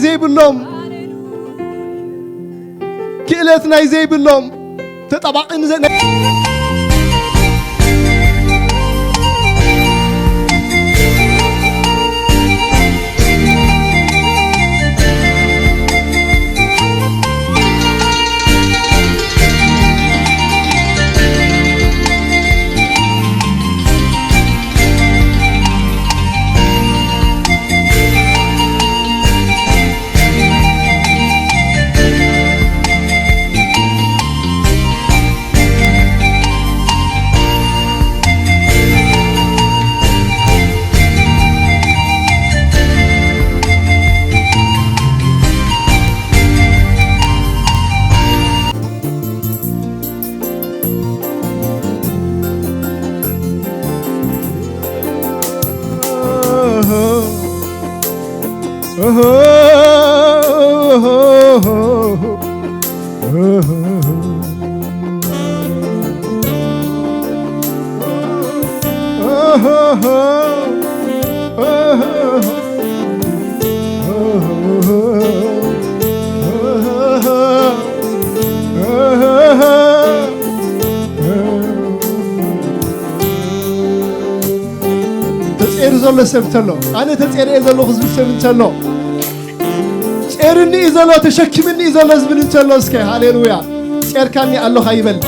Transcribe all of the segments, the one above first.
ዘይብሎም፣ ክእለት ናይ ዘይብሎም፣ ተጣባቒ ንዘ-፣ ተጸይሩ ዘሎ ሰብ እንተሎ፣ ኣነ ተጸይረ እየ ዘለኹ ዝብል ሰብ እንተሎ፣ ጸይርኒ እዩ ዘሎ፣ ተሸኪምኒ እዩ ዘሎ ዝብል እንተሎ፣ እስከ ሃሌሉያ፣ ጸይርካኒ ኣለኻ ይበል።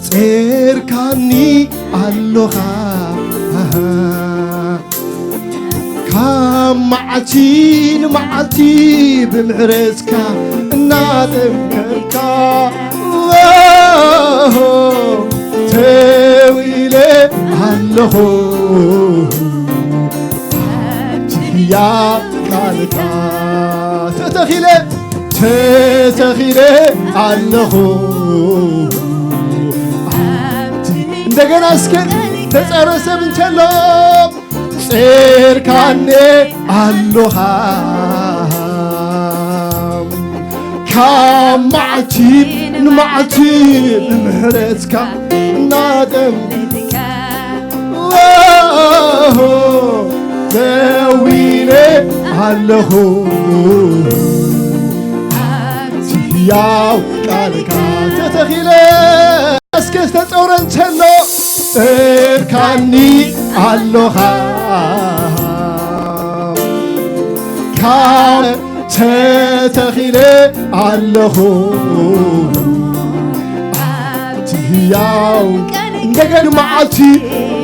ጸርካኒ ኣሎኻ ካብ መዓልቲ ንመዓልቲ ብምሕረትካ እናጠንከርካ ተዊለ ኣለኹ ኣብቲ ህያብ ቃልካ ተተኺለ ተተኺለ ኣለኹ ኣብቲ እንደገና እስከ ተጸረ ሰብ እንተሎ ጸርካኒ ኣሎኻ ካብ መዓልቲ ንመዓልቲ ብምሕረትካ እናጠምካ ደዊለ ኣለኹ ኣብቲ ህያው ቃልካ ተተኺለ እስከ ዝተጸውረ እንተሎ ጸርካኒ ኣሎኻ ካብ ተተኺለ ኣለኹ ኣብቲ ህያው እንደገን መዓልቲ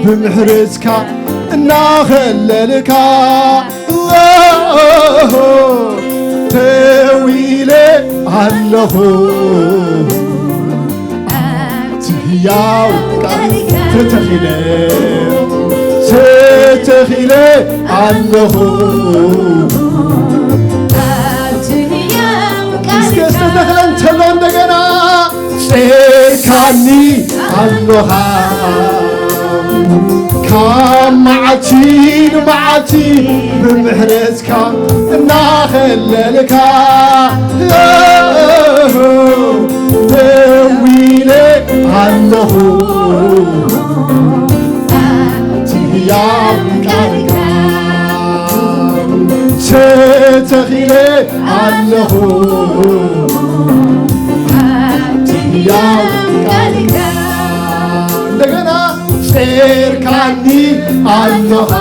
ብምሕረትካ እናኸለልካ ተዊለ ኣለኹ ኣብቲ ህያው ቃል ተተኺለ ተተኺለ ኣለኹ እስከ ዝተተኽለ እንተሎ እንደገና ጸርካኒ ኣሎኻ ካብ መዓልቲ ንመዓልቲ ብምሕረትካ እናኸለልካ ደዊለ ኣለኹ ኣብቲ ህያው ቃልካ ተተኺለ ኣለኹ ኣብቲ ህያው ቃልካ እንደገና ጸርካኒ ኣሎኻ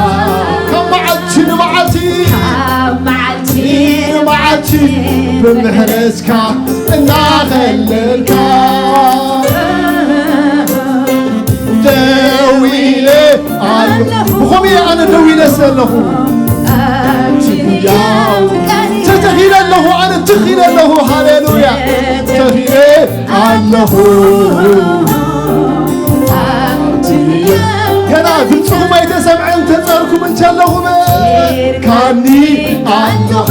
ካብ መዓልቲ ንመዓልቲ ካብ መዓልቲ ንመዓልቲ ብምሕረትካ እናኸለልካ ደዊለ ኣለኹ ብኸምኡ ኣነ ደዊለ ዘለኹ ኣብቲ ህያው ተተኺለ ኣለኹ ኣነ ትኺለ ኣለኹ ሃሌሉያ ተኺለ ኣለኹ ገና ድምፅኹም ኣይተሰምዐን ተፀርኩም እንተለኹም ካኒ ኣለኻ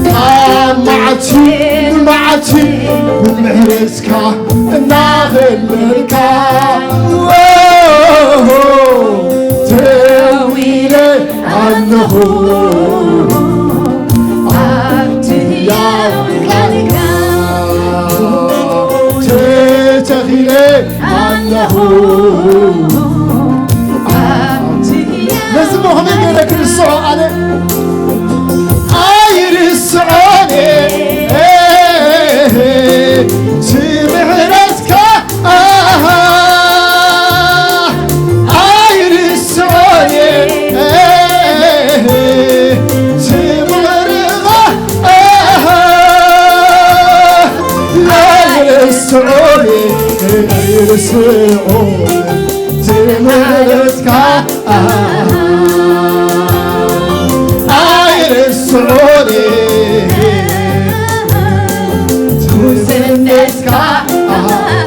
ካብ መዓልቲ ንመዓልቲ ብምሕረትካ እናኸለልካ ተዊለ ኣለኹ ኣብቲ ህያው ቃልካ ተተኺለ ኣለኹ ኣብቲ ህያው ነዚ እሞ ከመይ ገይረ ክርስዖ ኣነ ኣይርስዖን እቲ ምሕረትካ ኣሃ ኣይርስዖን ዝምርኻ ኣሃ ኣይርስዖን ኣይርስዖን ዝምሕረትካ ኣይርስዖን ትውስነትካ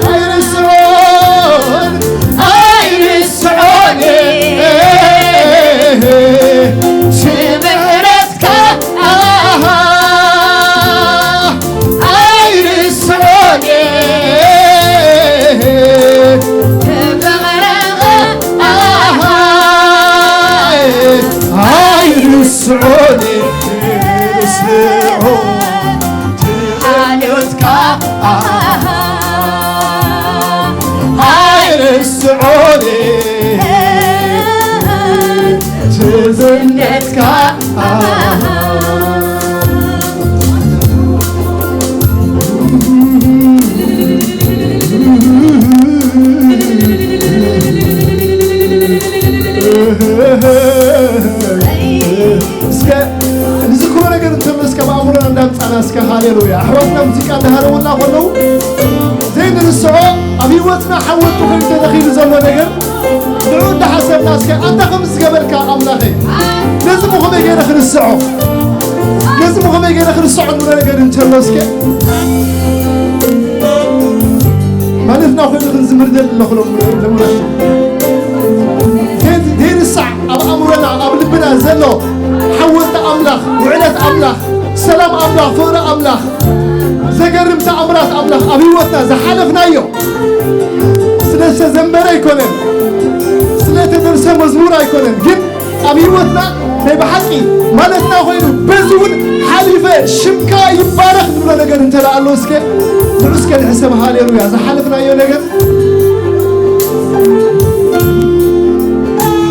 ኣይርስዖን ኣይርስዖን ስምሕረትካ ኣይርስዖን ፍቕርኻ ኣይርስዖን ርስዖ ሓልዮትካ ኣይርስዖን ትዝነትካ እስከ ንዝክሮ ነገር እንተሎ እስከ ብኣእምሮና እንዳምጻና እስከ ሃሌሉያ ኣሕዋትና ሙዚቃ እንዳሃረውና ከለዉ ዘይንርስዖ ኣብ ህይወትና ሓወልቲ ኮይኑ ተተኺሉ ዘሎ ነገር ንዑ እንዳሓሰብና እስከ ኣንታ ከም ዝገበርካ ኣምላኸይ ነዚ ሞ ከመይ ገይረ ክርስዖ ነዚ ሞ ከመይ ገይረ ክርስዖ ንብሎ ነገር እንተሎ እስከ ማለትና ኮይኑ ክንዝምር ደሊ ኣለኹ ለሙና ዘይንሳዕ ኣብ ኣእምሮና ኣብ ልብና ዘሎ ሓወልቲ ኣምላኽ ውዕለት ኣምላኽ ሰላም ኣምላኽ ፍቕሪ ኣምላኽ ዘገርም ተኣምራት ኣምላኽ ኣብ ህይወትና ዝሓለፍናዮ ስለ ዝተዘመረ ኣይኮነን ስለ ተደርሰ መዝሙር ኣይኮነን ግን ኣብ ህይወትና ናይ ብሓቂ ማለትና ኮይኑ በዚ እውን ሓሊፈ ሽምካ ይባረኽ ንብሎ ነገር እንተ ኣሎ እስከ ንዑ እስከ ንሕሰብ ሃሌሉያ ዝሓለፍናዮ ነገር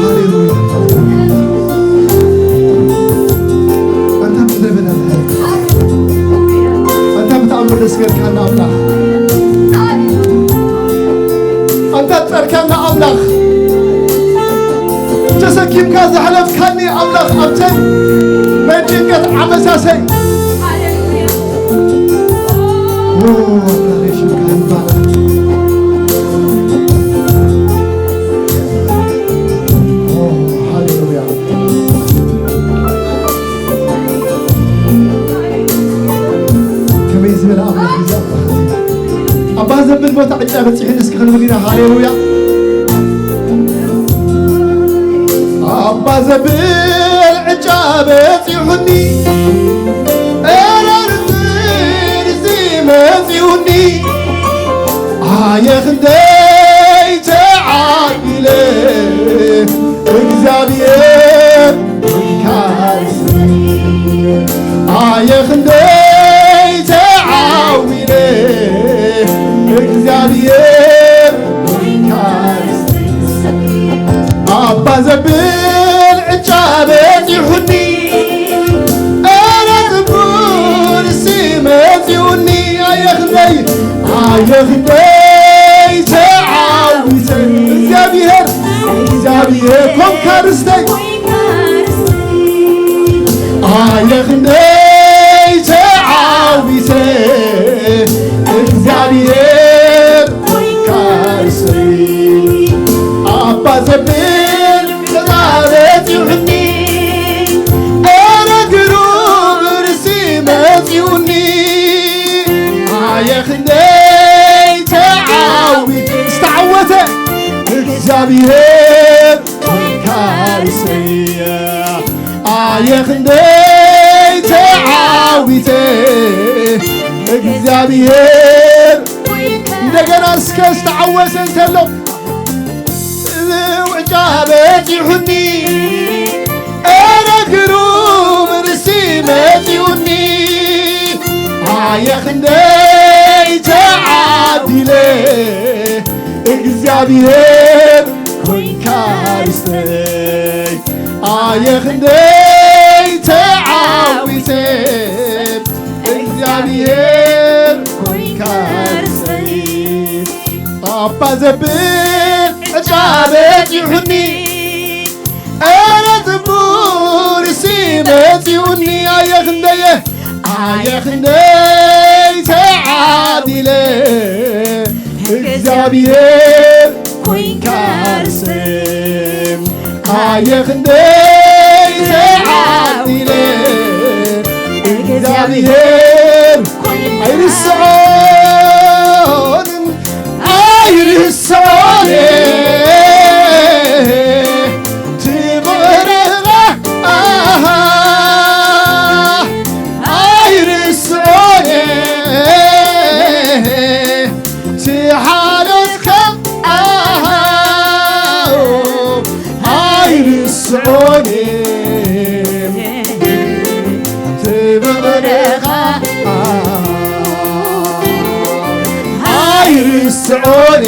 ሃሌሉያ ኣንታ ምድረ በዳ ኣንታ ብተኣምር ደስገርካና ኣምላኽ ኣንታ ጸርካና ኣምላኽ ተሰኪምካ ዘሕለፍካኒ ኣምላኽ ኣብተን ናይ ጭንቀት ዓመታተይ ኣምላኸይ ሽምካ ይባረኽ ሃሌሉያ ከመይ ዝበለ ኣምላኽ እዩ ኣባ ዘብል ቦታ ዕጫ በፂሑኒ እስኪ ክንብል ኢና ሃሌሉያ ኣባ ዘብል ዕጫ በፂሑኒ ኤረርትር ዝመፂኡኒ ኣየ ክንደይ ተዓቢለ እግዚኣብሔር ኣየ ክንደይ ተዓዊለ እግዚኣብሔር ኣባ ዘብል ዕጫ በፂሑኒ ኣረ ዝቡር ሲ መፂኡኒ ኣየ ክንደይ ኣየ ክንደይ ተዓዊተ እግዚኣብሔር እግዚኣብሔር ኮንካ ርስተይ ኣየ ክንደይ ተዓዊተ እግዚኣብሔር ካርሰይ ኣባ ዘብል ተዛረፂሑኒ ኣረ ግሩም ርሲ መፂኡኒ ኣየ ክንደይ ተዓዊተ ዝተዓወተ እግዚኣብሔር ካርሰይ ኣየ ክንደይ ተዓዊተ እግዚኣብሔር እንደገና እስከ ዝተዓወተ እንተሎ ዝውዕጫ በፂሑኒ ኣየ ክንደይ ተዓዲለ እግዚኣብሔር ኮይንካ ርስተይ። ኣየ ክንደይ ተዓዊተ እግዚኣብሔር ኮይንካ ርስተይ። ኣባ ዘብል ዕጫ በጺሑኒ፣ ኣረ ዝቡር ሲ መጺኡኒ። ኣየ ክንደየ ኣየ ክንደይ ተዓዲለ እግዚኣብሔር ኮይንካ ርሰም። ኣየ ክንደይ ተዓዲለ እግዚኣብሔር ኣይርስዖን ኣይርስዖን ትብርኻ ኣሃ ኣይርስዖን ትሓለትካ ኣሃ ኣይርስዖን ትብርኻ ኣይርስዖን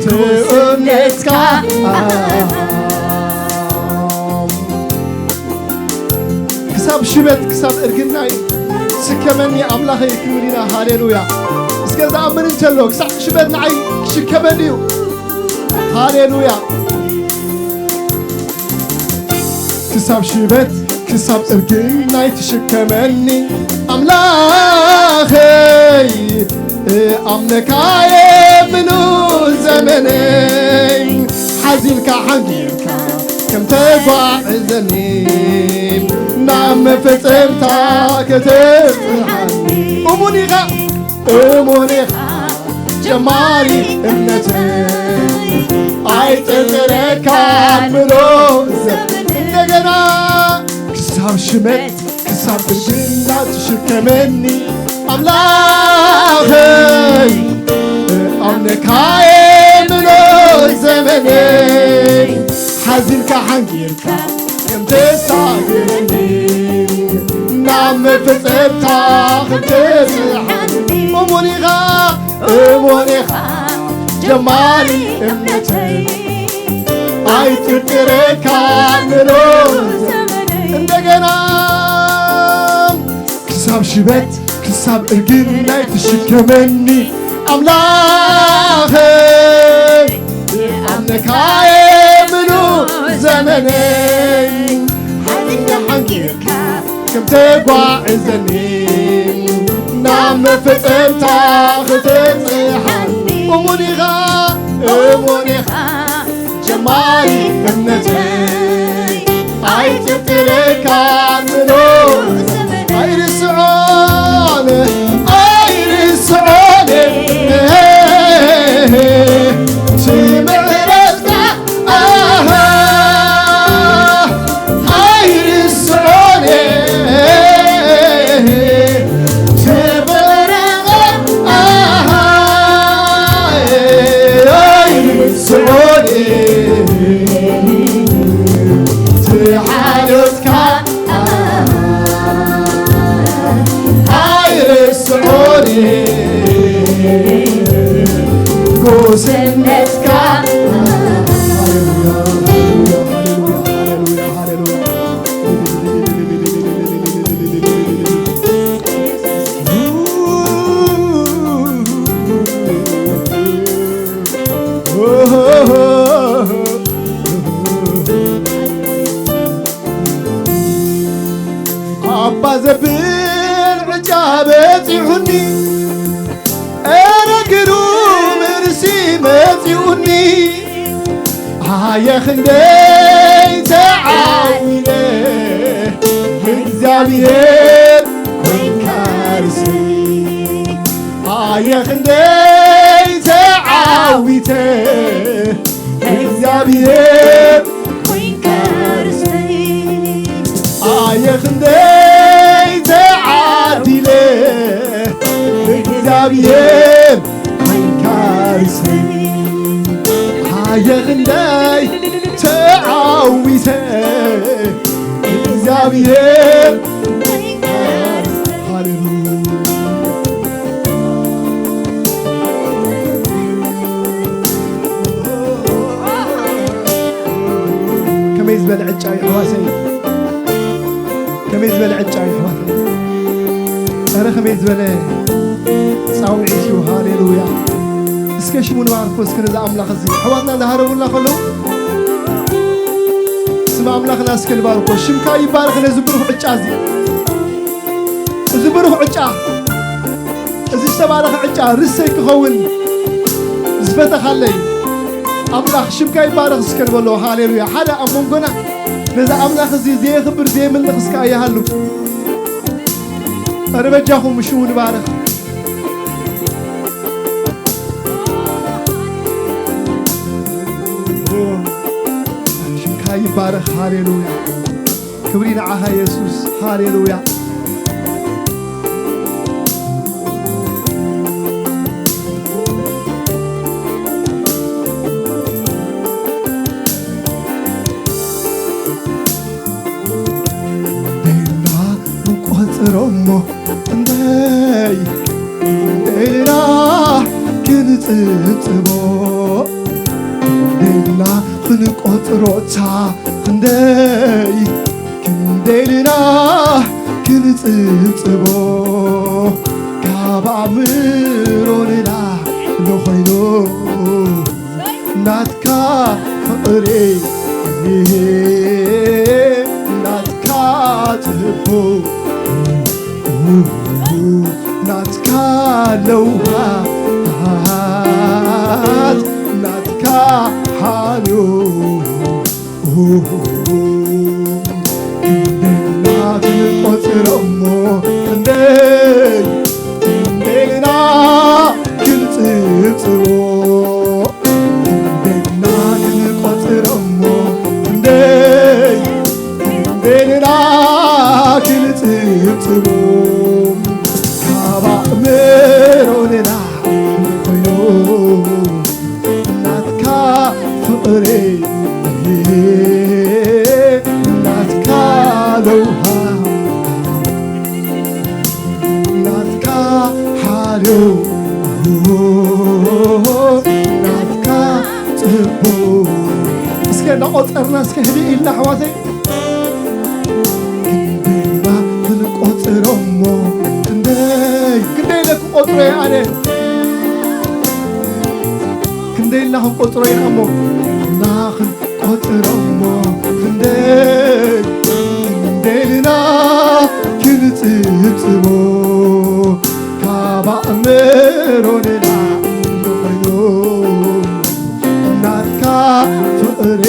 ትእምነትካ ክሳብ ሽበት ክሳብ እርግናይ ስከመኒ ኣምላኸይ ክንብል ኢና። ሃሌሉያ። እስከ ዝኣምን እንተሎ ክሳብ ሽበት ንዓይ ክሽከመኒ እዩ። ሃሌሉያ። ክሳብ ሽበት ክሳብ እርግናይ ትሽከመኒ ኣምላኸይ እኣምነካየ ምሉ ዘመነይ ሓዚልካ ሓንጊርካ ከም ተጓዕዘኒ ናብ መፈጸምታ ከተብጽሓኒ እሙን ኢኻ እሙን ኢኻ ጀማሪ እምነተይ ኣይጥርጥረካ ምሎ ዘመን እንደገና ክሳብ ሽመት ክሳብ እርጅና ትሽከመኒ ኣምላኸይ ኣምነካየ ምሎ ዘመነይ ሓዚልካ ሓንጊርካ ከም ተሳግረኒ ናብ መፈጸምታ ከም ተብጽሓኒ እሙን ኢኻ እሙን ኢኻ ጀማሪ እምነተይ ኣይጥርጥረካ ምሎ እንደገና ክሳብ ሽበት ክሳብ እርግናይ ትሽከመኒ ኣምላኸይ ኣምነካየ ምሉ ዘመነይ ሓዚልካ ሓንጊርካ ከም ተጓዕዘኒ ናብ መፈጸምታ ክተብጽሓኒ እሙን ኢኻ እሙን ኢኻ ጀማሪ እምነተይ ኣይጥርጥረካን ምሎ ኣይርስዖን ኣይርስዖን ትምሕረትካ ኣሃ ኣይርስዖን ትምሕረትካ ኣሃ ኣይርስዖን ትሓለትካ ኣይርስዖን ጎሰነትካ ኣባ ዘብል ዕጫ በጺሑኒ፣ ኤረ ግሩም ርእሲ መጺኡኒ። ኣየ ክንደይ ተዓዊነ እግዚኣብሔር ኮይንካ ርእሲ። ኣየ ክንደይ ተዓዊተ እግዚኣብሔር ኮይንካ ርእሲ። ኣየ ክንደይ ተዓዲለ እግዚኣብሔር ኮይንካ ርእሲ። ኣየ ክንደይ ተዓዊተ እግዚኣብሔር ዝበለ ዕጫ እዩ ኣሕዋተይ። ከመይ ዝበለ ዕጫ እዩ ኣሕዋተይ። ኧረ ከመይ ዝበለ ጻውዒት እዩ። ሃሌሉያ። እስከ ሽሙ ንባርኮ እስከ ነዚ ኣምላኽ እዚ ኣሕዋትና እንዳሃረሙልና ከለዉ ስም ኣምላኽና እስከ ንባርኮ። ሽምካ ይባረኽ ነዚ ብሩኽ ዕጫ እዚ። እዚ ብሩኽ ዕጫ፣ እዚ ዝተባረኸ ዕጫ ርሰይ ክኸውን ዝፈተኻለይ ኣምላኽ ሽምካ ይባረኽ እስከ ንበሎ። ሃሌሉያ። ሓደ ኣብ መንጎና ነዚ ኣምላኽ እዚ ዘየኽብር ዘየምልኽ እስከ ኣይሃሉ። ኧረ በጃኹም ሽሙ ንባረኽ። ሽምካ ይባረኽ። ሃሌሉያ። ክብሪ ንዓኻ የሱስ። ሃሌሉያ። ደና ንቆጽሮ እሞ እንደይ፣ እንደይና ክንጽብጽቦ፣ ደና ክንቆጽሮታ ክንደይ፣ ክንደይና ክንጽብጽቦ፣ ካብ ኣእምሮ ንላዕሊ ኮይኑ ናትካ ፍቕሪ፣ ናትካ ጽቡቕ፣ ናትካ ለውሃት፣ ናትካ ሓልዮ፣ ክንደና ክንቆጽሮ እሞ ክንደይ፣ ክንደይና ክንጽብጽቦ፣ ክንደና ክንቆጽሮ እሞ ክንደይ፣ ክንደይና ክንጽብጽቦ፣ ካብ ኣእምሮ ንላዕሊ ኮይኑ ናትካ ፍቕሪ፣ ናትካ ለውሃት፣ ናትካ ሓልዮ፣ ናትካ ጽቡቕ። እስከ እናቖጸርና እስከ ህድእ ኢልና ኣሕዋተይ። ክንደይና ክንቆጽሮ እሞ ክንደይ፣ ክንደይ ኢለ ክቆጽሮ እየ ኣነ። ክንደይ ኢልና ክንቆጽሮ ኢና እሞ። እና ክንቆጽሮ እሞ ክንደይ፣ ክንደይ ኢልና ክንጽብጽቦ። ካብ ኣእምሮ ንላዕሊ ኮይኑ ናትካ ፍቕሪ፣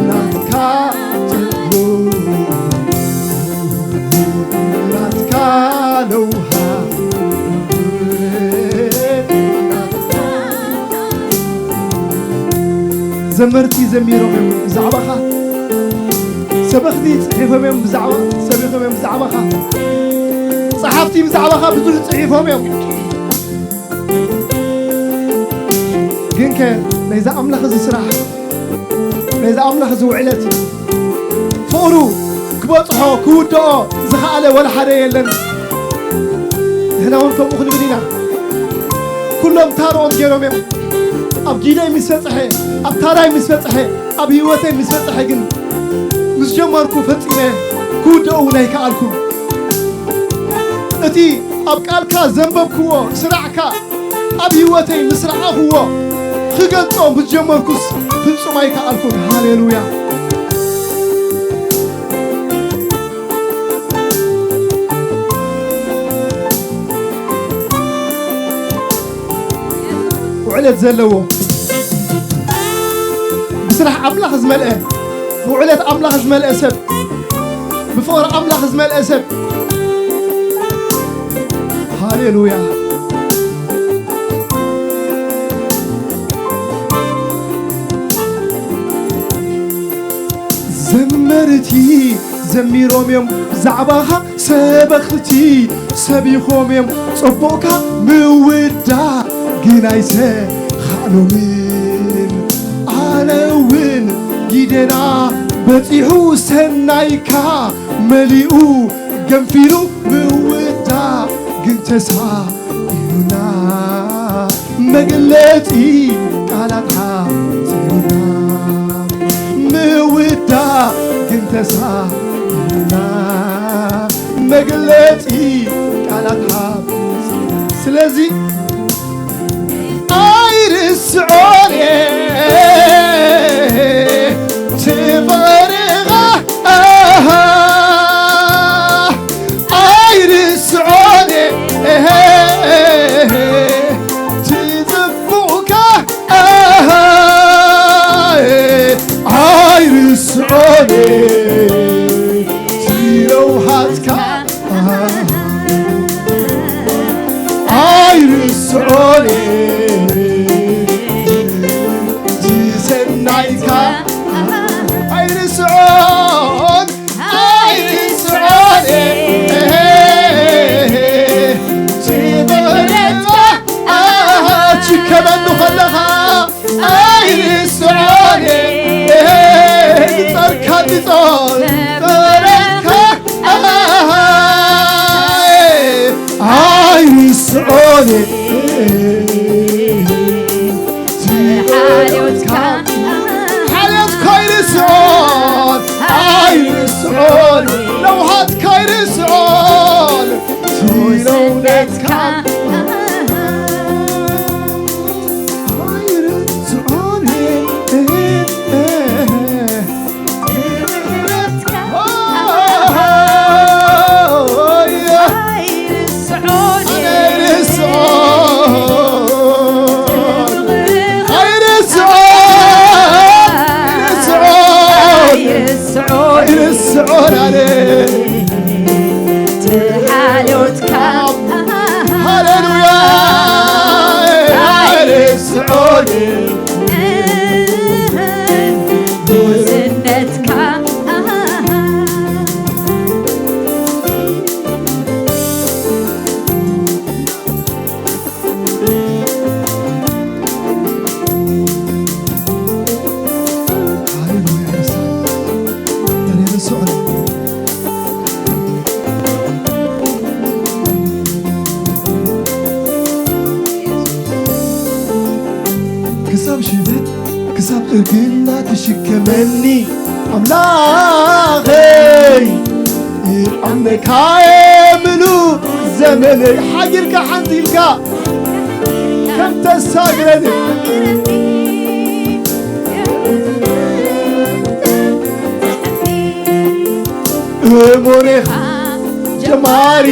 ናትካ ጽቡቕ፣ ናትካ ለውሃት፣ ናትካ ዘመርቲ ዘሚሮም እዮም ብዛዕባኻ። ሰበኽቲ ጽሒፎም እዮም ብዛዕባ፣ ሰቢኾም እዮም ብዛዕባኻ። ጸሓፍቲ ብዛዕባኻ ብዙሕ ጽሒፎም እዮም። ግንከ ናይዛ ኣምላኽ እዚ ስራሕ፣ ናይዛ ኣምላኽ እዚ ውዕለት ፍቕሩ ክበጽሖ ክውድኦ ዝኸኣለ ወላ ሓደ የለን። ንሕና እውን ከምኡ ክንብል ኢና። ኩሎም ታርኦም ገይሮም እዮም። ኣብ ጊደይ ምስ በጽሐ፣ ኣብ ታራይ ምስ በጽሐ፣ ኣብ ህይወተይ ምስ በጽሐ ግን ምስ ጀመርኩ ፈጺመ ክውድኦ እውን ኣይከኣልኩን። እቲ ኣብ ቃልካ ዘንበብክዎ ስራዕካ ኣብ ህይወተይ ምስ ረኣኽዎ ክገልጾ ምስ ጀመርኩስ ፍጹም ኣይከኣልኩን። ሃሌሉያ። ውዕለት ዘለዎ፣ ብስራሕ ኣምላኽ ዝመልአ፣ ብውዕለት ኣምላኽ ዝመልአ ሰብ፣ ብፍቕሪ ኣምላኽ ዝመልአ ሰብ። ሃሌሉያ። ዘመርቲ ዘሚሮም እዮም ብዛዕባኻ፣ ሰበኽቲ ሰቢኾም እዮም ጽቡቕካ ምውዳእ፣ ግን ኣይሰ ኻሎምን ኣነ እውን ጊደና በጺሑ ሰናይካ መሊኡ ገንፊሉ ምውዳእ ግን ተሳኢኑና፣ መግለጺ ቃላት ሓጺሩና። ተሳና መግለጺ ቃላት ሃብ። ስለዚ ኣይርስዖን እየ ትፍቕርኻ፣ ኣይርስዖን እየ ትጽቡቕካ፣ ኣይርስዖን እየ ትለውሃትካ፣ ኣይርስዖን ዝሰናይካ፣ ኣይርስዖን፣ ኣይርስዖን ትበረታ፣ ትከመኒ ከለኻ ኣይርስዖን፣ ንጸርካ ንጾን ጸረካ ኣይርስዖን፣ ሓልዮትካ፣ ሓልዮትካ ኣይርስዖን፣ ኣይርስዖን፣ ለውሃትካ ኣይርስዖን፣ ትለውነትካ ኣይርስዖን። ሃሌሉያ። ኣይርስዖን ጉስነትካ። ሃሌሉያ። ኣይርስዖን። ክሳብ ሽበት ክሳብ እርግና ትሽከመኒ ኣምላኸይ፣ ይኣምነካየ ምሉእ ዘመነይ። ሓጊርካ ሓንቲ ኢልካ ከም ተሳግረኒ እሙን ኢኻ ጀማሪ፣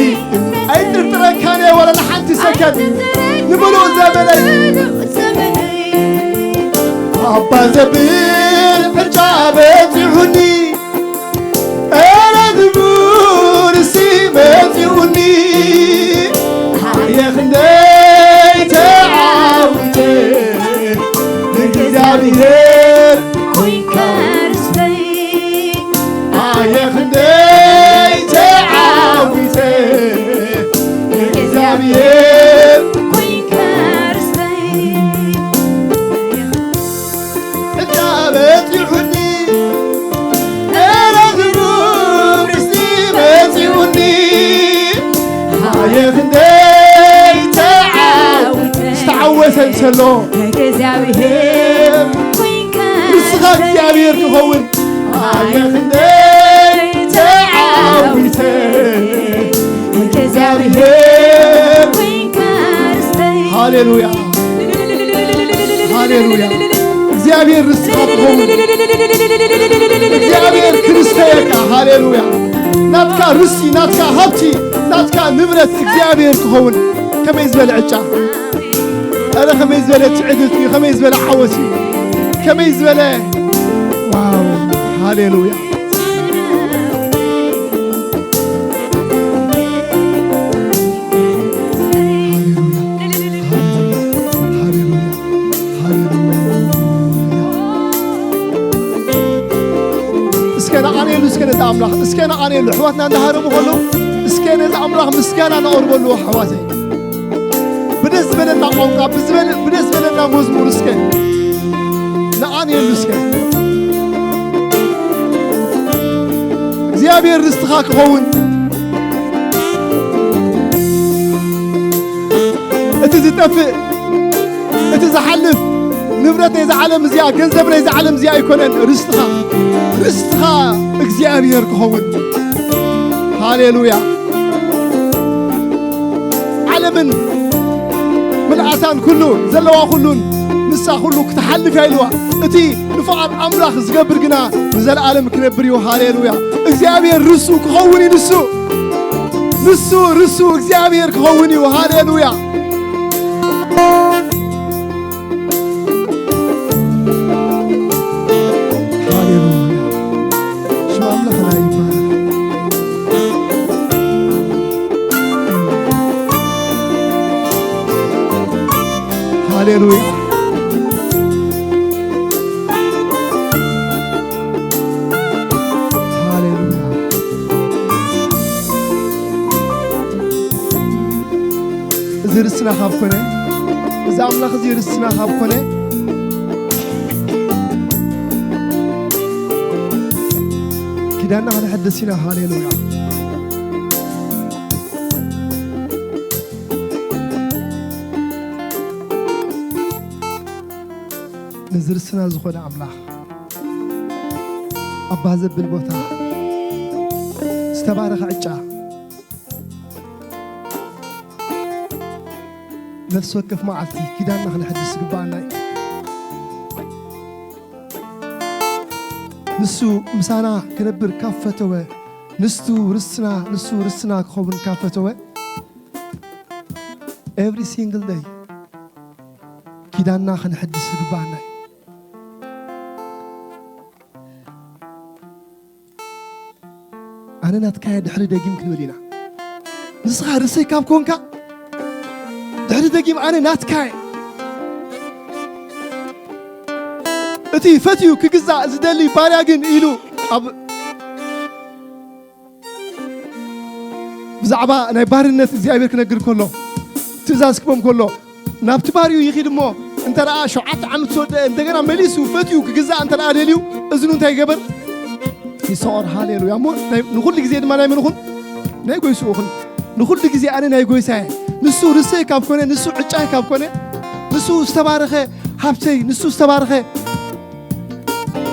ኣይጥርጥረካን እየ ወላ ንሓንቲ ሰከንድ። ንምሉእ ዘመነይ ኣባ ዘብል ዕጫ በጺሑኒ፣ ኣረ ዝቡርሲ መጺኡኒ፣ ኣየ ክንደይ ተዓዊተ ንእግዚኣብሔር ኮይንካ ርስተይ። ኣየ ክንደይ ተዓዊተ ንእግዚኣብሔር ኮይንካ ርስተይ። ዕዳ በጺሑኒ፣ ኣረ ዝቡርሲ መጺኡኒ፣ ኣየ ክንደይ ተዓዊተ። ዝተዓወተ እንሰሎ እግዚኣብሔር ንስኻ እግዚኣብሔር ትኸውን። ኣየ ክንደይ ተዓዊተ እግዚኣብሔር። ሃሌሉያ፣ ሃሌሉያ። እግዚኣብሔር ርስኻ ትኸውን። እግዚኣብሔር ክርስተየካ። ሃሌሉያ። ናትካ ርስቲ፣ ናትካ ሃብቲ፣ ናትካ ንብረት እግዚኣብሔር ክኸውን። ከመይ ዝበለ ዕጫ! ኣረ ከመይ ዝበለ ትዕግስቲ፣ ከመይ ዝበለ ዓወት እዩ፣ ከመይ ዝበለ ዋው! ሃሌሉያ። ሃሌሉያ። ሃሌሉያ። ሃሌሉያ። እስከ ነዓንየሉ፣ እስከ ነዚ ኣምላኽ፣ እስከ ነዓንየሉ። ኣሕዋትና እንዳሃረሙ ከለዉ እስከ ነዚ ኣምላኽ ምስጋና ነቕርበሉ ኣሕዋተይ። ብደስ ዝበለና ቋንቋ፣ ብዝበለ-፣ ብደስ ዝበለና መዝሙር እስከ ነዓንየሉ እስከ። እግዚኣብሔር ርስትኻ ክኸውን። እቲ ዝጠፍእ፣ እቲ ዝሓልፍ፣ ንብረት ናይዛ ዓለም እዚኣ፣ ገንዘብ ናይዛ ዓለም እዚኣ ኣይኮነን ርስትኻ። ርስትኻ እግዚኣብሔር ክኸውን። ሃሌሉያ። ዓለምን ምልኣታን ኩሉ ዘለዋ ኩሉን ንሳ ኩሉ ክትሓልፍ እያ ኢልዋ። እቲ ንፍቓድ ኣምላኽ ዝገብር ግና ንዘለኣለም ክነብር እዩ። ሃሌሉያ። እግዚኣብሔር ርሱ ክኸውን እዩ። ንሱ፣ ንሱ ርሱ እግዚኣብሔር ክኸውን እዩ። ሃሌሉያ። ሃሌሉያ። ሽም ኣምላኽና ይባረኽ። ሃሌሉያ። ሃሌሉያ። እዚ ርስና ካብ ኮነ፣ እዚ ኣምላኽ እዚ ርስና ካብ ኮነ፣ ኪዳንና ክነሐድስ ኢና። ሃሌሉያ። ነዚ ርስና ዝኾነ ኣምላኽ፣ ኣባ ዘብል ቦታ፣ ዝተባረኸ ዕጫ፣ ነፍሲ ወከፍ መዓልቲ ኪዳንና ክነሐድስ ዝግባኣና እዩ። ንሱ ምሳና ክነብር ካብ ፈተወ፣ ንሱ ርስና፣ ንሱ ርስና ክኸውን ካብ ፈተወ፣ every single day ኪዳንና ክንሕድስ ዝግባኣና እዩ። ኣነ ናትካየ ድሕሪ ደጊም ክንብል ኢና። ንስኻ ርስይ ካብ ኮንካ፣ ድሕሪ ደጊም ኣነ ናትካየ። እቲ ፈትዩ ክግዛእ ዝደሊ ባርያ ግን ኢሉ ኣብ ብዛዕባ ናይ ባርነት እግዚኣብሔር ክነግር ከሎ፣ ትእዛዝ ክቦም ከሎ፣ ናብቲ ባርዩ ይኺድ እሞ፣ እንተ ደኣ ሸውዓተ ዓመት ዝወደአ እንደገና መሊሱ ፈትዩ ክግዛእ እንተ ደኣ ደልዩ፣ እዝኑ እንታይ ይገበር? ይሰቆር። ሃሌሉያ። እሞ ናይ፣ ንኹሉ ግዜ ድማ ናይ መን ኹን? ናይ ጎይስኡ ኹን። ንኹሉ ግዜ ኣነ ናይ ጎይሳየ። ንሱ ርሰይ ካብ ኮነ፣ ንሱ ዕጫይ ካብ ኮነ፣ ንሱ ዝተባረኸ ሃብተይ፣ ንሱ ዝተባረኸ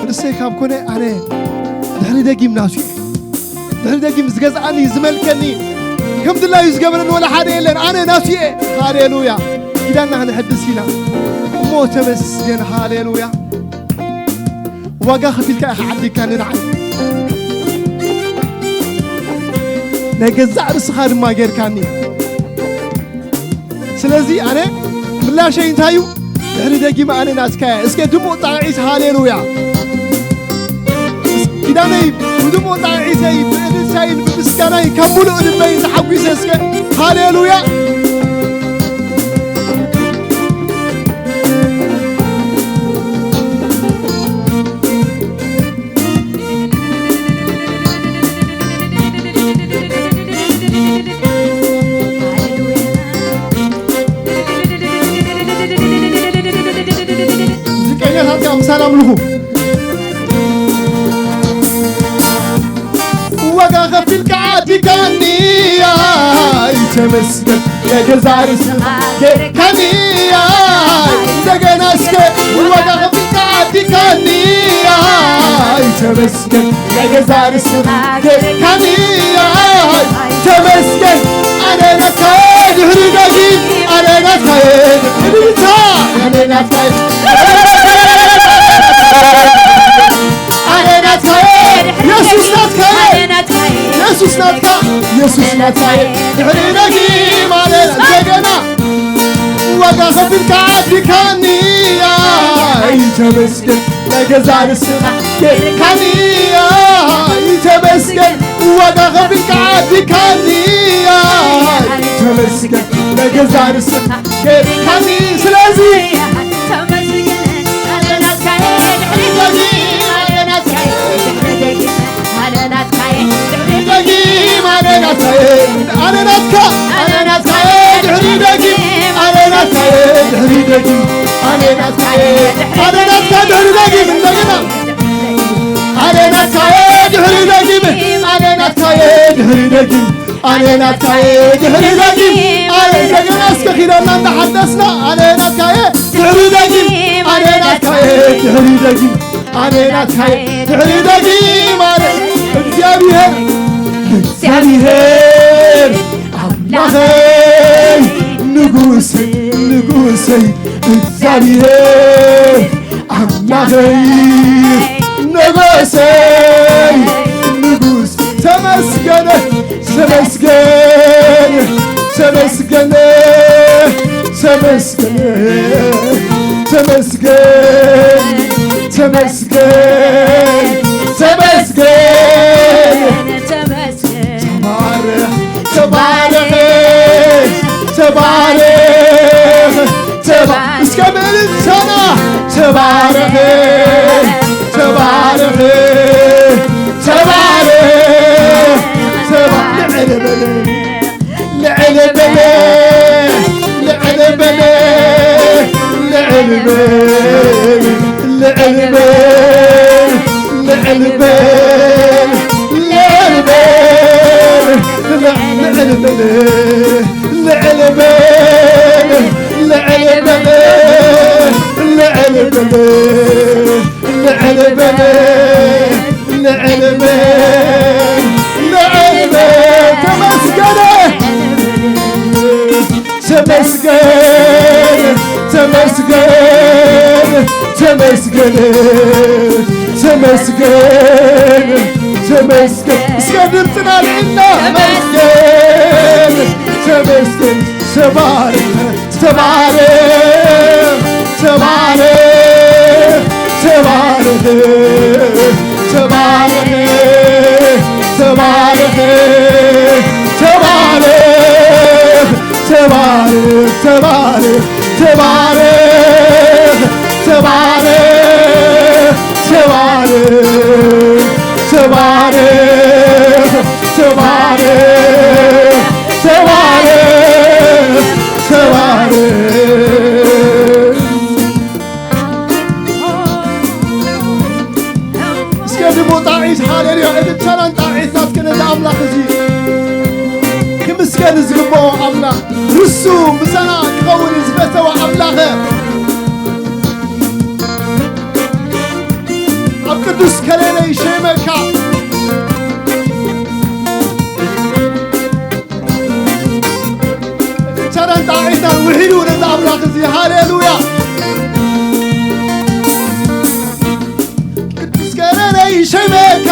ርሰይ ካብ ኮነ፣ ኣነ ድሕሪ ደጊም ናቱ እየ። ድሕሪ ደጊም ዝገዝኣኒ፣ ዝመልከኒ፣ ከም ድላዩ ዝገበረኒ ወላ ሓደ የለን። ኣነ ናቱ እየ። ሃሌሉያ። ኪዳንና ክንሕድስ ኢና። እሞ ተመስገን። ሃሌሉያ። ዋጋ ከፊልካ ኢኻ ዓዲግካኒ ንዓይ። ናይ ገዛእ ርእስኻ ድማ ጌርካኒ። ስለዚ ኣነ ምላሸይ እንታይ እዩ? ድሕሪ ደጊም ኣነ ናትካ እየ። እስከ ድሙቕ ጣቕዒት ሃሌሉያ። ኪዳነይ ብድሙቕ ጣቕዒተይ ብእልልታይን ብምስጋናይ ካብ ሙሉእ ልበይ ተሓጒሰ እስከ ሃሌሉያ። ሙዚቀኛታት ከዓ ምሳና ኣምልኹ። ዋጋ ከፊልካ ዓዲካኒ፣ ኣይ ተመስገን፣ የገዛ ርእስኻ ጌርካኒ፣ ኣይ እንደገና እስከ ዋጋ ከፊልካ ዓዲካኒ፣ ኣይ ተመስገን፣ የገዛ ርእስኻ ጌርካኒ፣ ኣይ ተመስገን፣ ኣነ ናትካየ ድሕሪ ደጊም፣ ኣነ ናትካየ ድሕሪ ደጊም፣ ኣነ ናትካየ ኣነ ናትካየ፣ የሱስ ናትካየ፣ የሱስ ናትካ፣ የሱስ ናትካየ፣ ድሕሪ ደጊም ኣነ እንደገና ዋጋ ከፊልካ ዓዲካኒ፣ ኣይ ተመስገን፣ ናይ ገዛ ርስኻ ጌርካኒ፣ ኣይ ተመስገን፣ ዋጋ ከፊልካ ዓዲካኒ፣ ኣይ ተመስገን፣ ናይ ገዛ ርስኻ ጌርካኒ። ስለዚ ደጊም ኣነ ናትካየ፣ ኣነ ናትካ፣ ኣነ ናትካየ፣ ድሕሪ ደጊም፣ ኣነ ናትካየ፣ ድሕሪ ደጊም፣ ኣነ ናትካየ፣ ኣነ ናትካ፣ ድሕሪ ደጊም፣ እንደገና። ኣነ ናትካየ፣ ድሕሪ ደጊም፣ ኣነ ናትካየ፣ ድሕሪ ደጊም ኣነ ናትካየ ድሕሪ ደጊም ኣነ እንደገና እስከ ኪዳና እንዳሓደስና ኣነ ናትካየ ድሕሪ ደጊም ኣነ ናትካየ ድሕሪ ደጊም ኣነ ናትካየ ድሕሪ ደጊም ኣነ እግዚኣብሔር እግዚኣብሔር ኣምላኸይ ንጉሰይ ንጉሰይ እግዚኣብሔር ኣምላኸይ ንጉሰይ ንጉስ ተመስገን ተመስገን ተመስገን ተመስገን ተመስገን ተመስገን ተመስገን ተመስገን ተባረኽ ተባረኽ ተባረኽ ተባ እስከ ምእልልታና ተባረኽ ተባረኽ ተባረኽ ተባ ልዕል በል ልዕል በል ልዕል በል ልዕል በል ልዕል በል ልዕል በል ልዕል በል ልዕል በል ልዕል በል ልዕል በል ልዕል በል ልዕል በል ልዕል በል ተመስገን ተመስገን ተመስገን ተመስገን ተመስገን ተመስገን እስከ ድምፅና ልዕልና ተመስገን ተመስገን ተባረኽ ተባረኽ ተባረኽ ተባረኽ ተባረኽ ተባረኽ ተባረኽ ተባረኽ ተባረኽ ተባረኽ ተባረኽ ተባረኽ ተባረኽ ተባረኽ ተባረኽ እስከ ድሞ ጣዒት ሃሌሉያ እብቻናን ጣዒት ናትከ ነዚ ኣምላኽ እዚ ክምስገን ዝግብኦ ኣምላኽ ርሱ ምሳና ክኸውን ዝፈተወ ኣምላኸ ኣብ ቅዱስ ከለለ ይሸመካ ቻዳን ጣዒታን ውሒዱ ነዚ ኣምላኽ እዚ ሃሌሉያ ቅዱስ ገረነ ይሸመካ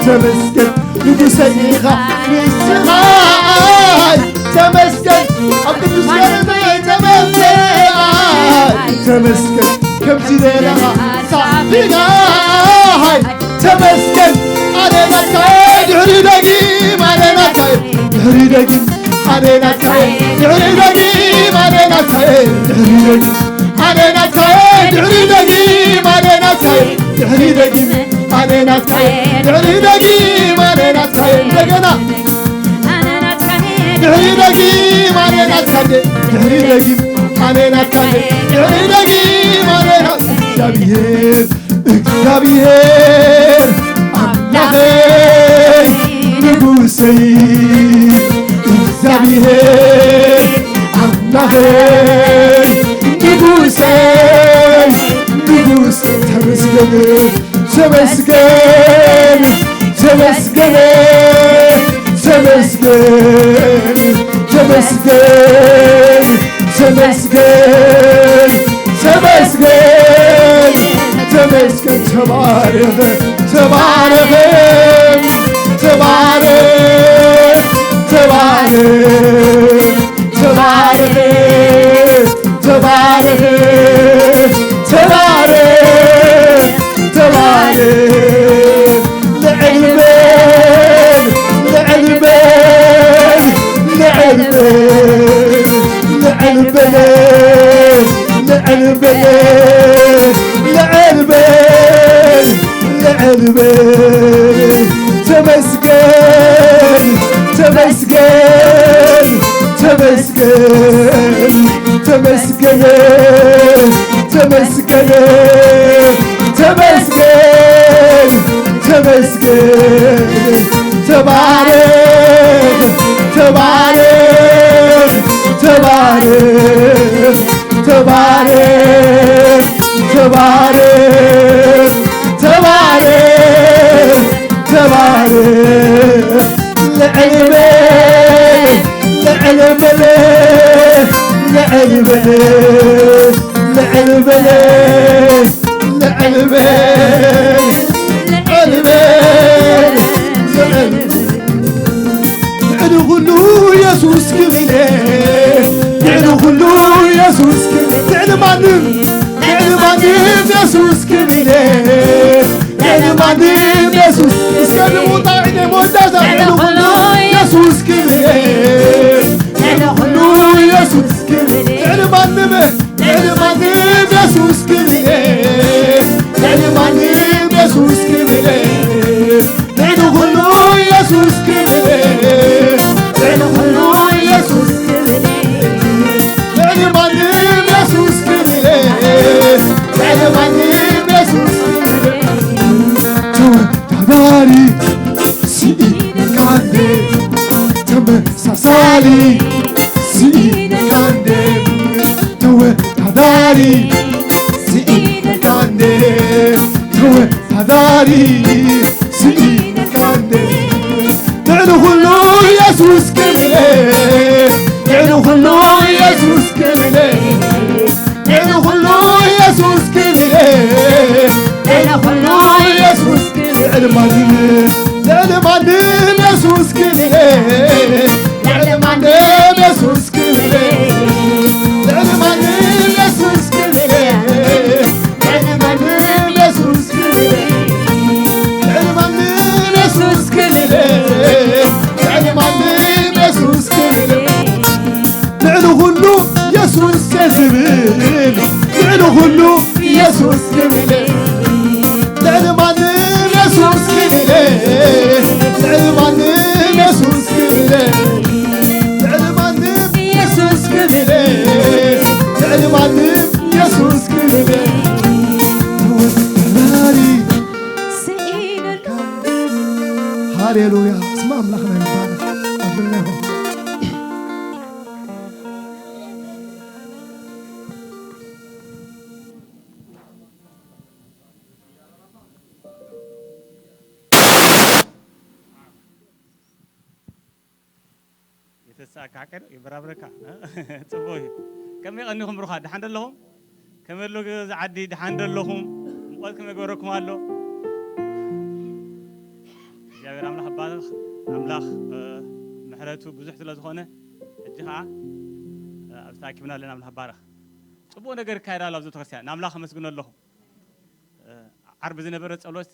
ተመስገን ንጉሰ ኢኻ ንስኻ ተመስገን ኣብ ቅዱስ ገረነ ተመስገን ተመስገን ከምዚ ዘለኻ ሳቢና ተመስገን ኣነ ናትካየ ድሕሪ ደጊም ኣነ ናትካየ ድሕሪ ደጊም ኣነ ናትካየ ድሕሪ ደጊም ኣነ ናትካየ ድሕሪ ደጊም ኣነ ናትካየ ድሕሪ ደጊም ኣነ ናትካየ ድሕሪ ደጊም ኣነ ናትካየ ድሕሪ ደጊም ኣነ ናትካየ እንደገና ድሕሪ ደጊም ኣነ ናትካየ ድሕሪ ደጊም ኣነ ናትካየ ድሕሪ ደጊም ኣነ ናትካየ እግዚኣብሔር እግዚኣብሔር ኣምላኸይ ንጉሰይ እግዚኣብሔር ኣምላኸይ ንጉሰይ ንጉስ ተመስገን ተመስገን ተመስገን ተመስገን ተመስገን ተመስገን ተመስገን ተመስገን ተባረኽ ተባረኽ ተባረኽ ተባረኽ ተባረኽ ተባረኽ ተባረኽ ተባረኽ ልዕል በል ልዕል በል ልዕል በል ልዕል በል ልዕል በል ልዕል በል ልዕል በል ተመስገን ተመስገን ተመስገን ተመስገን ተመስገን ተመስገን ተመስገን ተባረክ፣ ተባረክ፣ ተባረክ፣ ተባረክ፣ ተባረክ፣ ተባረክ፣ ተባረክ። ልዕል በል፣ ልዕል በል፣ ልዕል በል፣ ልዕል በል፣ ልዕል በል፣ ልዕል በል፣ ልዕል። ልዕሊ ኩሉ የሱስ ክብር፣ ልዕሊ ኩሉ የሱስ ክብር፣ ልዕሊ ማንም፣ ልዕሊ ማንም የሱስ ክብር፣ ልዕሊ ማንም የሱስ። እስከ ድሙጣ ኢደ ሞዳዛ፣ ልዕሊ ኩሉ የሱስ ክብር፣ ልዕሊ ኩሉ የሱስ ክብር፣ ልዕሊ ማንም፣ ልዕሊ ማንም የሱስ ክብር፣ ልዕሊ ማንም የሱስ ክብር፣ ልዕሊ ኩሉ የሱስ ክብር፣ ልዕሊ ኩሉ የሱስ ክብር፣ ልዕሊ ማንም የሱስ ክብር፣ ልዕሊ ማንም የሱስ ክብር። ተወዳዳሪ ስኢንካንዴ፣ ተመሳሳሊ ስኢንካንዴ፣ ተወዳዳሪ ስኢንካንዴ፣ ተወዳዳሪ ስኢንካንዴ። ልዕሊ ኩሉ የሱስ ክብር፣ ልዕሊ ኩሉ የሱስ ክብር፣ ልዕሊ ኩሉ የሱስ ክብር፣ ልዕሊ ኩሉ የሱስ ክብር፣ ልዕሊ ማንም፣ ልዕሊ ማንም የሱስ ክብር፣ ልዕሊ ማንም የሱስ ክብር፣ ልዕሊ ማንም የሱስ ክብር፣ ልዕሊ ማንም የሱስ ክብር፣ ልዕሊ ማንም የሱስ ክብር፣ ልዕሊ ማንም የሱስ ክብር። ልዕሊ ኩሉ የሱስ ክብር፣ ልዕሊ ኩሉ የሱስ ክብር፣ ልዕሊ ማንም የሱስ ክብር፣ ልዕሊ ማንም የሱስ ክብር፣ ልዕሊ ማንም የሱስ ክብር፣ ልዕሊ ማንም የሱስ ክብር። ተወዳዳሪ ስኢንካ። ሃሌሉያ። ስም ኣምላኽና ይባረኽ። ኣጆና ይኹን። የተሳካ ሐቀ ይበራብረካ። ጽቡቅ እዩ። ከመይ ቀኒኹም ብሩኻት? ደሓን ዶ ኣለኹም? ከመይ ኣሎ ገዛ ዓዲ? ደሓን ዶ ኣለኹም? ሙቐት ከመይ ገበረኩም ኣሎ? እግዚኣብሔር ኣምላኽ ባርኽ። ኣምላኽ፣ እ፣ ምሕረቱ ብዙሕ ስለ ዝኾነ፣ ሕጂ ኸዓ፣ እ፣ ኣብዚ ተኣኪብና ኣለና። ኣምላኽ ባርኽ። ጽቡቕ ነገር ይካየድ ኣሎ ኣብዚ ቤተክርስትያን። ንኣምላኽ ኣመስግኖ ኣለኹ። እ፣ ዓርቢ ዝነበረ ጸሎት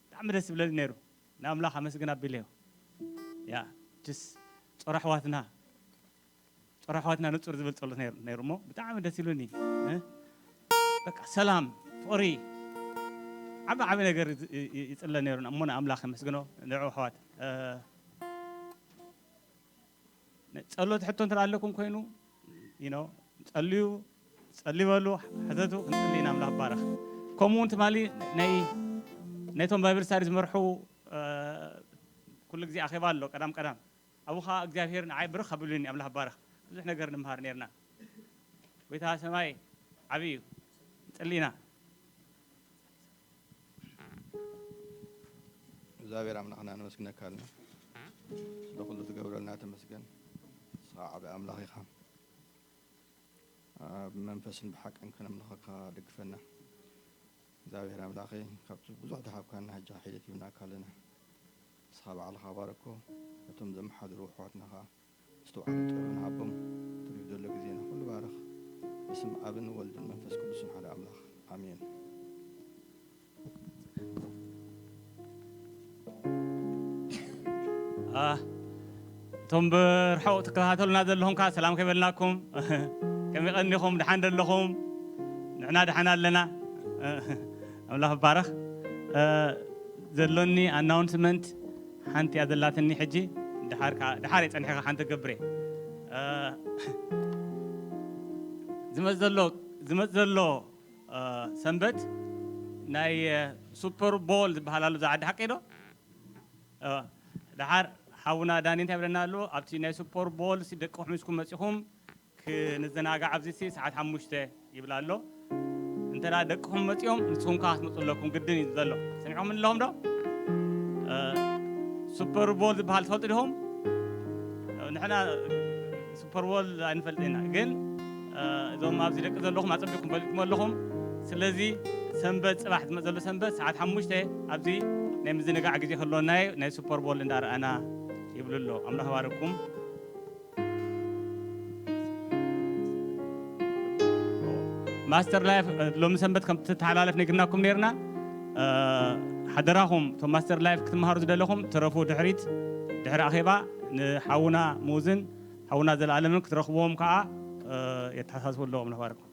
ብጣዕሚ ደስ ዝብለኒ ነይሩ። ንኣምላኽ ኣመስግን ኣቢለዮ። ያ፣ ጅስ ጾር ኣሕዋትና፣ ጾር ኣሕዋትና ንጹር ዝብል ጸሎት ነይሩ፣ ነይሩ እሞ ብጣዕሚ ደስ ኢሉኒ። እ? በቃ ሰላም፣ ፍቕሪ፣ ዓቢ ዓቢ ነገር ይ-፣ ይ-፣ ይጽለ ነይሩ እሞ ንኣምላኽ የመስግኖ። ንዕኡ ኣሕዋት፣ እ፣ ጸሎት ሕቶ እንተ ኣለኩም ኮይኑ፣ you know፣ ጸልዩ፣ ጸልዩ በሉ፣ ሕተቱ፣ ክንጽሊ ኢና፣ ኣምላኽ ባረኽ። ከምኡ እውን ትማሊ ናይ፣ ናይቶም ባይብል ስታዲ ዝመርሑ፣ እ፣ ኩሉ ግዜ ኣኼባ ኣሎ፣ ቀዳም ቀዳም። ኣብኡ ኸኣ እግዚኣብሔር ንዓይ ብርኽ ኣቢሉኒ፣ ኣምላኽ ባረኽ። ብዙሕ ነገር ንምሃር ነርና። ጎይታ ሰማይ ዓቢ እዩ። ንጽሊ ኢና። እግዚኣብሔር ኣምላኽና ነመስግነካ ኣለና። ስለ ኩሉ ትገብረልና ተመስገን። ንስኻ ዓቢ ኣምላኽ ኢኻ። ኣብ መንፈስን ብሓቅን ከነምልኸካ ደግፈና። እግዚኣብሔር ኣምላኸይ፣ ካብቲ ብዙሕ ዝሃብካና ሕጂ ሒደት ሂብናካ ኣለና። ንስኻ ባዕልኻ ባረኮ፣ ነቶም ዘመሓድሩ ኣሕዋትና ኸኣ ምስትውዓልን ጥበብን ሃቦም። ትሪፍ ዘሎ ግዜና ኩሉ ባርኽ። ብስም ኣብን ወልድን መንፈስ ቅዱስን ሓደ ኣምላኽ፣ ኣሜን። አ፣ እቶም ብርሑቕ ትከታተሉና ዘለኹም ከኣ ሰላም ከይበልናኩም፣ ከመይ ቀኒኹም? ደሓን ዶ ኣለኹም? ንሕና ደሓን ኣለና። ኣምላኽ ይባረኽ። እ፣ ዘሎኒ ኣናውንስመንት ሓንቲ እያ ዘላትኒ ሕጂ። ደሓር ከኣ፣ ደሓር እየ ጸኒሐ ከኣ ሓንቲ ክገብር እየ። እ፣ ዝመጽእ ዘሎ፣ ዝመጽእ ዘሎ፣ እ፣ ሰንበት ናይ፣ እ፣ ሱፐር ቦል ዝበሃል ኣሎ እዛ ዓዲ፣ ሓቀይ ዶ? እ፣ ደሓር ሓውና ዳኒ እንታይ ይብለና ኣሎ? ኣብቲ ናይ ሱፐር ቦል ሲ ደቅኹም ሒዝኩም መጺኹም ክንዘናጋዕ ኣብዚ ሲ ሰዓት ሓሙሽተ ይብል ኣሎ። እንተ ደቅኹም መጺኦም ንስኹም ከኣ ክትመጹ ኣለኩም ግድን እዩ ዘሎ። ሰሚዕኩም ኣለኹም ዶ? እ፣ ሱፐር ቦል ዝበሃል ትፈልጡ ዲኹም? ንሕና ሱፐር ቦል ኣይንፈልጥን ኢና፣ ግን፣ እ፣ እዞም ኣብዚ ደቂ ዘለኹም ኣጸቢቕኩም ፈሊጥኩም ኣለኹም። ስለዚ ሰንበት፣ ጽባሕ ዝመጽእ ዘሎ ሰንበት ሰዓት ሓሙሽተ ኣብዚ ናይ ምዝንጋዕ ግዜ ከሎና እዩ፣ ናይ ሱፐር ቦል እንዳረኣና ይብሉ ኣሎ። ኣምላኽ ይባርኩም። ማስተር ላይፍ፣ እ፣ ሎሚ ሰንበት ከም ትተሓላለፍ ነግርናኩም ነርና። እ፣ ሓደራኹም፣ እቶም ማስተር ላይፍ ክትመሃሩ ዝደለኹም ትረፉ ድሕሪት፣ ድሕሪ ኣኼባ ንሓውና ሙዝን ሓውና ዘለኣለምን ክትረኽብዎም ከኣ፣ እ፣ የተሓሳስቡ ኣለዎም። ኣምላኽ ይባርኩም።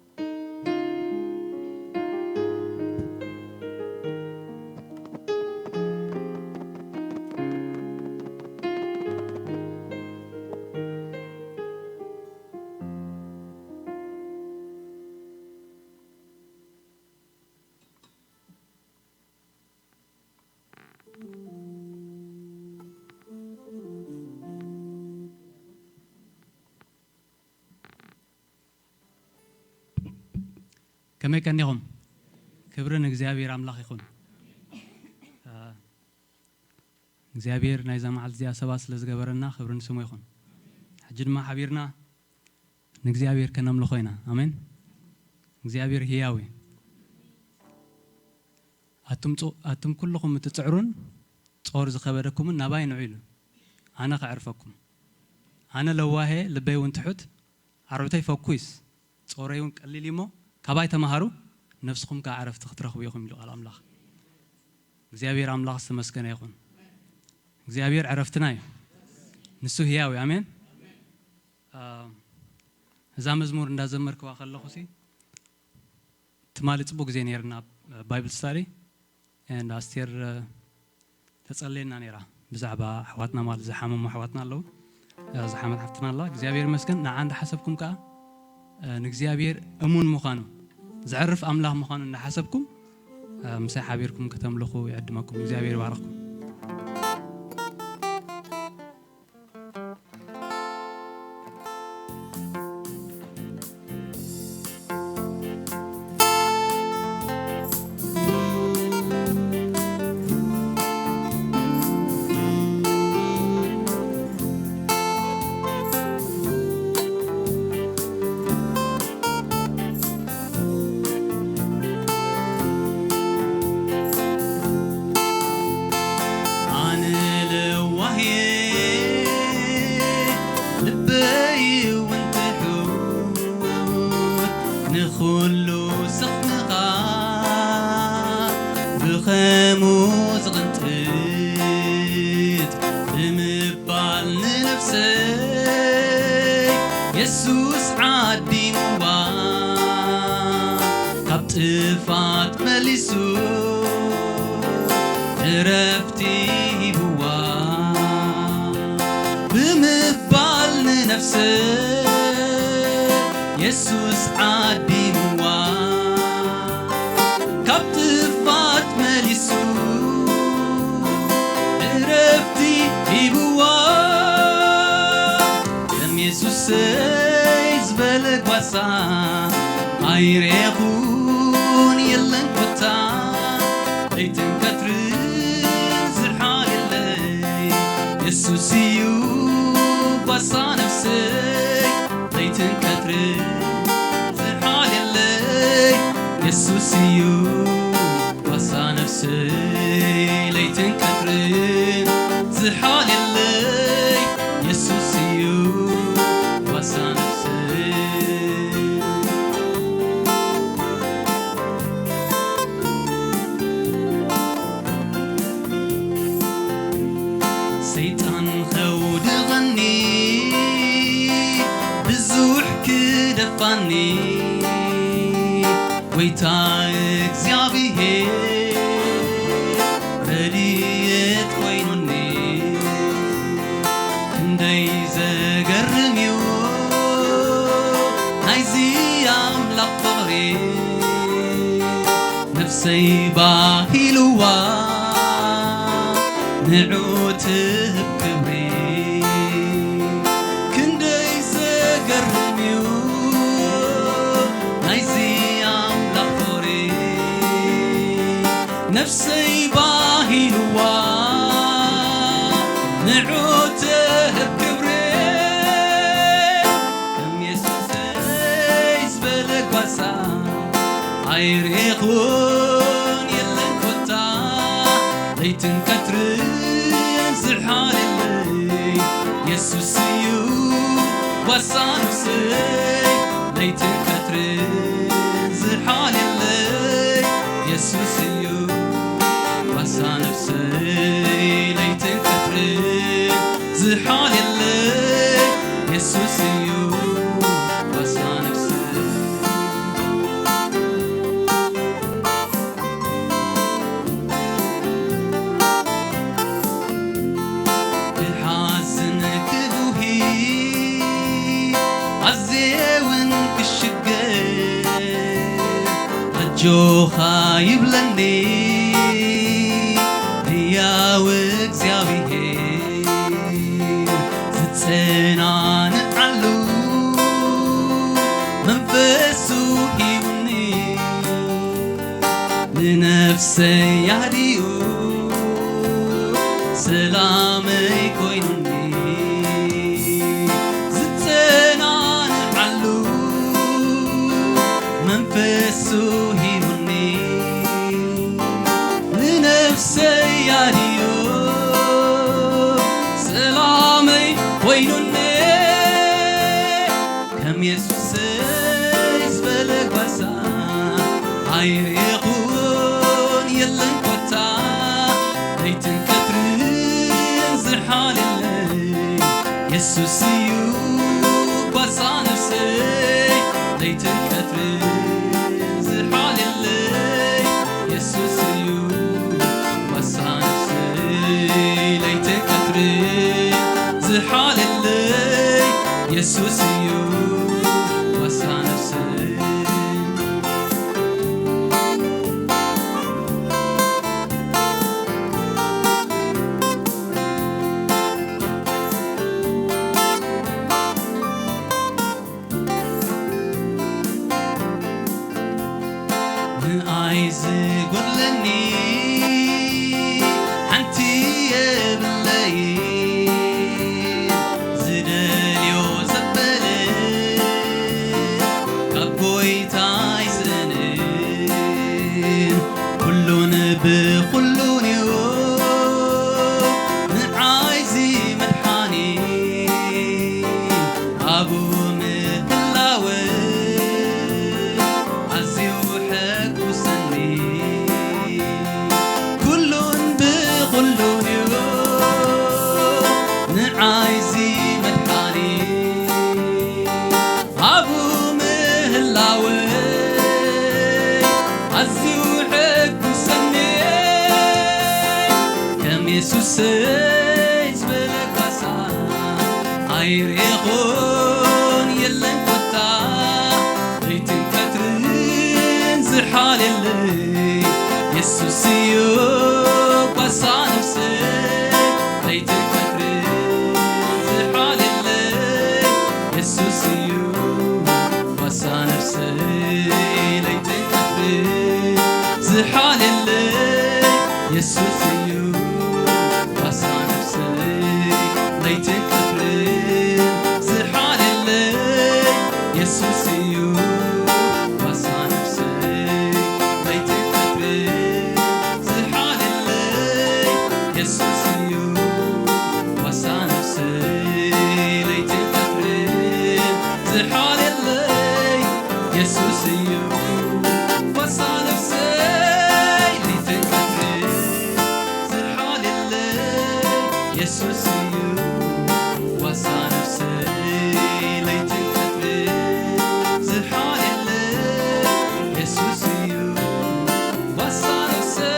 ከመይ ቀኒኹም? ክብሪ ንእግዚኣብሔር ኣምላኽ ይኹን። እ፣ እግዚኣብሔር ናይዛ መዓልቲ እዚኣ ሰባት ስለ ዝገበረና ክብሪ ንስሙ ይኹን። ሕጂ ድማ ሓቢርና ንእግዚኣብሔር ከነምልኾ ኢና። ኣሜን። እግዚኣብሔር ህያው እዩ። ኣቱም ጽ-፣ ኣቱም ኩልኹም እትጽዕሩን ጾር ዝኸበደኩምን ናባይ ንዑ ኢሉ። ኣነ ከዕርፈኩም። ኣነ ለዋሄ፣ ልበይ እውን ትሑት፣ ኣርዑተይ ፈኩስ፣ ጾረይ እውን ቀሊል እዩ እሞ፣ ካባይ ተማሃሩ፣ ነፍስኹም ከኣ ዕረፍቲ ክትረኽቡ ኢኹም ኢሉ ቃል ኣምላኽ። እግዚኣብሔር ኣምላኽ ዝተመስገነ ይኹን። እግዚኣብሔር ዕረፍትና እዩ። ንሱ ህያው እዩ። ኣሜን። አ፣ እዛ መዝሙር እንዳዘመርክዋ ከለኹሲ፣ ትማሊ ጽቡቅ ግዜ ነይርና ኣብ ባይብል ስታዲ። And ኣስቴር፣ እ፣ ተጸልየና ነይራ ብዛዕባ ኣሕዋትና፣ ማለት ዝሓመሙ ኣሕዋትና ኣለዉ። እ፣ ዝሓመት ሓፍትና ኣላ። እግዚኣብሔር ይመስገን። ንዓ እንዳሓሰብኩም ከኣ፣ እ፣ ንእግዚኣብሔር እሙን ምዃኑ፣ ዘዕርፍ ኣምላኽ ምዃኑ እንዳሓሰብኩም፣ እ፣ ምሳይ ሓቢርኩም ከተምልኹ ይዕድመኩም። እግዚኣብሔር ይባርኽኩም። ኣነ ለዋህ እየ፣ ልበይ እውን ትሑት፣ ንኹሉ ስኽፍኻ ብኸሙ ዝቕንጥጥ ብምባል ንነፍሰይ የሱስ ዓዲምዋ፣ ካብ ጥፋት መሊሱ ዕረፍቲ ሂብዋ ብምባል ንነፍሰይ የሱስ ዓዲምዋ፣ ካብ ጥፋት መሊሱ ዕረፍቲ ሂብዋ። ከም የሱሰይ ዝበለ ጓሳ ኣይረኹን የለን ኮታ። ለይትን ቀትርን ዝሓልየለይ የሱስ እዩ ጓሳ ነፍሰይ። ለይትን ቀትርን ዝሓልየለይ የሱስ እዩ ጓሳ ነፍሰይ። ለይትን ቀትርን ዝሓልየለይ የሱስ እዩ ጓሳ ነፍሰይ። ሰይጣን ከውድቐኒ ብዙሕ ክደፋኒ፣ ጎይታ እግዚኣብሔር ረድኤት ኮይኑኒ። ክንደይ ዘገርም እዩ ናይዚ ኣምላኽ ፍቕሪ፣ ነፍሰይ ባሂልዋ ንዑ ትህብ ክብሪ። ክንደይ ዘገርም እዩ ናይዚ ኣምላኽ ፍቕሪ። ነፍሰይ ባሂልዋ ንዑ ትህብ ክብሪ። ከም የሱሰይ ዝበለ ጓሳ ኣይርኤኹን የለን ኮታ። ለይትን ቀትርን ዝሓልየለይ የሱስ እዩ ጓሳ ነፍሰይ። ለይትን ቀትርን ዝሓልየለይ የሱስ እዩ ጓሳ ነፍሰይ። ለይትን ቀትርን ዝሓልየለይ የሱስ እዩ ጓሳ ነፍሰይ። ክሓዝን ክጉሂ ኣዝየ እውን ክሽገር ኣጆኻ ይብለኒ ህያው እግዚኣብሔር። ዝጸናንዓሉ መንፈሱ ሂቡኒ ንነፍሰይ ኣድዩ ሰላመይ ኮይኑኒ። ዝጸናንዓሉ መንፈሱ ሂቡኒ ንነፍሰይ ኣድዩ ሰላመይ ኮይኑኒ። ከም የሱሰይ ዝበለ ጓሳ ኣይርኤኹን የለን ኮታ። ለይትን ቀትርን ዝሓልየለይ የሱስ እዩ ጓሳ ነፍሰይ። ለይትን ቀትርን ዝሓልየለይ የሱስ እዩ ጓሳ ነፍሰይ። ለይትን ቀትርን ዝሓልየለይ የሱስ እዩ ጓሳ ነፍሰይ። ንኣይ ዝጎድለኒ ሓንቲ የብለይ። ዝደልዮ ዘበለ ካብ ጎይታይ ዝእንን ኩሉን ብኹሉን እዩ ንዓይ ዝመድሓኒ። ኣብኡ ምህላወ ኣዝዩ ሕጉሰኒ። ኩሉን ብኹሉን እዩ ንዓይ ዝመድሓኒ። ኣብኡ ምህላወ ኣዝዩ ሕጉሰኒ። ከም የሱሰይ ዝበለ ጓሳ ኣይርኤኹን የለን ኮታ። ለይትን ቀትርን ዝሓልየለይ የሱስ እዩ ጓሳ ነፍሰይ። ለይትን ቀትርን ዝሓልየለይ የሱስ እዩ ጓሳ ነፍሰይ። ለይትን ቀትርን ዝሓልየለይ የሱስ እዩ ጓሳ ነፍሰይ። ለይትን ቀትርን ዝሓልየለይ የሱስ እዩ ጓሳ ነፍሰይ። ለይትን ቀትርን ዝሓልየለይ የሱስ እዩ ጓሳ ነፍሰይ። ለይትን ቀትርን ዝሓልየለይ የሱስ እዩ ጓሳ ነፍሰይ። ለይትን ቀትርን ዝሓልየለይ የሱስ እዩ ጓሳ ነፍሰይ። ለይትን ቀትርን ዝሓልየለይ የሱስ እዩ ጓሳ ነፍሰይ።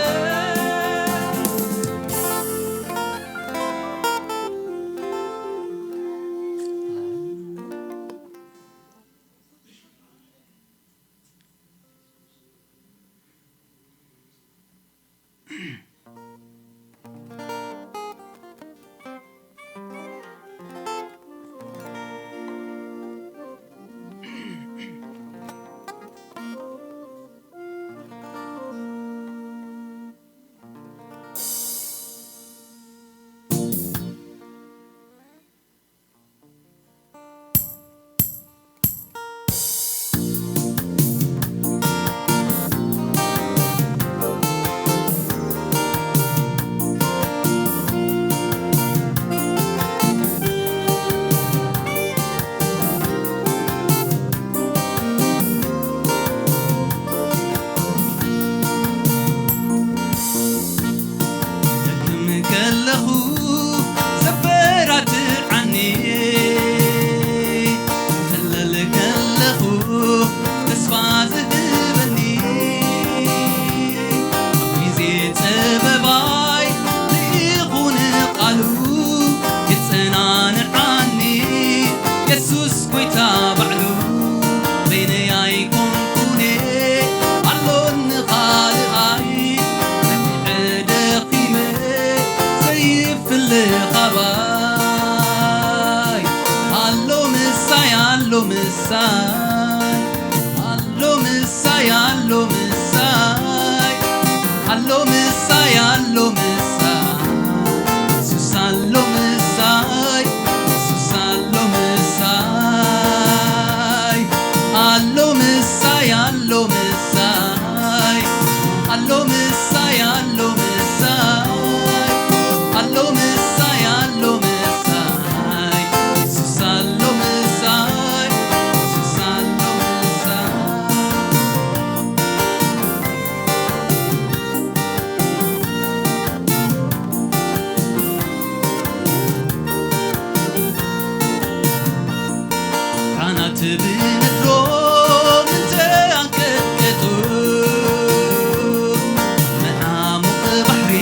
ኣሎ ምሳይ፣ የሱስ ኣሎ ምሳይ፣ የሱስ ኣሎ ምሳይ፣ ኣሎ ምሳይ፣ ኣሎ ምሳይ፣ ኣሎ ምሳይ፣ ኣሎ ምሳይ፣ ኣሎ ምሳይ፣ ኣሎ ምሳይ፣ የሱስ ኣሎ ምሳይ፣ የሱስ ኣሎ ምሳይ። ካህናት ብንድሮም እንተ ኣንቀጥቀጡ፣ መዓሙቕ ባሕሪ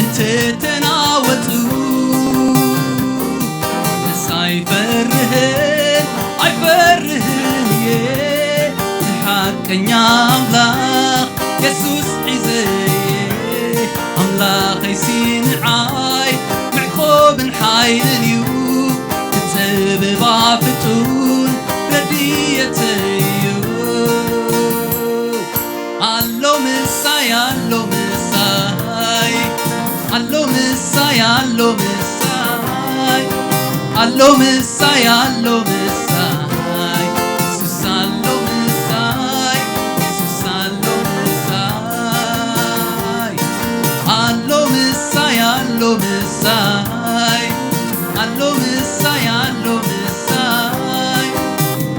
እንተ ተናወጹ፣ ንሳ ኣይፈርህን፣ ኣይፈርህን እየ፣ ንሓቀኛ ኣምላኽ የሱስ ሒዘ እየ፣ ኣምላኸይሲ ንዓይ ምዕቆብን ሓይልን እዩ፣ ብጸበባ ፍጡን ረድኤተይ'ዩ። ኣሎ ምሳይ፣ ኣሎ ምሳይ፣ ኣሎ ምሳይ፣ ኣሎ ምሳይ፣ ኣሎ ምሳይ፣ ኣሎ ምሳይ፣ የሱስ ኣሎ ምሳይ፣ የሱስ ኣሎ ምሳይ፣ ኣሎ ምሳይ፣ ኣሎ ምሳይ፣ ኣሎ ምሳይ፣ ኣሎ ምሳይ፣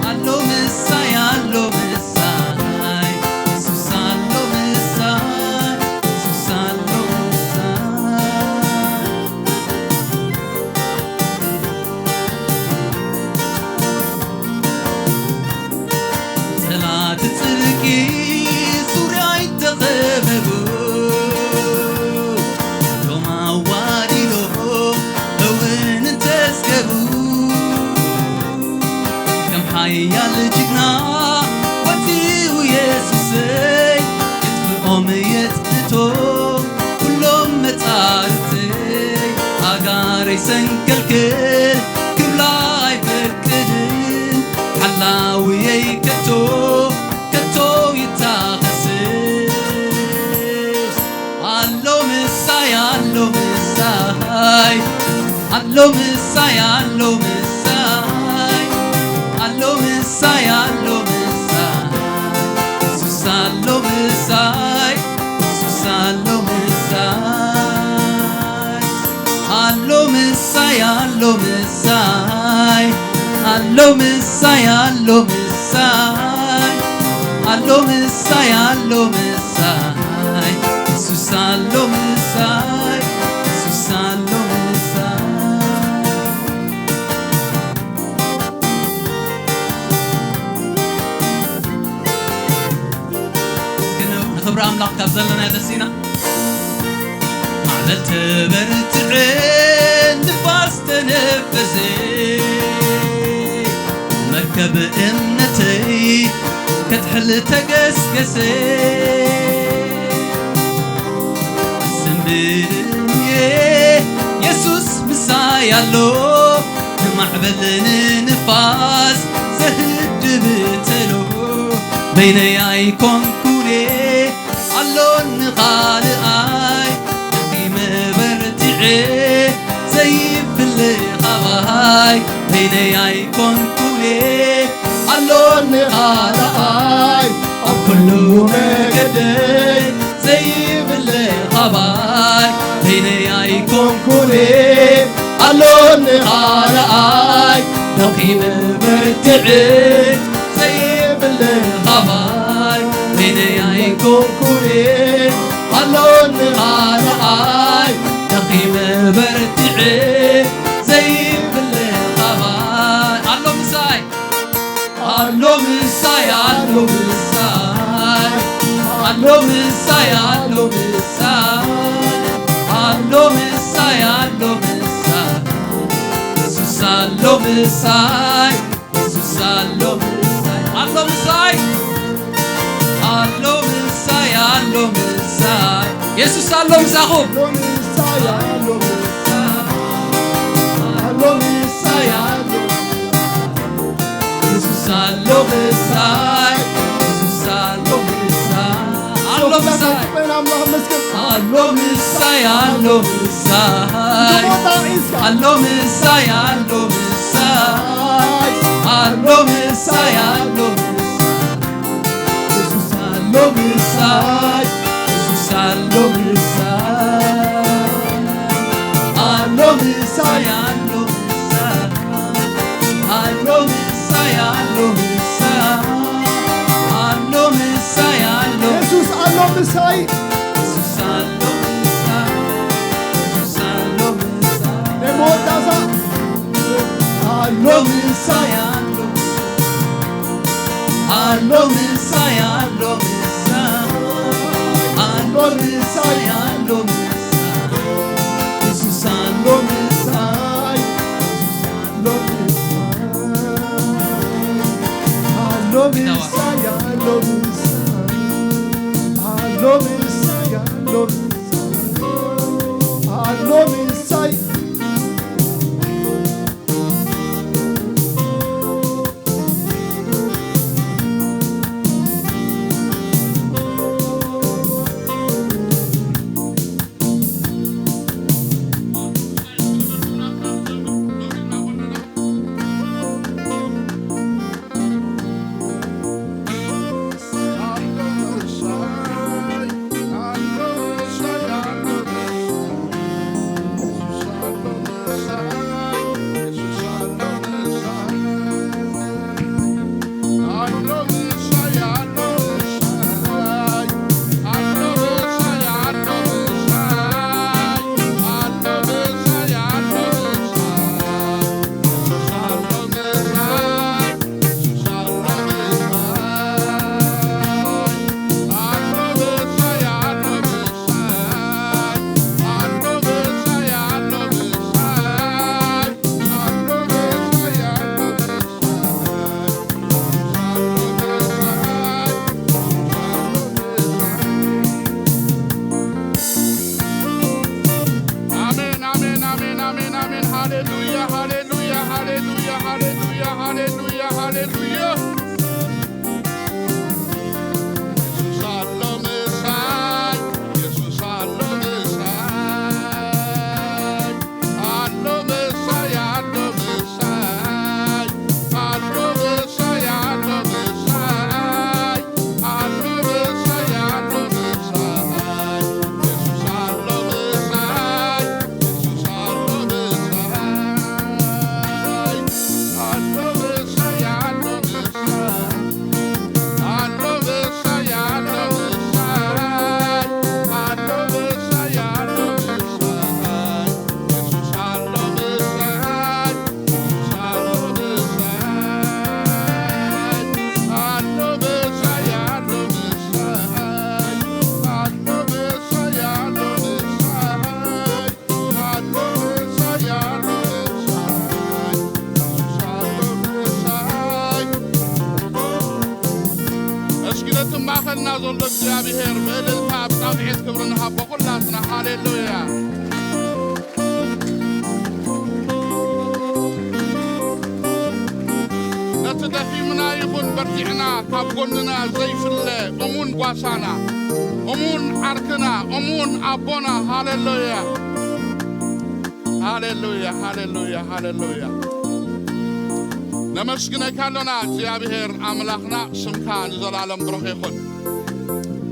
ኣሎ ምሳይ፣ ኣሎ ምሳይ፣ የሱስ ኣሎ ምሳይ፣ የሱስ ኣሎ ምሳይ። ጸላእቲ ጽድቂ ዙርያይ ተኸበቡ፣ ሎም ኣዋዲሎም እውን እንተስገቡ፣ ከም ሓያል ጅግና ወጺኡ የሱሰይ፣ የጥፍኦም የጥፍቶ ኩሎም መጻርተይ፣ ኣጋረይ ሰንከልክል ክብላ ኣይፈቅድን፣ ሓላውየይ ከቶ፣ ከቶ ይታኸስስ። ኣሎ ምሳይ፣ ኣሎ ምሳይ፣ ኣሎ ምሳይ፣ ኣሎ ምሳይ፣ ኣሎ ምሳይ፣ ኣሎ ምሳይ፣ የሱስ ኣሎ ምሳይ፣ የሱስ ኣሎ ምሳይ፣ ኣሎ ምሳይ፣ ኣሎ ምሳይ፣ ኣሎ ምሳይ፣ ኣሎ ምሳይ፣ ኣሎ ምሳይ፣ ኣሎ ምሳይ፣ የሱስ ኣሎ ምሳይ፣ የሱስ ኣሎ ምሳይ። እስኪ ን-፣ ንኽብሪ ኣምላኽ ካብ ዘለና ደስ ኢና። ማዕበል ተበርትዐ፣ ንፋስ ተነፈሰ፣ መርከብ እምነተይ ከትሕል ተገስገሰ። ስምብል'የ የሱስ ምሳይ ኣሎ፣ ንማዕበል ንንፋስ ዘህድእ ተሎ። በይነይ ኣይኮንኩን'የ ኣሎኒ ኻልኣይ፣ ደኺመ በርቲዐ ዘይፍለ ኻባይ። በይነይ ኣይኮንኩን'የ ኣሎኒ ኻልኣይ፣ ኣብ ኩሉ መገደይ ዘይብለ ኻባይ። በይነይ ኣይኮንኩን'የ ኣሎኒ ኻልኣይ፣ ደኺመ በርቲዐ ዘይብለ ኻባይ። በይነይ ኣይኮንኩን'የ ኣሎኒ ኻልኣይ፣ ደኺመ በርቲዐ ዘይብለ ኻባይ። ኣሎ ምሳይ፣ ኣሎ ምሳይ፣ ኣሎ ምሳይ፣ ኣሎ ምሳይ፣ ኣሎ ምሳይ፣ ኣሎ ምሳይ፣ ኣሎ ምሳይ፣ የሱስ ኣሎ ምሳይ፣ የሱስ ኣሎ ምሳይ፣ ኣሎ ምሳይ፣ ኣሎ ምሳይ፣ ኣሎ ምሳይ፣ የሱስ ኣሎ ምሳኹም። ኣሎ ምሳይ፣ ኣሎ ምሳይ፣ ኣሎ ምሳይ፣ ኣሎ የሱስ ኣሎ ምሳይ፣ የሱስ ኣሎ ምሳይ፣ ኣሎ ምሳይ። ኣምላኽ መስገን ኣሎ ምሳይ፣ ኣሎ ምሳይ፣ ኣሎ ምሳይ፣ ኣሎ ምሳይ፣ ኣሎ ምሳይ፣ ኣሎ ምሳይ፣ የሱስ ኣሎ ምሳይ፣ የሱስ ኣሎ ምሳይ፣ ኣሎ ምሳይ፣ ኣሎ ምሳይ፣ ኣሎ ምሳይ፣ ኣሎ ምሳይ፣ ኣሎ ምሳይ፣ ኣሎ የሱስ ኣሎ ምሳይ። የሱስ ኣሎ ምሳይ፣ የሱስ ኣሎ ምሳይ፣ ናይ መወዳእታ ኣሎ ምሳይ፣ ኣሎ ኣሎ ምሳይ፣ ኣሎ ምሳይ፣ ኣሎ ምሳይ፣ ኣሎ ምሳይ፣ የሱስ ኣሎ ምሳይ፣ የሱስ ኣሎ ምሳይ፣ ኣሎ ምሳይ፣ ኣሎ ምሳይ፣ ኣሎ ምሳይ፣ ኣሎ ምሳይ፣ ኣሎ ምሳይ። ኣሜን፣ ኣሜን፣ ኣሜን፣ ኣሜን፣ ኣሜን። ሃሌሉያ፣ ሃሌሉያ፣ ሃሌሉያ፣ ሃሌሉያ፣ ሃሌሉያ፣ ሃሌሉያ። የሱስ ኣሎ ምሳይ፣ የሱስ ኣሎ ምሳይ፣ ኣሎ ምሳይ፣ ኣሎ ምሳይ፣ ኣሎ ምሳይ፣ ኣሎ ምሳይ፣ ኣሎ ምሳይ፣ ኣሎ ምሳይ፣ የሱስ ኣሎ ምሳይ፣ የሱስ ኣሎ ምሳይ፣ ኣሎ ምሳይ፣ ኣሎ ምሳይ። እስኪ ነቲ ማእኸልና ዘሎ እግዚኣብሔር ብእልልታ ብጣቕዒት ክብሪ ንሃቦ ኩላትና። ሃሌሉያ። ነቲ ደኺምና ይኹን በርቲዕና ካብ ጎንና ዘይፍለ እሙን ጓሳና፣ እሙን ዓርክና፣ እሙን ኣቦና። ሃሌሉያ፣ ሃሌሉያ፣ ሃሌሉያ፣ ሃሌሉያ። ነመስግነካ ኣሎና እግዚኣብሔር ኣምላኽና፣ ስምካ ንዘላለም ብሩኽ ይኹን።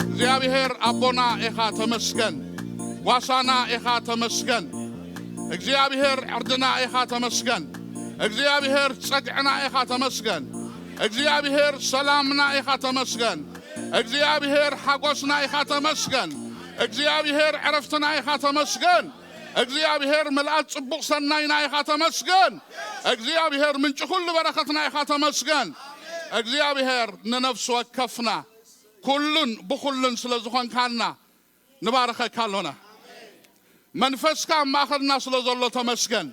እግዚኣብሔር ኣቦና ኢኻ ተመስገን፣ ጓሳና ኢኻ ተመስገን። እግዚኣብሔር ዕርድና ኢኻ ተመስገን። እግዚኣብሔር ጸግዕና ኢኻ ተመስገን። እግዚኣብሔር ሰላምና ኢኻ ተመስገን። እግዚኣብሔር ሓጎስና ኢኻ ተመስገን። እግዚኣብሔር ዕረፍትና ኢኻ ተመስገን። እግዚኣብሔር ምልኣት ጽቡቕ ሰናይና ኢኻ ተመስገን። እግዚኣብሔር ምንጪ ኩሉ በረኸትና ኢኻ ተመስገን። እግዚኣብሔር ንነፍሲ ወከፍና ኩሉን ብኹሉን ስለ ዝኾንካልና ንባርኸካ ኣሎና። መንፈስካ ኣብ ማእኸልና ስለ ዘሎ ተመስገን።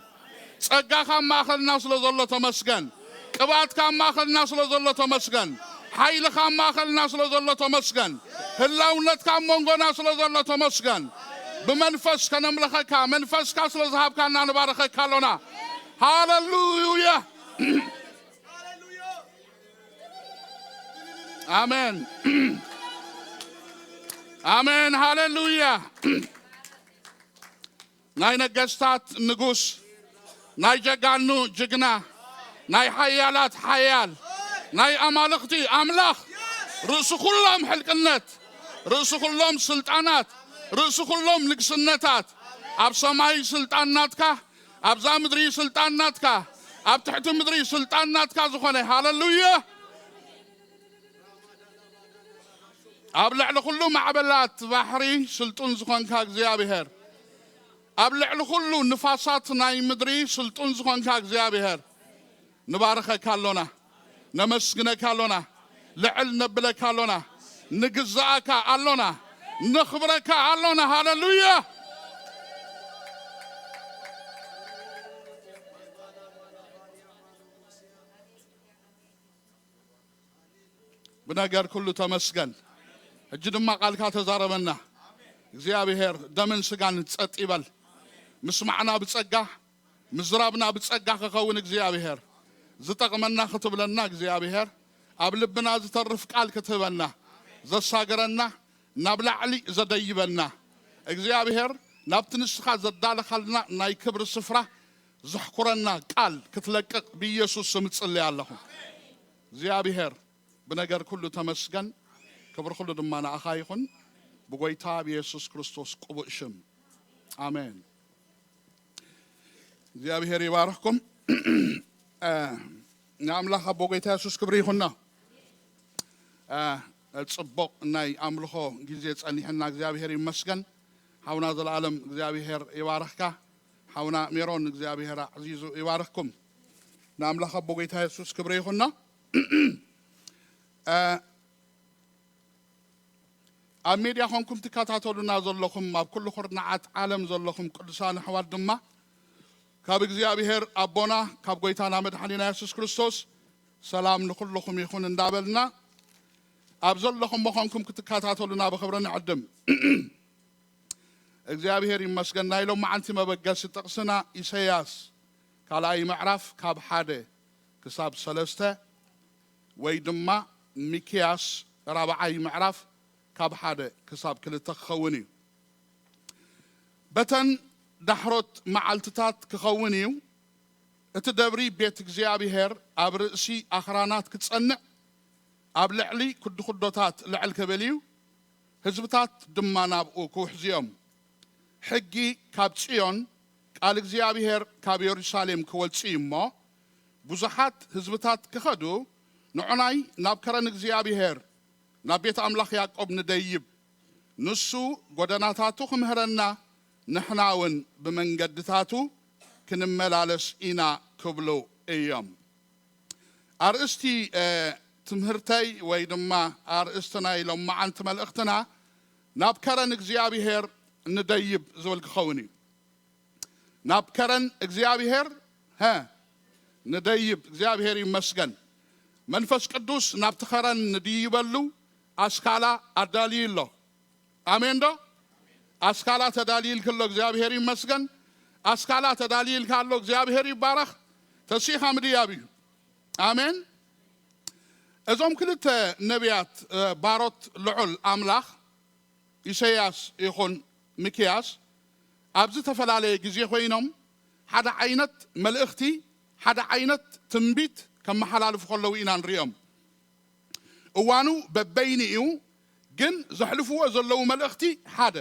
ጸጋኻ ኣብ ማእኸልና ስለ ዘሎ ተመስገን። ቅብኣትካ ኣብ ማእኸልና ስለ ዘሎ ተመስገን። ሓይልኻ ኣብ ማእኸልና ስለ ዘሎ ተመስገን። ህላውነትካ ኣብ መንጎና ስለ ዘሎ ተመስገን። ብመንፈስ ከነምልኸካ መንፈስካ ስለ ዝሃብካና ንባርኸካ ኣሎና። ሃሌሉያ። ኣሜን። ኣሜን፣ ሃሌሉያ። ናይ ነገስታት ንጉስ፣ ናይ ጀጋኑ ጅግና፣ ናይ ሓያላት ሓያል፣ ናይ ኣማልኽቲ ኣምላኽ፣ ርእሲ ኩሎም ሕልቅነት፣ ርእሲ ኩሎም ስልጣናት፣ ርእሲ ኩሎም ንግስነታት፣ ኣብ ሰማይ ስልጣን ናትካ፣ ኣብዛ ምድሪ ስልጣን ናትካ፣ ኣብ ትሕቲ ምድሪ ስልጣን ናትካ ዝኾነ፣ ሃሌሉያ። ኣብ ልዕሊ ኩሉ ማዕበላት ባሕሪ ስልጡን ዝኾንካ እግዚኣብሔር፣ ኣብ ልዕሊ ኩሉ ንፋሳት ናይ ምድሪ ስልጡን ዝኾንካ እግዚኣብሔር፣ ንባርኸካ ኣሎና፣ ነመስግነካ ኣሎና፣ ልዕል ነብለካ ኣሎና፣ ንግዛኣካ ኣሎና፣ ነኽብረካ ኣሎና። ሃሌሉያ። ብነገር ኩሉ ተመስገን። ሕጂ ድማ ቃልካ ተዛረበና እግዚኣብሔር። ደምን ስጋን ጸጥ ይበል። ምስማዕና ብጸጋ፣ ምዝራብና ብጸጋ ክኸውን እግዚኣብሔር። ዝጠቕመና ክትብለና እግዚኣብሔር፣ ኣብ ልብና ዝተርፍ ቃል ክትህበና፣ ዘሳግረና፣ ናብ ላዕሊ ዘደይበና እግዚኣብሔር፣ ናብቲ ንስኻ ዘዳለኻልና ናይ ክብሪ ስፍራ ዘሕኩረና ቃል ክትለቅቕ ብኢየሱስ ስም እጽልይ ኣለኹ። እግዚኣብሔር ብነገር ኩሉ ተመስገን። ክብሪ ኩሉ ድማ ንኣኻ ይኹን፣ ብጎይታ ብየሱስ ክርስቶስ ቅቡእ ሽም፣ ኣሜን። እግዚኣብሔር ይባርኽኩም። እ፣ ንኣምላኽ ኣቦ ጎይታ የሱስ ክብሪ ይኹኖ። እ፣ ጽቡቕ ናይ ኣምልኾ ግዜ ጸኒሕና፣ እግዚኣብሔር ይመስገን። ሓውና ዘለኣለም እግዚኣብሔር ይባርኽካ። ሓውና ሜሮን እግዚኣብሔር ኣዕዚዙ ይባርኽኩም። ንኣምላኽ ኣቦ ጎይታ የሱስ ክብሪ ይኹኖ። እ፣ ኣብ ሜድያ ኾንኩም ትከታተሉና ዘለኹም፣ ኣብ ኩሉ ኩርናዓት ዓለም ዘለኹም ቅዱሳን ኣሕዋት ድማ፣ ካብ እግዚኣብሔር ኣቦና፣ ካብ ጎይታና መድሓኒና የሱስ ክርስቶስ ሰላም ንኹልኹም ይኹን እንዳበልና፣ ኣብ ዘለኹም ኾንኩም ክትከታተሉና ብኽብሪ ንዕድም። እግዚኣብሔር ይመስገን። ናይ ሎማዓንቲ መበገሲ ጥቕስና ኢሳይያስ ካልኣይ ምዕራፍ ካብ ሓደ ክሳብ ሰለስተ፣ ወይ ድማ ሚክያስ ራብዓይ ምዕራፍ ካብ ሓደ ክሳብ ክልተ ክኸውን እዩ። በተን ዳሕሮት መዓልትታት ክኸውን እዩ፣ እቲ ደብሪ ቤት እግዚኣብሔር ኣብ ርእሲ ኣኽራናት ክጸንዕ፣ ኣብ ልዕሊ ኩድኩዶታት ልዕል ክብል እዩ፣ ህዝብታት ድማ ናብኡ ክውሕዙ እዮም። ሕጊ ካብ ጽዮን፣ ቃል እግዚኣብሔር ካብ የሩሳሌም ክወጽእ እዩ እሞ፣ ብዙሓት ህዝብታት ክኸዱ፣ ንዑናይ ናብ ከረን እግዚኣብሔር፣ ናብ ቤት ኣምላኽ ያዕቆብ ንደይብ፣ ንሱ ጐደናታቱ ክምህረና፣ ንሕና እውን ብመንገድታቱ ክንመላለስ ኢና ክብሉ እዮም። ኣርእስቲ፣ እ፣ ትምህርተይ ወይ ድማ ኣርእስቲ ናይ ሎማዓንቲ መልእኽትና፣ ናብ ከረን እግዚኣብሔር ንደይብ ዝብል ክኸውን እዩ። ናብ ከረን እግዚኣብሔር፣ ሀ፣ ንደይብ። እግዚኣብሔር ይመስገን። መንፈስ ቅዱስ ናብቲ ከረን ንድይበሉ ኣስካላ ኣዳልዩ ኣሎ። ኣሜን ዶ? ኣስካላ ተዳልይልክ ኣሎ፣ እግዚኣብሔር ይመስገን። ኣስካላ ተዳልይልካ ኣሎ፣ እግዚኣብሔር ይባረኽ። ተሲኻ ምድያብ እዩ። ኣሜን። እዞም ክልተ ነቢያት፣ እ፣ ባሮት ልዑል ኣምላኽ፣ ኢሳይያስ ይኹን ሚክያስ፣ ኣብ ዝተፈላለየ ግዜ ኮይኖም ሓደ ዓይነት መልእኽቲ፣ ሓደ ዓይነት ትንቢት ከመሓላልፉ ከለዉ ኢና ንሪኦም። እዋኑ በበይኑ እዩ፣ ግን ዘሕልፍዎ ዘለዉ መልእኽቲ ሓደ፣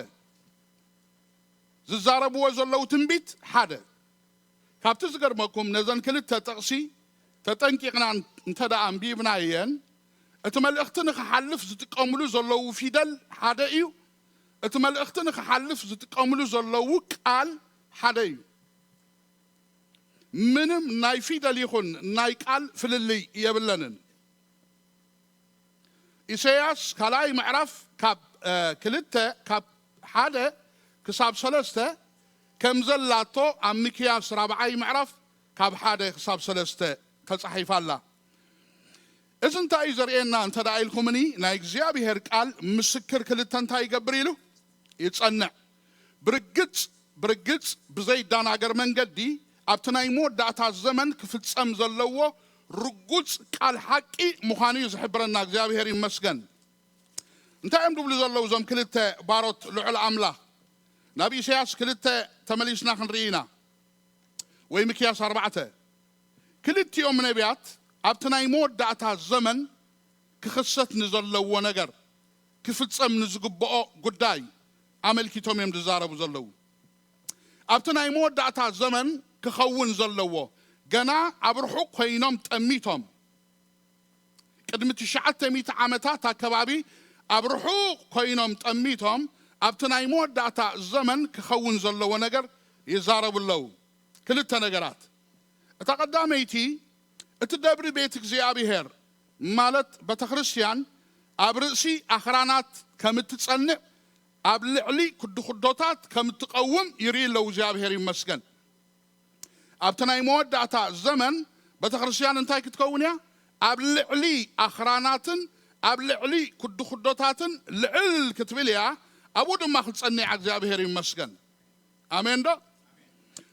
ዝዛረብዎ ዘለዉ ትንቢት ሓደ። ካብቲ ዝገርመኩም፣ ነዘን ክልተ ጥቕሲ ተጠንቂቕና እንተ ደኣ ኣንቢብናየን፣ እቲ መልእኽቲ ንኽሓልፍ ዝጥቀምሉ ዘለዉ ፊደል ሓደ እዩ። እቲ መልእኽቲ ንኽሓልፍ ዝጥቀምሉ ዘለዉ ቃል ሓደ እዩ። ምንም ናይ ፊደል ይኹን ናይ ቃል ፍልልይ የብለንን። ኢሳይያስ ካልኣይ ምዕራፍ ካብ፣ እ፣ ክልተ፣ ካብ ሓደ ክሳብ ሰለስተ ከም ዘላቶ ኣብ ሚክያስ ራብዓይ ምዕራፍ ካብ ሓደ ክሳብ ሰለስተ ተጻሒፋ ኣላ። እዚ እንታይ እዩ ዘርእየና እንተ ደኣ ኢልኩምኒ፣ ናይ እግዚኣብሔር ቃል ምስክር ክልተ እንታይ ይገብር ኢሉ ይጸንዕ። ብርግጽ፣ ብርግጽ ብዘይዳናገር መንገዲ ኣብቲ ናይ መወዳእታ ዘመን ክፍጸም ዘለዎ ርጉጽ ቃል ሓቂ ምዃኑ እዩ ዝሕብረና። እግዚኣብሔር ይመስገን። እንታይ እዮም ድብሉ ዘለዉ እዞም ክልተ ባሮት ልዑል ኣምላኽ? ናብ ኢሳያስ ክልተ ተመሊስና ክንርኢ ኢና፣ ወይ ምክያስ ኣርባዕተ። ክልቲኦም ነቢያት ኣብቲ ናይ መወዳእታ ዘመን ክኽሰት ንዘለዎ ነገር፣ ክፍጸም ንዝግብኦ ጉዳይ ኣመልኪቶም እዮም ዝዛረቡ ዘለዉ። ኣብቲ ናይ መወዳእታ ዘመን ክኸውን ዘለዎ፣ ገና ኣብ ርሑቕ ኮይኖም ጠሚቶም፣ ቅድሚ ትሽዓተ ሚእቲ ዓመታት ኣከባቢ ኣብ ርሑቕ ኮይኖም ጠሚቶም፣ ኣብቲ ናይ መወዳእታ ዘመን ክኸውን ዘለዎ ነገር ይዛረቡ ኣለዉ። ክልተ ነገራት። እታ ቀዳመይቲ፣ እቲ ደብሪ ቤት እግዚኣብሔር፣ ማለት ቤተ ክርስቲያን፣ ኣብ ርእሲ ኣኽራናት ከም እትጸንዕ፣ ኣብ ልዕሊ ኩድኩዶታት ከም እትቐውም ይርኢ ኣለዉ። እግዚኣብሔር ይመስገን። ኣብቲ ናይ መወዳእታ ዘመን ቤተ ክርስቲያን እንታይ ክትከውን እያ? ኣብ ልዕሊ ኣኽራናትን ኣብ ልዕሊ ኩድኩዶታትን ልዕል ክትብል እያ። ኣብኡ ድማ ክትጸንዕ እያ። እግዚኣብሔር ይመስገን። ኣሜን ዶ?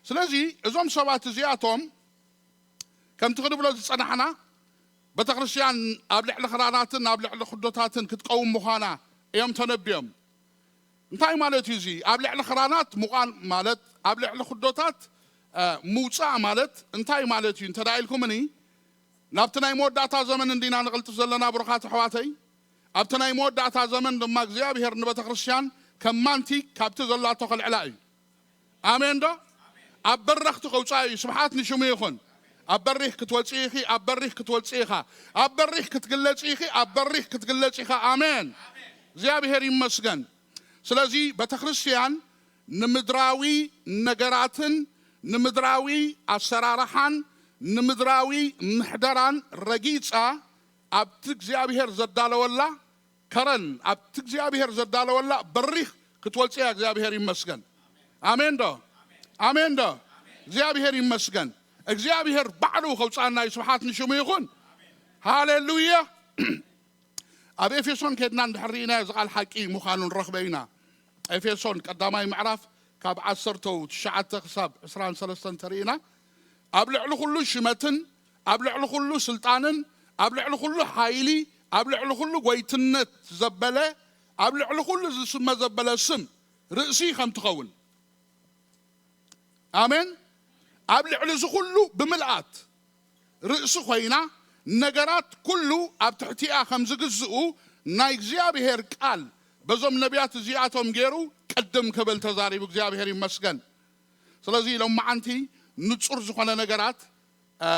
ስለዚ እዞም ሰባት እዚኣቶም ከምቲ ክንብሎ ዝጸናሕና፣ ቤተ ክርስቲያን ኣብ ልዕሊ ክራናትን ኣብ ልዕሊ ኩዶታትን ክትቀውም ምዃና እዮም ተነብዮም። እንታይ ማለት እዩ እዚ? ኣብ ልዕሊ ክራናት ምዃን ማለት፣ ኣብ ልዕሊ ኩዶታት፣ እ፣ ምውጻእ ማለት እንታይ ማለት እዩ እንተ ደኣ ኢልኩምኒ፣ ናብቲ ናይ መወዳእታ ዘመን እንዲና ንቕልጥፍ ዘለና ብሩኻት ኣሕዋተይ። ኣብቲ ናይ መወዳእታ ዘመን ድማ እግዚኣብሔር ንቤተ ክርስቲያን ከማንቲ ካብቲ ዘላቶ ከልዕላ እዩ። ኣሜን ዶ? ኣብ በረኽቲ ከውፅኣ እዩ። ስብሓት ንሽሙ ይኹን። ኣብ በሪኽ ክትወፂ ኢኺ፣ ኣብ በሪኽ ክትወፂ ኢኻ። ኣብ በሪኽ ክትግለፂ ኢኺ፣ ኣብ በሪኽ ክትግለፂ ኢኻ። ኣሜን። እግዚኣብሔር ይመስገን። ስለዚ ቤተ ክርስቲያን ንምድራዊ ነገራትን ንምድራዊ ኣሰራርሓን ንምድራዊ ምሕደራን ረጊፃ፣ ኣብቲ እግዚኣብሔር ዘዳለወላ ከረን፣ ኣብቲ እግዚኣብሔር ዘዳለወላ በሪኽ ክትወፅእ እያ። እግዚኣብሔር ይመስገን። ኣሜን ዶ? ኣሜን ዶ? እግዚኣብሔር ይመስገን። እግዚኣብሔር ባዕሉ ከውፅኣና እዩ። ስብሓት ንሽሙ ይኹን። ሃሌሉያ። ኣብ ኤፌሶን ከድና እንድሕር ርኢናዮ፣ እዚ ቃል ሓቂ ምዃኑ ንረኽቦ ኢና። ኤፌሶን ቀዳማይ ምዕራፍ ካብ ዓሰርተው ትሽዓተ ክሳብ ዕስራን ሰለስተን እንተርኢና፣ ኣብ ልዕሊ ኩሉ ሽመትን ኣብ ልዕሊ ኩሉ ስልጣንን ኣብ ልዕሊ ኩሉ ሓይሊ ኣብ ልዕሊ ኩሉ ጎይትነት ዘበለ፣ ኣብ ልዕሊ ኩሉ ዝስመ ዘበለ ስም ርእሲ ከም ትኸውን። ኣሜን። ኣብ ልዕሊ እዚ ኩሉ ብምልኣት ርእሲ ኮይና፣ ነገራት ኩሉ ኣብ ትሕቲኣ ከም ዝግዝኡ ናይ እግዚኣብሔር ቃል በዞም ነቢያት እዚኣቶም ገይሩ ቅድም ክብል ተዛሪቡ። እግዚኣብሔር ይመስገን። ስለዚ ሎማዓንቲ ንጹር ዝኾነ ነገራት፣ እ፣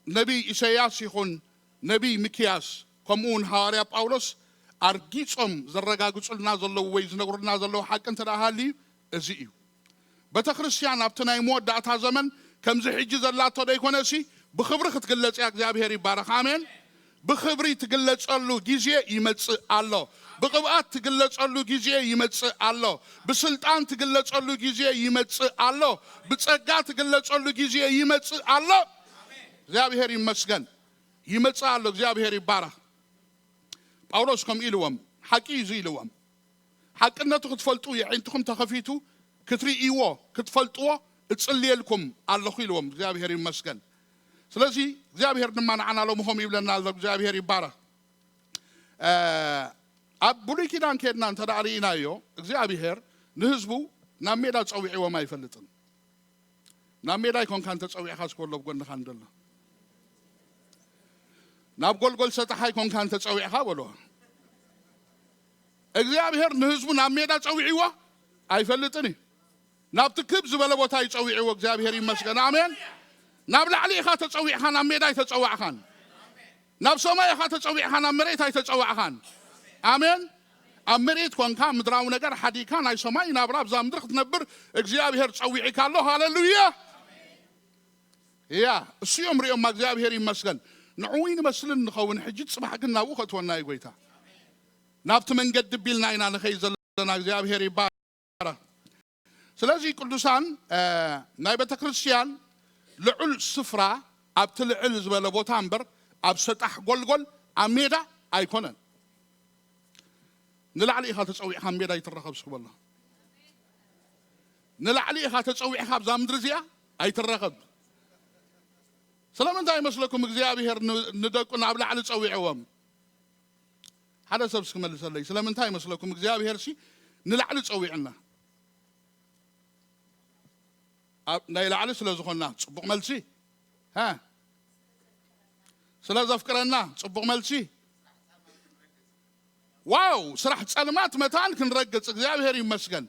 ነቢይ ኢሳይያስ ይኹን ነቢይ ሚክያስ፣ ከምኡ እውን ሃዋርያ ጳውሎስ ኣርጊጾም ዘረጋግጹልና ዘለዉ ወይ ዝነግሩልና ዘለዉ ሓቂ እንተ ደኣ ሃልዩ፣ እዚ እዩ። ቤተ ክርስቲያን ኣብቲ ናይ መወዳእታ ዘመን ከምዚ ሕጂ ዘላቶ ደይኮነሲ፣ ብኽብሪ ክትግለጽ እያ። እግዚኣብሔር ይባረኽ። ኣሜን። ብኽብሪ ትግለጸሉ ግዜ ይመጽእ ኣሎ። ብቕብኣት ትግለጸሉ ግዜ ይመጽእ ኣሎ። ብስልጣን ትግለጸሉ ግዜ ይመጽእ ኣሎ። ብጸጋ ትግለጸሉ ግዜ ይመጽእ ኣሎ። እግዚኣብሔር ይመስገን። ይመጽእ ኣሎ። እግዚኣብሔር ይባረኽ። ጳውሎስ ከምኡ ኢልዎም፣ ሓቂ እዩ ኢልዎም። ሓቅነቱ ክትፈልጡ የዒንትኹም ተኸፊቱ ክትርእይዎ፣ ክትፈልጥዎ እጽልየልኩም ኣለኹ ኢልዎም። እግዚኣብሔር ይመስገን። ስለዚ እግዚኣብሔር ድማ ንዓና ሎሚ ከምኡ ይብለና ኣሎ። እግዚኣብሔር ይባረኽ። እ፣ ኣብ ብሉይ ኪዳን ከድና እንተ ደኣ ርኢናዮ፣ እግዚኣብሔር ንህዝቡ ናብ ሜዳ ጸዊዕዎም ኣይፈልጥን። ናብ ሜዳ ኣይኮንካን ተጸዊዕኻ፣ እስኪ በሎ ኣብ ጎንኻ ንደሎ። ናብ ጎልጎል ሰጣሕ ኣይኮንካን ተጸዊዕኻ በሎ። እግዚኣብሔር ንህዝቡ ናብ ሜዳ ጸዊዕዎ ኣይፈልጥን እዩ። ናብቲ ክብ ዝበለ ቦታ እዩ ጸዊዕዎ። እግዚኣብሔር ይመስገን። ኣሜን። ናብ ላዕሊ ኢኻ ተጸዊዕኻ፣ ናብ ሜዳ ኣይተጸዋዕኻን። ናብ ሰማይ ኢኻ ተጸዊዕኻ፣ ናብ መሬት ኣይተጸዋዕኻን። ኣሜን። ኣብ መሬት ኮንካ ምድራዊ ነገር ሓዲግካ ናይ ሰማይ ናብራ ኣብዛ ምድሪ ክትነብር እግዚኣብሔር ጸዊዕካ ኣሎ። ሃሌሉያ። እያ፣ እሱ እዮም ሪኦማ። እግዚኣብሔር ይመስገን። ንዕኡ ይንመስልን ንኸውን፣ ሕጂ ጽባሕ ግን ናብኡ ከእትወና እዩ ጎይታ። ናብቲ መንገዲ ቢልና ኢና ንኸይድ ዘለና። እግዚኣብሔር ይባረኽ። ስለዚ ቅዱሳን፣ እ፣ ናይ ቤተ ክርስቲያን ልዑል ስፍራ ኣብቲ ልዕል ዝበለ ቦታ እምበር ኣብ ሰጣሕ ጎልጎል ኣብ ሜዳ ኣይኮነን። ንላዕሊ ኢኻ ተጸዊዕኻ ኣብ ሜዳ ኣይትረኸብ እስኪ በሎ። ንላዕሊ ኢኻ ተጸዊዕኻ ኣብዛ ምድሪ እዚኣ ኣይትረኸብ። ስለምንታይ ይመስለኩም እግዚኣብሔር ን-፣ ንደቁ ናብ ላዕሊ ጸዊዕዎም? ሓደ ሰብ እስኪ መልሰለይ። ስለምንታይ ይመስለኩም እግዚኣብሄር ሲ ንላዕሊ ጸዊዕና? ኣብ ናይ ላዕሊ ስለ ዝኾንና ጽቡቕ መልሲ። ሃ? ስለ ዘፍቅረና ጽቡቕ መልሲ። ዋው! ስራሕ ጸልማት መታን ክንረግጽ እግዚኣብሄር ይመስገን።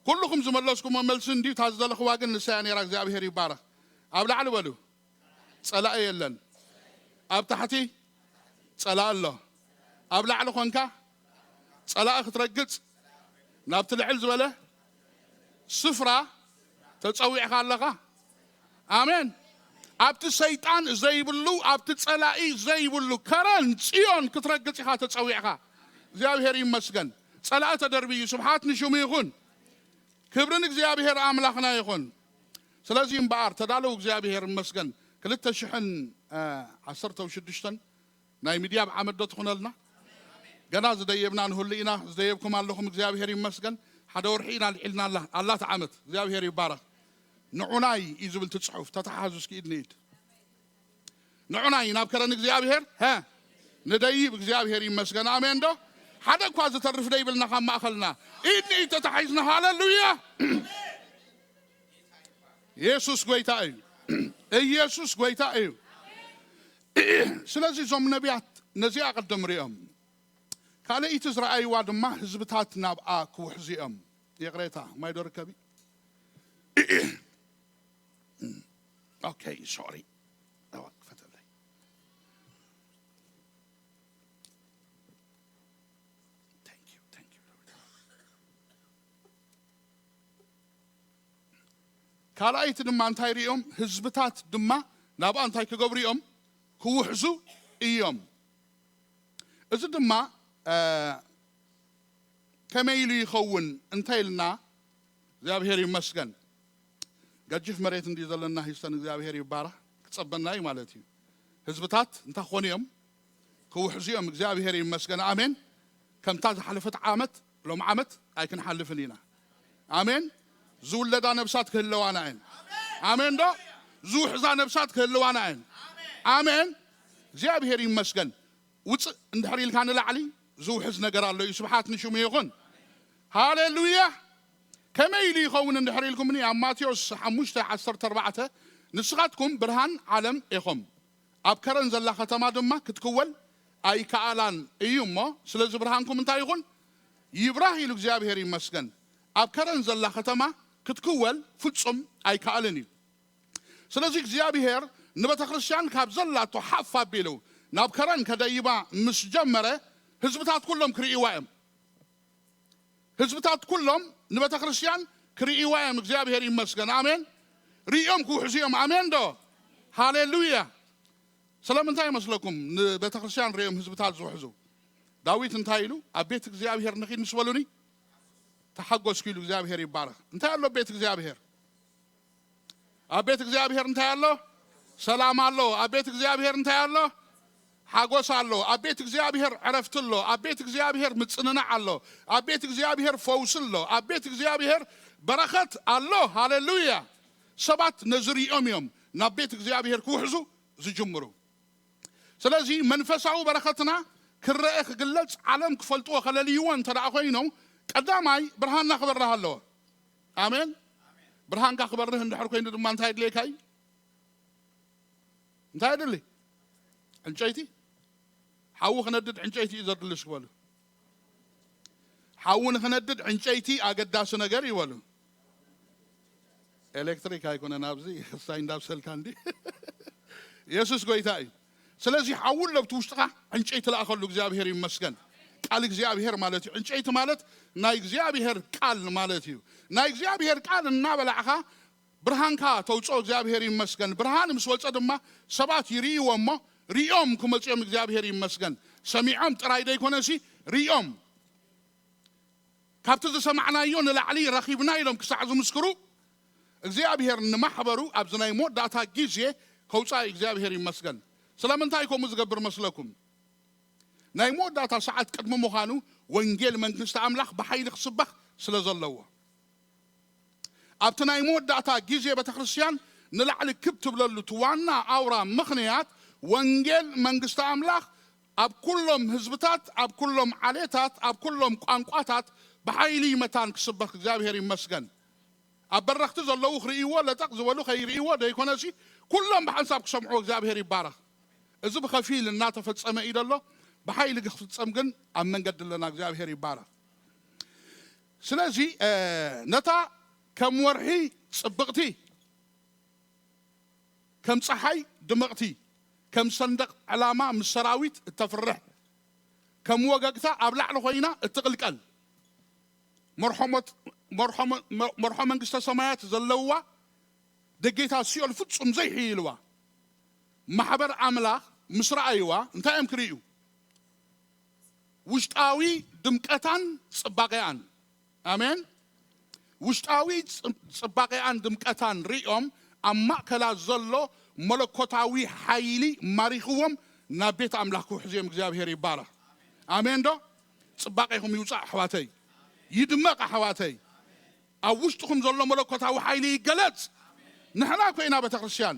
ኩልኹም ዝመለስኩሞ መልሲ እንዲዩ፣ እታ ዝደለኽዋ ግን ንሳያ ነይራ። እግዚኣብሄር ይባረኽ። ኣብ ላዕሊ በሉ፣ ጸላኢ የለን። ኣብ ታሕቲ ጸላኢ ኣሎ። ኣብ ላዕሊ ኾንካ ጸላኢ ክትረግጽ ናብቲ ልዕል ዝበለ ስፍራ ተጸዊዕካ ኣለኻ። ኣሜን። ኣብቲ ሰይጣን ዘይብሉ፣ ኣብቲ ጸላኢ ዘይብሉ ከረን ጽዮን ክትረግጽ ኢኻ ተጸዊዕካ። እግዚኣብሄር ይመስገን። ጸላኢ ተደርብዩ። ስብሓት ንሽሙ ይኹን። ክብሪ ንእግዚኣብሄር ኣምላኽና ይኹን። ስለዚ እምበኣር ተዳለዉ፣ እግዚኣብሄር ይመስገን። ክልተ ሽሕን ዓሰርተ ሽዱሽተን ናይ ሚድያ ኣብ ዓመት ዶ ትኹነልና? ገና ዝደየብና ንህሉ ኢና። ዝደየብኩም ኣለኹም፣ እግዚኣብሄር ይመስገን። ሓደ ወርሒ ኢና ልዒልና ኣላ፣ ኣላት ዓመት። እግዚኣብሄር ይባረኽ። ንዑናይ እዩ ዝብል እቲ ጽሑፍ። ተተሓዙ እስኪ ኢድ ንኢድ። ንዑናይ ናብ ከረን እግዚኣብሄር፣ ሀ፣ ንደይብ፣ እግዚኣብሄር ይመስገን። ኣሜን ዶ? ሓደ እኳ ዝተርፍ ደይብልና ካብ ማእኸልና። ኢድ ንኢድ ተታሒዝና፣ ሃሌሉያ። ኢየሱስ ጎይታ እዩ። ኢየሱስ ጎይታ እዩ። ስለዚ እዞም ነቢያት ነዚኣ ቅድም ሪኦም፣ ካልኣይቲ ዝረኣይዋ ድማ ህዝብታት ናብኣ ክውሕዙ እዮም። ይቕሬታ፣ ማይ ዶ ርከቢ? ኦኬ፣ ሶሪ። እዋ፣ ክፈተለይ። Thank you, thank you. ካልኣይቲ ድማ እንታይ ሪኦም? ህዝብታት ድማ ናብኣ እንታይ ክገብሩ እዮም? ክውሕዙ እዮም። እዚ ድማ፣ እ፣ ከመይ ኢሉ ይኸውን እንተ ኢልና፣ እግዚኣብሄር ይመስገን። ገጅፍ መሬት እንዲ ዘለና ሂስተን እግዚኣብሄር ይባረኽ። ክጸበና እዩ ማለት እዩ። ህዝብታት እንታይ ክኾኑ እዮም? ክውሕዙ እዮም። እግዚኣብሄር ይመስገን። ኣሜን። ከምታ ዝሓለፈት ዓመት፣ ሎም ዓመት ኣይክንሓልፍን ኢና። ኣሜን። ዝውለዳ ነብሳት ክህልዋና እየን። ኣሜን ዶ? ዝውሕዛ ነብሳት ክህልዋና እየን። ኣሜን። እግዚኣብሄር ይመስገን። ውፅእ እንድሕር ኢልካ ንላዕሊ ዝውሕዝ ነገር ኣሎ እዩ። ስብሓት ንሽሙ ይኹን። ሃሌሉያ። ከመይ ኢሉ ይኸውን እንድሕር ኢልኩምኒ፣ ኣብ ማቴዎስ ሓሙሽተ ዓሰርተ ኣርባዕተ፣ ንስኻትኩም ብርሃን ዓለም ኢኹም፣ ኣብ ከረን ዘላ ከተማ ድማ ክትክወል ኣይከኣላን እዩ። እሞ ስለዚ ብርሃንኩም እንታይ ይኹን? ይብራህ ኢሉ እግዚኣብሄር ይመስገን። ኣብ ከረን ዘላ ከተማ ክትክወል ፍጹም ኣይከኣልን እዩ። ስለዚ እግዚኣብሄር ንቤተ ክርስቲያን ካብ ዘላቶ ሓፍ ኣቢሉ ናብ ከረን ከደይባ ምስ ጀመረ፣ ህዝብታት ኩሎም ክርእይዋ እዮም። ህዝብታት ኩሎም ንቤተ ክርስቲያን ክርእይዋ እዮም። እግዚኣብሄር ይመስገን። ኣሜን። ርእዮም ክውሕዙ እዮም። ኣሜን ዶ? ሃሌሉያ። ስለምንታይ ይመስለኩም ንቤተ ክርስቲያን ርእዮም ህዝብታት ዝውሕዙ? ዳዊት እንታይ ኢሉ? ኣብ ቤት እግዚኣብሄር ንኺድ ምስ በሉኒ ተሓጎስኩ ኢሉ። እግዚኣብሄር ይባረኽ። እንታይ ኣሎ ኣብ ቤት እግዚኣብሄር? ኣብ ቤት እግዚኣብሄር እንታይ ኣሎ? ሰላም ኣሎ። ኣብ ቤት እግዚኣብሄር እንታይ ኣሎ? ሓጎስ ኣሎ። ኣብ ቤት እግዚኣብሄር ዕረፍቲ ኣሎ። ኣብ ቤት እግዚኣብሄር ምጽንናዕ ኣሎ። ኣብ ቤት እግዚኣብሄር ፈውሲ ኣሎ። ኣብ ቤት እግዚኣብሄር በረኸት ኣሎ። ሃሌሉያ። ሰባት ነዚ ሪኦም እዮም ናብ ቤት እግዚኣብሄር ክውሕዙ ዝጅምሩ። ስለዚ መንፈሳዊ በረኸትና ክረአ ክግለጽ ዓለም ክፈልጥዎ ከለልይዎ እንተ ደኣ ኮይኖም ቀዳማይ ብርሃንና ክበርህ ኣለዎ። ኣሜን። ብርሃንካ ክበርህ እንድሕር ኮይኑ ድማ እንታይ የድልየካ እዩ? እንታይ የድሊ? ዕንጨይቲ። ሓዊ ክነድድ ዕንጨይቲ እዩ ዘድልስ በሉ። ሓዊ ንክነድድ ዕንጨይቲ ኣገዳሲ ነገር እዩ በሉ። ኤሌክትሪክ ኣይኮነን ኣብዚ ክሳይ እንዳብሰልካ እንዲ። ኢየሱስ ጎይታ እዩ። ስለዚ ሓዊ ኣለብቲ ውሽጥኻ ዕንጨይቲ ለኣኸሉ። እግዚኣብሔር ይመስገን። ቃል እግዚኣብሔር ማለት እዩ። ዕንጨይቲ ማለት ናይ እግዚኣብሔር ቃል ማለት እዩ። ናይ እግዚኣብሔር ቃል እናበላዕኻ ብርሃንካ ተውፅኦ። እግዚኣብሔር ይመስገን። ብርሃን ምስ ወፀ ድማ ሰባት ይርእይዎ እሞ ሪኦም ክመፅኦም እግዚኣብሔር ይመስገን። ሰሚዖም ጥራይ ደይኮነሲ ሪኦም ካብቲ ዝሰማዕናዮ ንላዕሊ ረኺብና ኢሎም ክሳዕ ዝምስክሩ እግዚኣብሔር ንማሕበሩ ኣብዚ ናይ መወዳእታ ግዜ ከውፃእ እግዚኣብሔር ይመስገን። ስለምንታይ ከምኡ ዝገብር መስለኩም? ናይ መወዳእታ ሰዓት ቅድሚ ምዃኑ ወንጌል መንግስቲ ኣምላኽ ብሓይሊ ክስበኽ ስለ ዘለዎ። ኣብቲ ናይ መወዳእታ ግዜ ቤተ ክርስቲያን ንላዕሊ ክብ ትብለሉ እቲ ዋና ኣውራ ምኽንያት ወንጌል መንግስቲ ኣምላኽ ኣብ ኩሎም ህዝብታት፣ ኣብ ኩሎም ዓሌታት፣ ኣብ ኩሎም ቋንቋታት ብሓይሊ መታን ክስበኽ እግዚኣብሔር ይመስገን። ኣብ በረኽቲ ዘለዉ ክርእይዎ፣ ለጠቕ ዝበሉ ከይርእይዎ ደይኮነሲ፣ ኩሎም ብሓንሳብ ክሰምዕዎ እግዚኣብሔር ይባረኽ። እዚ ብኸፊል እናተፈጸመ እዩ ዘሎ። ብሓይሊ ክፍጸም ግን ኣብ መንገዲ ኣለና። እግዚኣብሔር ይባረኽ። ስለዚ፣ እ፣ ነታ ከም ወርሒ ጽብቕቲ፣ ከም ጸሓይ ድምቕቲ፣ ከም ሰንደቕ ዕላማ ምስ ሰራዊት እተፍርሕ፣ ከም ወገግታ ኣብ ላዕሊ ኮይና እትቕልቀል፣ መርሖ ሞት-፣ መርሖ መ-፣ መ-፣ መርሖ መንግስተ ሰማያት ዘለዋ፣ ደጌታት ሲኦል ፍጹም ዘይሕይልዋ ማሕበር ኣምላኽ ምስ ረኣይዋ እንታይ እዮም ክርእዩ? ውሽጣዊ ድምቀታን ጽባቐኣን። ኣሜን። ውሽጣዊ ጽ-፣ ጽባቐኣን ድምቀታን ሪኦም ኣብ ማእከላ ዘሎ መለኮታዊ ሓይሊ ማሪኽዎም ናብ ቤት ኣምላኽ ክውሕዝዮም እግዚኣብሔር ይባረኽ። ኣሜን ዶ? ጽባቐኹም ይውጻእ ኣሕዋተይ፣ ይድመቕ ኣሕዋተይ፣ ኣብ ውሽጥኹም ዘሎ መለኮታዊ ሓይሊ ይገለጽ። ንሕና እኮ ኢና ቤተክርስትያን፣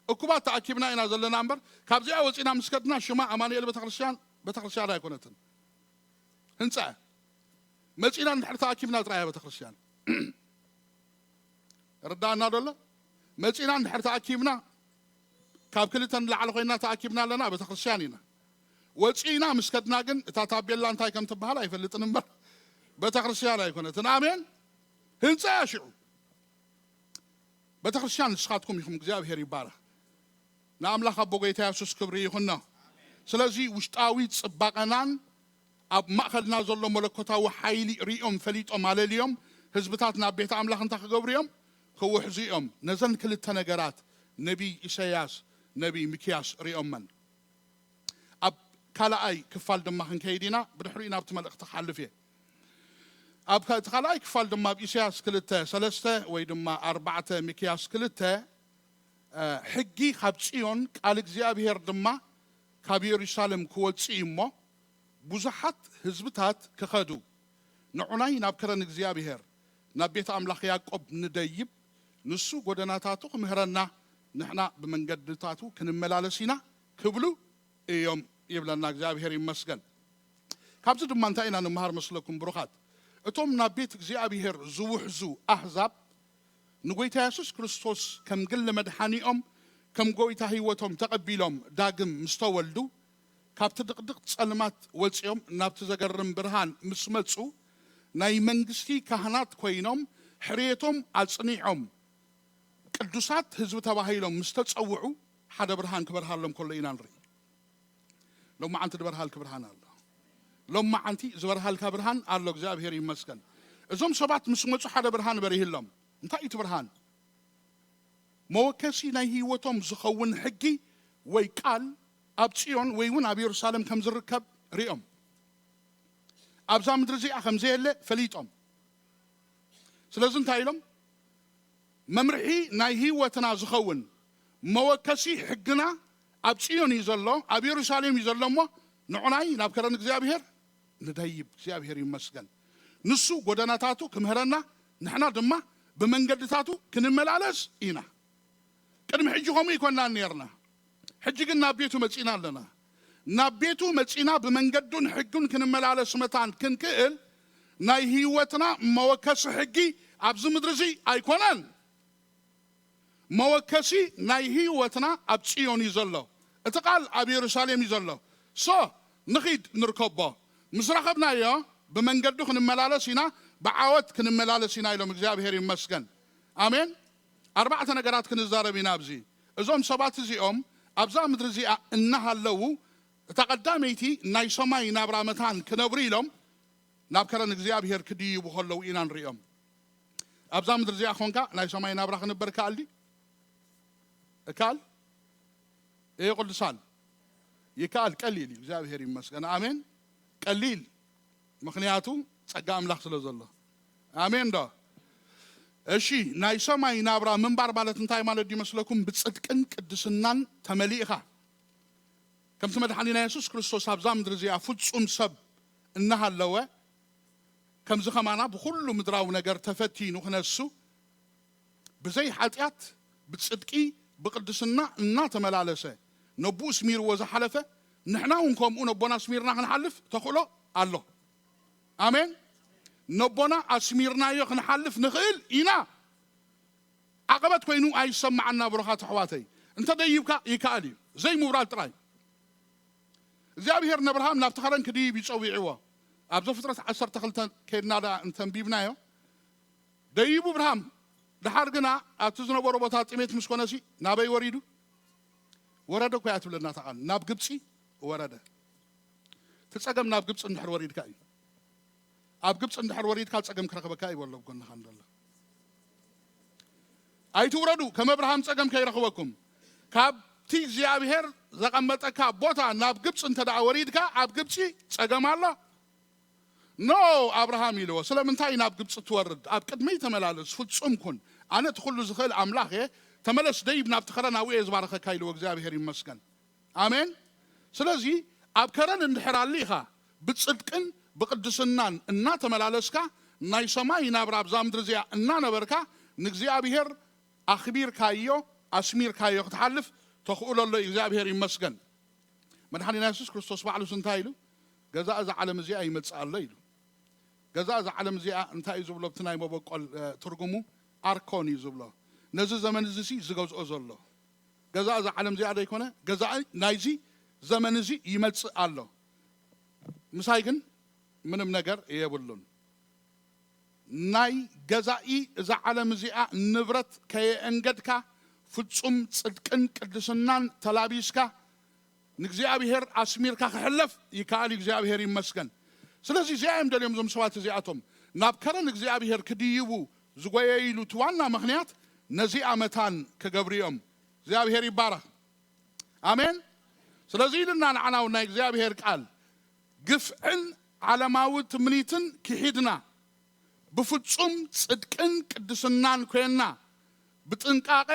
እኩባት ተኣኪብና ኢና ዘለና እምበር፣ ካብዚኣ ወጺና ምስ ከድና ሽማ ኣማኑኤል ቤተክርስትያን፣ ቤተክርስትያን ኣይኮነትን፣ ህንጻ እያ። መጺና እንድሕር ተኣኪብና ጥራይ እያ ቤተክርስትያን። ርዳእና ዶ ኣሎ? መጺና እንድሕር ተኣኪብና፣ ካብ ክልተ ንላዕሊ ኮይና ተኣኪብና ኣለና፣ ቤተክርስትያን ኢና። ወጺና ምስ ከድና ግን እታ ታቤላ እንታይ ከም ትበሃል ኣይፈልጥን እምበር፣ ቤተክርስትያን ኣይኮነትን። ኣሜን። ህንጻ እያ ሽዑ። ቤተክርስትያን ንስኻትኩም ኢኹም። እግዚኣብሔር ይባረኽ። ንኣምላኽ ኣቦ ጎይታ የሱስ ክብሪ ይኹኖ። ስለዚ ውሽጣዊ ጽባቐናን ኣብ ማእከልና ዘሎ መለኮታዊ ሓይሊ ሪኦም ፈሊጦም ኣለልዮም ህዝብታት ናብ ቤት ኣምላኽ እንታይ ክገብሩ እዮም? ክውሕዙ እዮም። ነዘን ክልተ ነገራት ነቢይ ኢሳያስ፣ ነቢይ ሚክያስ ሪኦመን። ኣብ ካልኣይ ክፋል ድማ ክንከይድ ኢና፣ ብድሕሪኡ ናብቲ መልእኽቲ ክሓልፍ እየ። ኣብ ካ-፣ እቲ ካልኣይ ክፋል ድማ ኣብ ኢሳያስ ክልተ ሰለስተ ወይ ድማ ኣርባዕተ ሚክያስ ክልተ፣ እ፣ ሕጊ ካብ ጽዮን ቃል እግዚኣብሔር ድማ ካብ የሩሳሌም ክወጽእ እዩ እሞ ብዙሓት ህዝብታት ክኸዱ፣ ንዑናይ ናብ ከረን እግዚኣብሔር ናብ ቤት ኣምላኽ ያዕቆብ ንደይብ፣ ንሱ ጎደናታቱ ክምህረና፣ ንሕና ብመንገድታቱ ክንመላለስ ኢና ክብሉ እዮም ይብለና። እግዚኣብሔር ይመስገን። ካብዚ ድማ እንታይ ኢና ንመሃር መስለኩም ብሩኻት? እቶም ናብ ቤት እግዚኣብሔር ዝውሕዙ ኣህዛብ ንጎይታ የሱስ ክርስቶስ ከም ግሊ መድሓኒኦም፣ ከም ጎይታ ህይወቶም ተቐቢሎም ዳግም ምስ ተወልዱ፣ ካብቲ ድቕድቕ ጸልማት ወጺኦም ናብቲ ዘገርም ብርሃን ምስ መጹ፣ ናይ መንግስቲ ካህናት ኮይኖም ሕርየቶም ኣጽኒዖም ቅዱሳት ህዝቢ ተባሂሎም ምስ ተጸውዑ፣ ሓደ ብርሃን ክበርሃሎም ከሎ ኢና ንርኢ። ሎማዓንቲ ዝበርሃልኪ ብርሃን ኣሎ። ሎማዓንቲ ዝበርሃልካ ብርሃን ኣሎ። እግዚኣብሔር ይመስገን። እዞም ሰባት ምስ መጹ ሓደ ብርሃን በሪህሎም። እንታይ እዩ እቲ ብርሃን? መወከሲ ናይ ህይወቶም ዝኸውን ሕጊ ወይ ቃል ኣብ ጽዮን ወይ እውን ኣብ የሩሳሌም ከም ዝርከብ ሪኦም። ኣብዛ ምድሪ እዚኣ ከም ዘየለ ፈሊጦም። ስለዚ እንታይ ኢሎም? መምርሒ ናይ ህይወትና ዝኸውን መወከሲ ሕግና ኣብ ጽዮን እዩ ዘሎ፣ ኣብ የሩሳሌም እዩ ዘሎ እሞ ንዑናይ ናብ ከረን እግዚኣብሔር ንደይብ። እግዚኣብሔር ይመስገን። ንሱ ጎደናታቱ ክምህረና፣ ንሕና ድማ ብመንገድታቱ ክንመላለስ ኢና። ቅድሚ ሕጂ ከምኡ ይኮናን ነርና። ሕጂ ግን ናብ ቤቱ መጺና ኣለና። ናብ ቤቱ መጺና ብመንገዱን ሕጉን ክንመላለስ መታን ክንክእል ናይ ህይወትና መወከሲ ሕጊ ኣብዚ ምድሪ እዚ ኣይኮነን። መወከሲ ናይ ህይወትና ኣብ ጽዮን እዩ ዘሎ። እቲ ቃል ኣብ የሩሳሌም እዩ ዘሎ። ሶ ንኺድ ንርከቦ። ምስ ረኸብናዮ ብመንገዱ ክንመላለስ ኢና፣ ብዓወት ክንመላለስ ኢና ኢሎም። እግዚኣብሔር ይመስገን። ኣሜን። ኣርባዕተ ነገራት ክንዛረብ ኢና ኣብዚ። እዞም ሰባት እዚኦም ኣብዛ ምድሪ እዚኣ እናሃለዉ እታ ቀዳመይቲ ናይ ሰማይ ናብራ መታን ክነብሩ ኢሎም ናብ ከረን እግዚኣብሔር ክድይቡ ከለዉ ኢና ንሪኦም። ኣብዛ ምድሪ እዚኣ ኾንካ ናይ ሰማይ ናብራ ክንበር ይከኣል ድዩ? ይከኣል? እየ ቅዱሳን፣ ይከኣል። ቀሊል እዩ። እግዚኣብሔር ይመስገን። ኣሜን። ቀሊል፣ ምኽንያቱ ጸጋ ኣምላኽ ስለ ዘሎ። ኣሜን ዶ? እሺ፣ ናይ ሰማይ ናብራ ምንባር ማለት እንታይ ማለት ድዩ መስለኩም? ብጽድቅን ቅድስናን ተመሊእኻ። ከምቲ መድሓኒና የሱስ ክርስቶስ ኣብዛ ምድሪ እዚኣ ፍጹም ሰብ እናሃለወ፣ ከምዚ ከማና ብኹሉ ምድራዊ ነገር ተፈቲኑ ክነሱ፣ ብዘይ ሓጢኣት፣ ብጽድቂ፣ ብቅድስና እናተመላለሰ፣ ነብኡ ስሚርዎ ዝሓለፈ፣ ንሕና እውን ከምኡ ነቦና ኣስሚርና ክንሓልፍ ተኽእሎ ኣሎ። ኣሜን። ነቦና ኣስሚርናዮ ክንሓልፍ ንኽእል ኢና። ዓቐበት ኮይኑ ኣይሰማዓና ብሩኻት ኣሕዋተይ። እንተ ደይብካ ይከኣል እዩ። ዘይምውራድ ጥራይ። እግዚኣብሔር ነብርሃም ናብቲ ኸረን ክድይብ ይጸዊዕዎ። ኣብ ዘፍጥረት ዓሰርተ ክልተ ከይድና ደኣ እንተንቢብናዮ፣ ደይቡ እብርሃም። ደሓር ግና ኣብቲ ዝነበሮ ቦታ ጥሜት ምስ ኮነሲ ናበይ ወሪዱ? ወረደ እኮ እያ ትብለና እታ ቃል። ናብ ግብጺ ወረደ። እቲ ጸገም ናብ ግብጺ እንድሕር ወሪድካ እዩ። ኣብ ግብጺ እንድሕር ወሪድካ ጸገም ክረኽበካ እዩ በሎ ኣብ ጎንኻ እንደሎ። ኣይትውረዱ፣ ከም እብርሃም ጸገም ከይረኽበኩም። ካብቲ እግዚኣብሔር ዘቐመጠካ ቦታ ናብ ግብጺ እንተ ደኣ ወሪድካ፣ ኣብ ግብጺ ጸገም ኣሎ። ኖ ኣብርሃም ኢልዎ፣ ስለምንታይ ናብ ግብጺ ትወርድ? ኣብ ቅድመይ ተመላለስ፣ ፍጹም ኩን። ኣነ እቲ ኩሉ ዝኽእል ኣምላኽ እየ። ተመለስ፣ ደይብ ናብቲ ኸረን፣ ኣብኡ እየ ዝባርኸካ ኢልዎ። እግዚኣብሔር ይመስገን። ኣሜን። ስለዚ ኣብ ከረን እንድሕር ኣሊኻ ብጽድቅን ብቕድስናን እናተመላለስካ ናይ ሰማይ ናብራ ኣብዛ ምድሪ እዚኣ እናነበርካ ንእግዚኣብሔር ኣኽቢርካዮ ኣስሚርካዮ ክትሓልፍ ተኽእሎ ኣሎ። እግዚኣብሔር ይመስገን። መድሓኒና የሱስ ክርስቶስ ባዕሉስ እንታይ ኢሉ? ገዛ እዛ ዓለም እዚኣ ይመጽእ ኣሎ ኢሉ። ገዛ እዛ ዓለም እዚኣ እንታይ እዩ ዝብሎ? ኣብቲ ናይ መበቆል እ፣ ትርጉሙ ኣርኮን እዩ ዝብሎ። ነዚ ዘመን እዚ ሲ ዝገዝኦ ዘሎ ገዛ እዛ ዓለም እዚኣ ደይኮነ? ገዛኢ ናይዚ ዘመን እዚ ይመጽእ ኣሎ። ምሳይ ግን ምንም ነገር የብሉን። ናይ ገዛኢ እዛ ዓለም እዚኣ ንብረት ከየእንገድካ ፍጹም ጽድቅን ቅድስናን ተላቢስካ ንእግዚኣብሔር ኣስሚርካ ክሕለፍ ይከኣል እዩ። እግዚኣብሔር ይመስገን። ስለዚ እዚኣ እዮም ደልዮም እዞም ሰባት እዚኣቶም ናብ ከረን እግዚኣብሔር ክድይቡ ዝጎየይሉ እቲ ዋና ምኽንያት ነዚኣ መታን ክገብሩ እዮም። እግዚኣብሔር ይባረኽ። ኣሜን። ስለዚ ኢልና ንዓና እውን ናይ እግዚኣብሔር ቃል ግፍዕን ዓለማዊ ትምኒትን ክሒድና ብፍጹም ጽድቅን ቅድስናን ኮይንና ብጥንቃቄ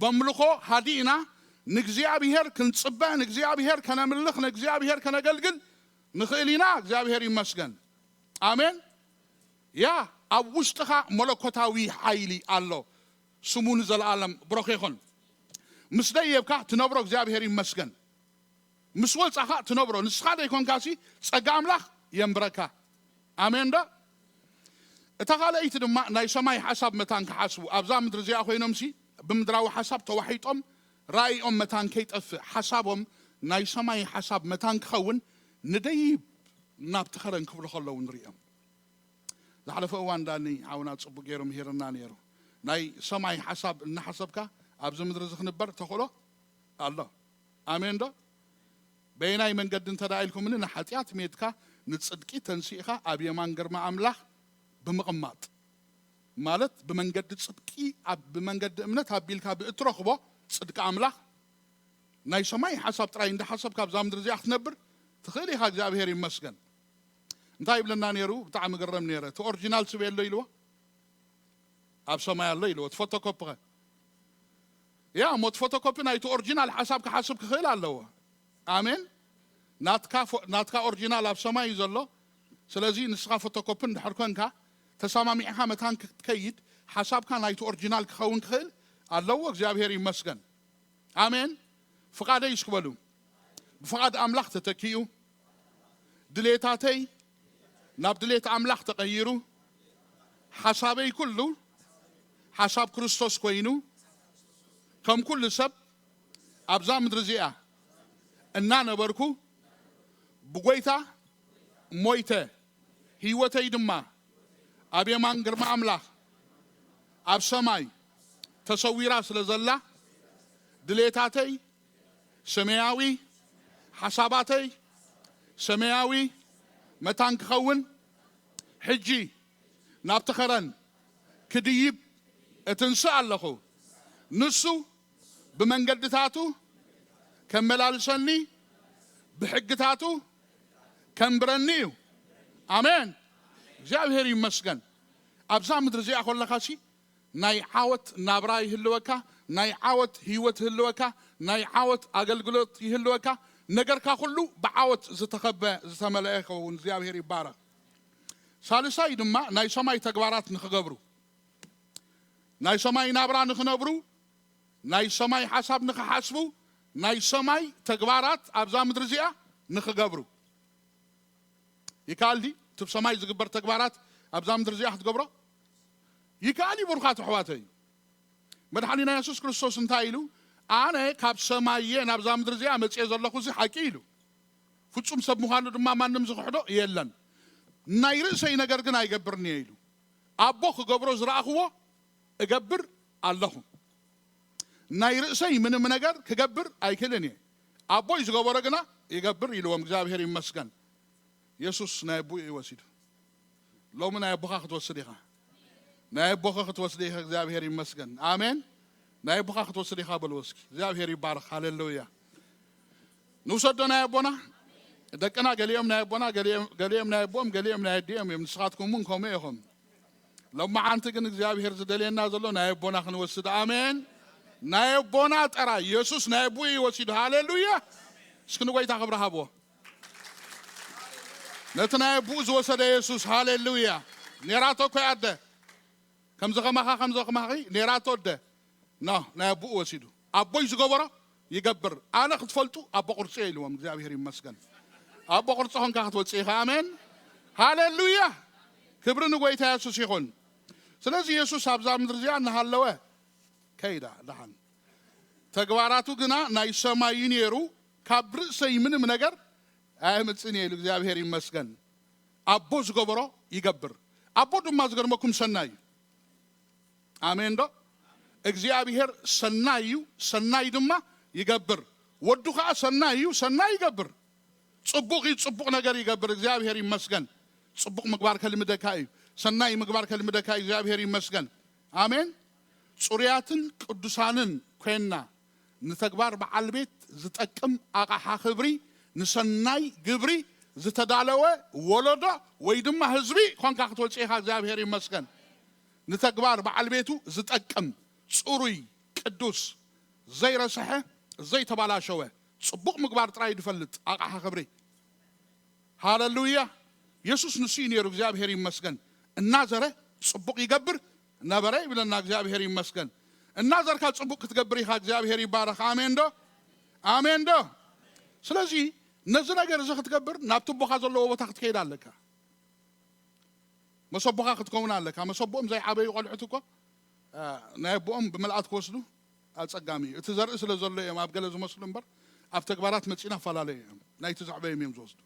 በምልኾ ሃዲእና ንእግዚኣብሔር ክንጽበ፣ ንእግዚኣብሔር ከነምልኽ፣ ንእግዚኣብሔር ከነገልግል ንኽእል ኢና። እግዚኣብሔር ይመስገን። ኣሜን። ያ ኣብ ውሽጥኻ መለኮታዊ ሓይሊ ኣሎ። ስሙ ንዘለኣለም ብሮኽ ይኹን። ምስ ደየብካ ትነብሮ እግዚኣብሔር ይመስገን። ምስ ወጻኻ ትነብሮ ንስኻ ደይኮንካሲ ጸጋ ኣምላኽ የንብረካ። ኣሜን ዶ? እታ ካልኣይቲ ድማ ናይ ሰማይ ሓሳብ መታን ክሓስቡ ኣብዛ ምድሪ እዚኣ ኮይኖምሲ ብምድራዊ ሓሳብ ተዋሒጦም ራእይኦም መታን ከይጠፍእ ሓሳቦም ናይ ሰማይ ሓሳብ መታን ክኸውን ንደይብ ናብቲ ኸረን ክብሉ ከለዉ ንርእዮም። ዝሓለፈ እዋን ዳኒ ሓውና ጽቡቅ ገይሩ ምሂርና ነይሩ። ናይ ሰማይ ሓሳብ እናሓሰብካ ኣብዚ ምድሪ እዚ ክንበር ተኽእሎ ኣሎ። ኣሜን ዶ? በየናይ መንገዲ እንተ ደኣ ኢልኩምኒ ንሓጢኣት ሜትካ ንጽድቂ ተንሲእኻ ኣብ የማን ግርማ ኣምላኽ ብምቕማጥ ማለት ብመንገዲ ጽድቂ ኣብ ብመንገዲ እምነት ኣቢልካ ብእትረኽቦ ጽድቂ ኣምላኽ ናይ ሰማይ ሓሳብ ጥራይ እንዳሓሰብካ ኣብዛ ምድሪ እዚኣ ክትነብር ትኽእል ኢኻ። እግዚኣብሔር ይመስገን። እንታይ ይብለና ነይሩ? ብጣዕሚ ግረም ነይረ። እቲ ኦሪጂናል ስብ የሎ ኢልዎ ኣብ ሰማይ ኣሎ ኢልዎ። እቲ ፎቶኮፒ ኸ? ያ እሞ እቲ ፎቶኮፒ ናይቲ ኦሪጂናል ሓሳብ ክሓስብ ክኽእል ኣለዎ። ኣሜን። ናትካ ፎ- ናትካ ኦሪጂናል ኣብ ሰማይ እዩ ዘሎ። ስለዚ ንስኻ ፎቶኮፒ እንድሕር ኮንካ ተሰማሚዕኻ መታን ክትከይድ ሓሳብካ ናይቲ ኦሪጂናል ክኸውን ክኽእል ኣለዎ። እግዚኣብሔር ይመስገን። ኣሜን። ፍቓደይ እስኪ በሉ። ብፍቓድ ኣምላኽ ተተኪኡ ድሌታተይ ናብ ድሌት ኣምላኽ ተቐይሩ ሓሳበይ ኩሉ ሓሳብ ክርስቶስ ኮይኑ ከም ኩሉ ሰብ ኣብዛ ምድሪ እዚኣ እናነበርኩ ብጎይታ ሞይተ ህይወተይ ድማ ኣብ የማን ግርማ ኣምላኽ ኣብ ሰማይ ተሰዊራ ስለ ዘላ ድሌታተይ ሰማያዊ ሓሳባተይ ሰማያዊ መታን ክኸውን ሕጂ ናብቲ ኸረን ክድይብ እትንስእ ኣለኹ። ንሱ ብመንገድታቱ ከመላልሰኒ ብሕግታቱ ከንብረኒ እዩ። ኣሜን። እግዚኣብሔር ይመስገን። ኣብዛ ምድሪ እዚኣ ከለኻሲ ናይ ዓወት ናብራ ይህልወካ፣ ናይ ዓወት ህይወት ይህልወካ፣ ናይ ዓወት ኣገልግሎት ይህልወካ። ነገርካ ኩሉ ብዓወት ዝተኸበ ዝተመልአ ይኸውን። እግዚኣብሔር ይባረኽ። ሳልሳይ ድማ ናይ ሰማይ ተግባራት ንኽገብሩ ናይ ሰማይ ናብራ ንኽነብሩ ናይ ሰማይ ሓሳብ ንኽሓስቡ ናይ ሰማይ ተግባራት ኣብዛ ምድሪ እዚኣ ንኽገብሩ። ይከኣል ድዩ? እቲ ብሰማይ ዝግበር ተግባራት ኣብዛ ምድሪ እዚኣ ክትገብሮ ይከኣል እዩ። ብሩኻት ኣሕዋተይ፣ መድሓኒና የሱስ ክርስቶስ እንታይ ኢሉ? ኣነ ካብ ሰማይ እየ ናብዛ ምድሪ እዚኣ መፅየ ዘለኹ፣ እዚ ሓቂ ኢሉ። ፍጹም ሰብ ምዃኑ ድማ ማንም ዝኽሕዶ የለን። ናይ ርእሰይ ነገር ግን ኣይገብርን እየ ኢሉ። ኣቦ ክገብሮ ዝረኣኽዎ እገብር ኣለኹ። ናይ ርእሰይ ምንም ነገር ክገብር ኣይክእልን እየ። ኣቦይ ዝገበሮ ግና ይገብር ኢልዎም። እግዚኣብሔር ይመስገን። የሱስ ናይ ኣቦኡ እዩ ወሲዱ። ሎሚ ናይ ኣቦኻ ክትወስድ ኢኻ። ናይ ኣቦኻ ክትወስድ ኢኻ። እግዚኣብሔር ይመስገን። ኣሜን። ናይ ኣቦኻ ክትወስድ ኢኻ በልዎ እስኪ። እግዚኣብሔር ይባረኽ። ሃሌሉያ። ንውሰዶ ናይ ኣቦና። ደቅና ገሊኦም ናይ ኣቦና፣ ገሊኦም፣ ገሊኦም ናይ ኣቦኦም፣ ገሊኦም ናይ ኣዲኦም እዮም። ንስኻትኩም እውን ከምኡ ኢኹም። ሎማዓንቲ ግን እግዚኣብሔር ዝደልየና ዘሎ ናይ ኣቦና ክንወስድ። ኣሜን። ናይ ኣቦና ጥራይ። የሱስ ናይ ኣቦኡ እዩ ወሲዱ። ሃሌሉያ። እስኪ ንጎይታ ክብሪ ሃብዎ። ነቲ ናይ ኣቦኡ ዝወሰደ የሱስ። ሃሌሉያ። ኔራቶ እኮ ኣደ። ከምዚ ከማኻ፣ ከምዚ ከማኺ ኔራቶ ኣደ። ኖ፣ ናይ ኣቦኡ ወሲዱ። ኣቦይ ዝገበሮ ይገብር። ኣነ ክትፈልጡ ኣቦ ቅርጺ እየ ኢልዎም። እግዚኣብሔር ይመስገን። ኣቦ ቅርጺ ኾንካ ክትወጽእ ኢኻ። ኣሜን። ሃሌሉያ። ክብሪ ንጎይታ የሱስ ይኹን። ስለዚ የሱስ ኣብዛ ምድሪ እዚኣ እናሃለወ ከይዳ ደሓን። ተግባራቱ ግና ናይ ሰማይ እዩ ነይሩ። ካብ ርእሰይ ምንም ነገር ኣየምጽእን እየ ኢሉ። እግዚኣብሔር ይመስገን። ኣቦ ዝገበሮ ይገብር። ኣቦ ድማ ዝገርመኩም ሰናይ እዩ። ኣሜን ዶ? እግዚኣብሔር ሰናይ እዩ፣ ሰናይ ድማ ይገብር። ወዱ ኸዓ ሰናይ እዩ፣ ሰናይ ይገብር። ጽቡቕ እዩ፣ ጽቡቕ ነገር ይገብር። እግዚኣብሔር ይመስገን። ጽቡቕ ምግባር ከልምደካ እዩ። ሰናይ ምግባር ከልምደካ እዩ። እግዚኣብሔር ይመስገን። ኣሜን። ጽሩያትን ቅዱሳንን ኮይንና ንተግባር በዓል ቤት ዝጠቅም ኣቕሓ ክብሪ፣ ንሰናይ ግብሪ ዝተዳለወ ወለዶ ወይ ድማ ህዝቢ ኮንካ ክትወጽእ ኢኻ። እግዚኣብሔር ይመስገን። ንተግባር በዓል ቤቱ ዝጠቅም ጽሩይ፣ ቅዱስ፣ ዘይረስሐ፣ ዘይተባላሸወ፣ ጽቡቕ ምግባር ጥራይ ዝፈልጥ ኣቕሓ ክብሪ። ሃሌሉያ። የሱስ ንሱ እዩ ነይሩ። እግዚኣብሔር ይመስገን። እናዘረ ጽቡቕ ይገብር ነበረ ይብለና። እግዚኣብሔር ይመስገን። እናዘርካ ጽቡቕ ክትገብር ኢኻ። እግዚኣብሔር ይባረኽ። ኣሜን ዶ? ኣሜን ዶ? ስለዚ ነዚ ነገር እዚ ክትገብር ናብ ትቦኻ ዘለዎ ቦታ ክትከይድ ኣለካ። መሰቦኻ ክትከውን ኣለካ። መሰቦኦም ዘይዓበዩ ቆልዑት እኮ፣ አ፣ ናይ ኣቦኦም ብምልኣት ክወስዱ ኣጸጋሚ እዩ። እቲ ዘርኢ ስለ ዘሎ እዮም ኣብ ገለ ዝመስሉ እምበር፣ ኣብ ተግባራት መጺና ኣፈላለዩ እዮም። ናይቲ ዘዕበዮም እዮም ዝወስዱ።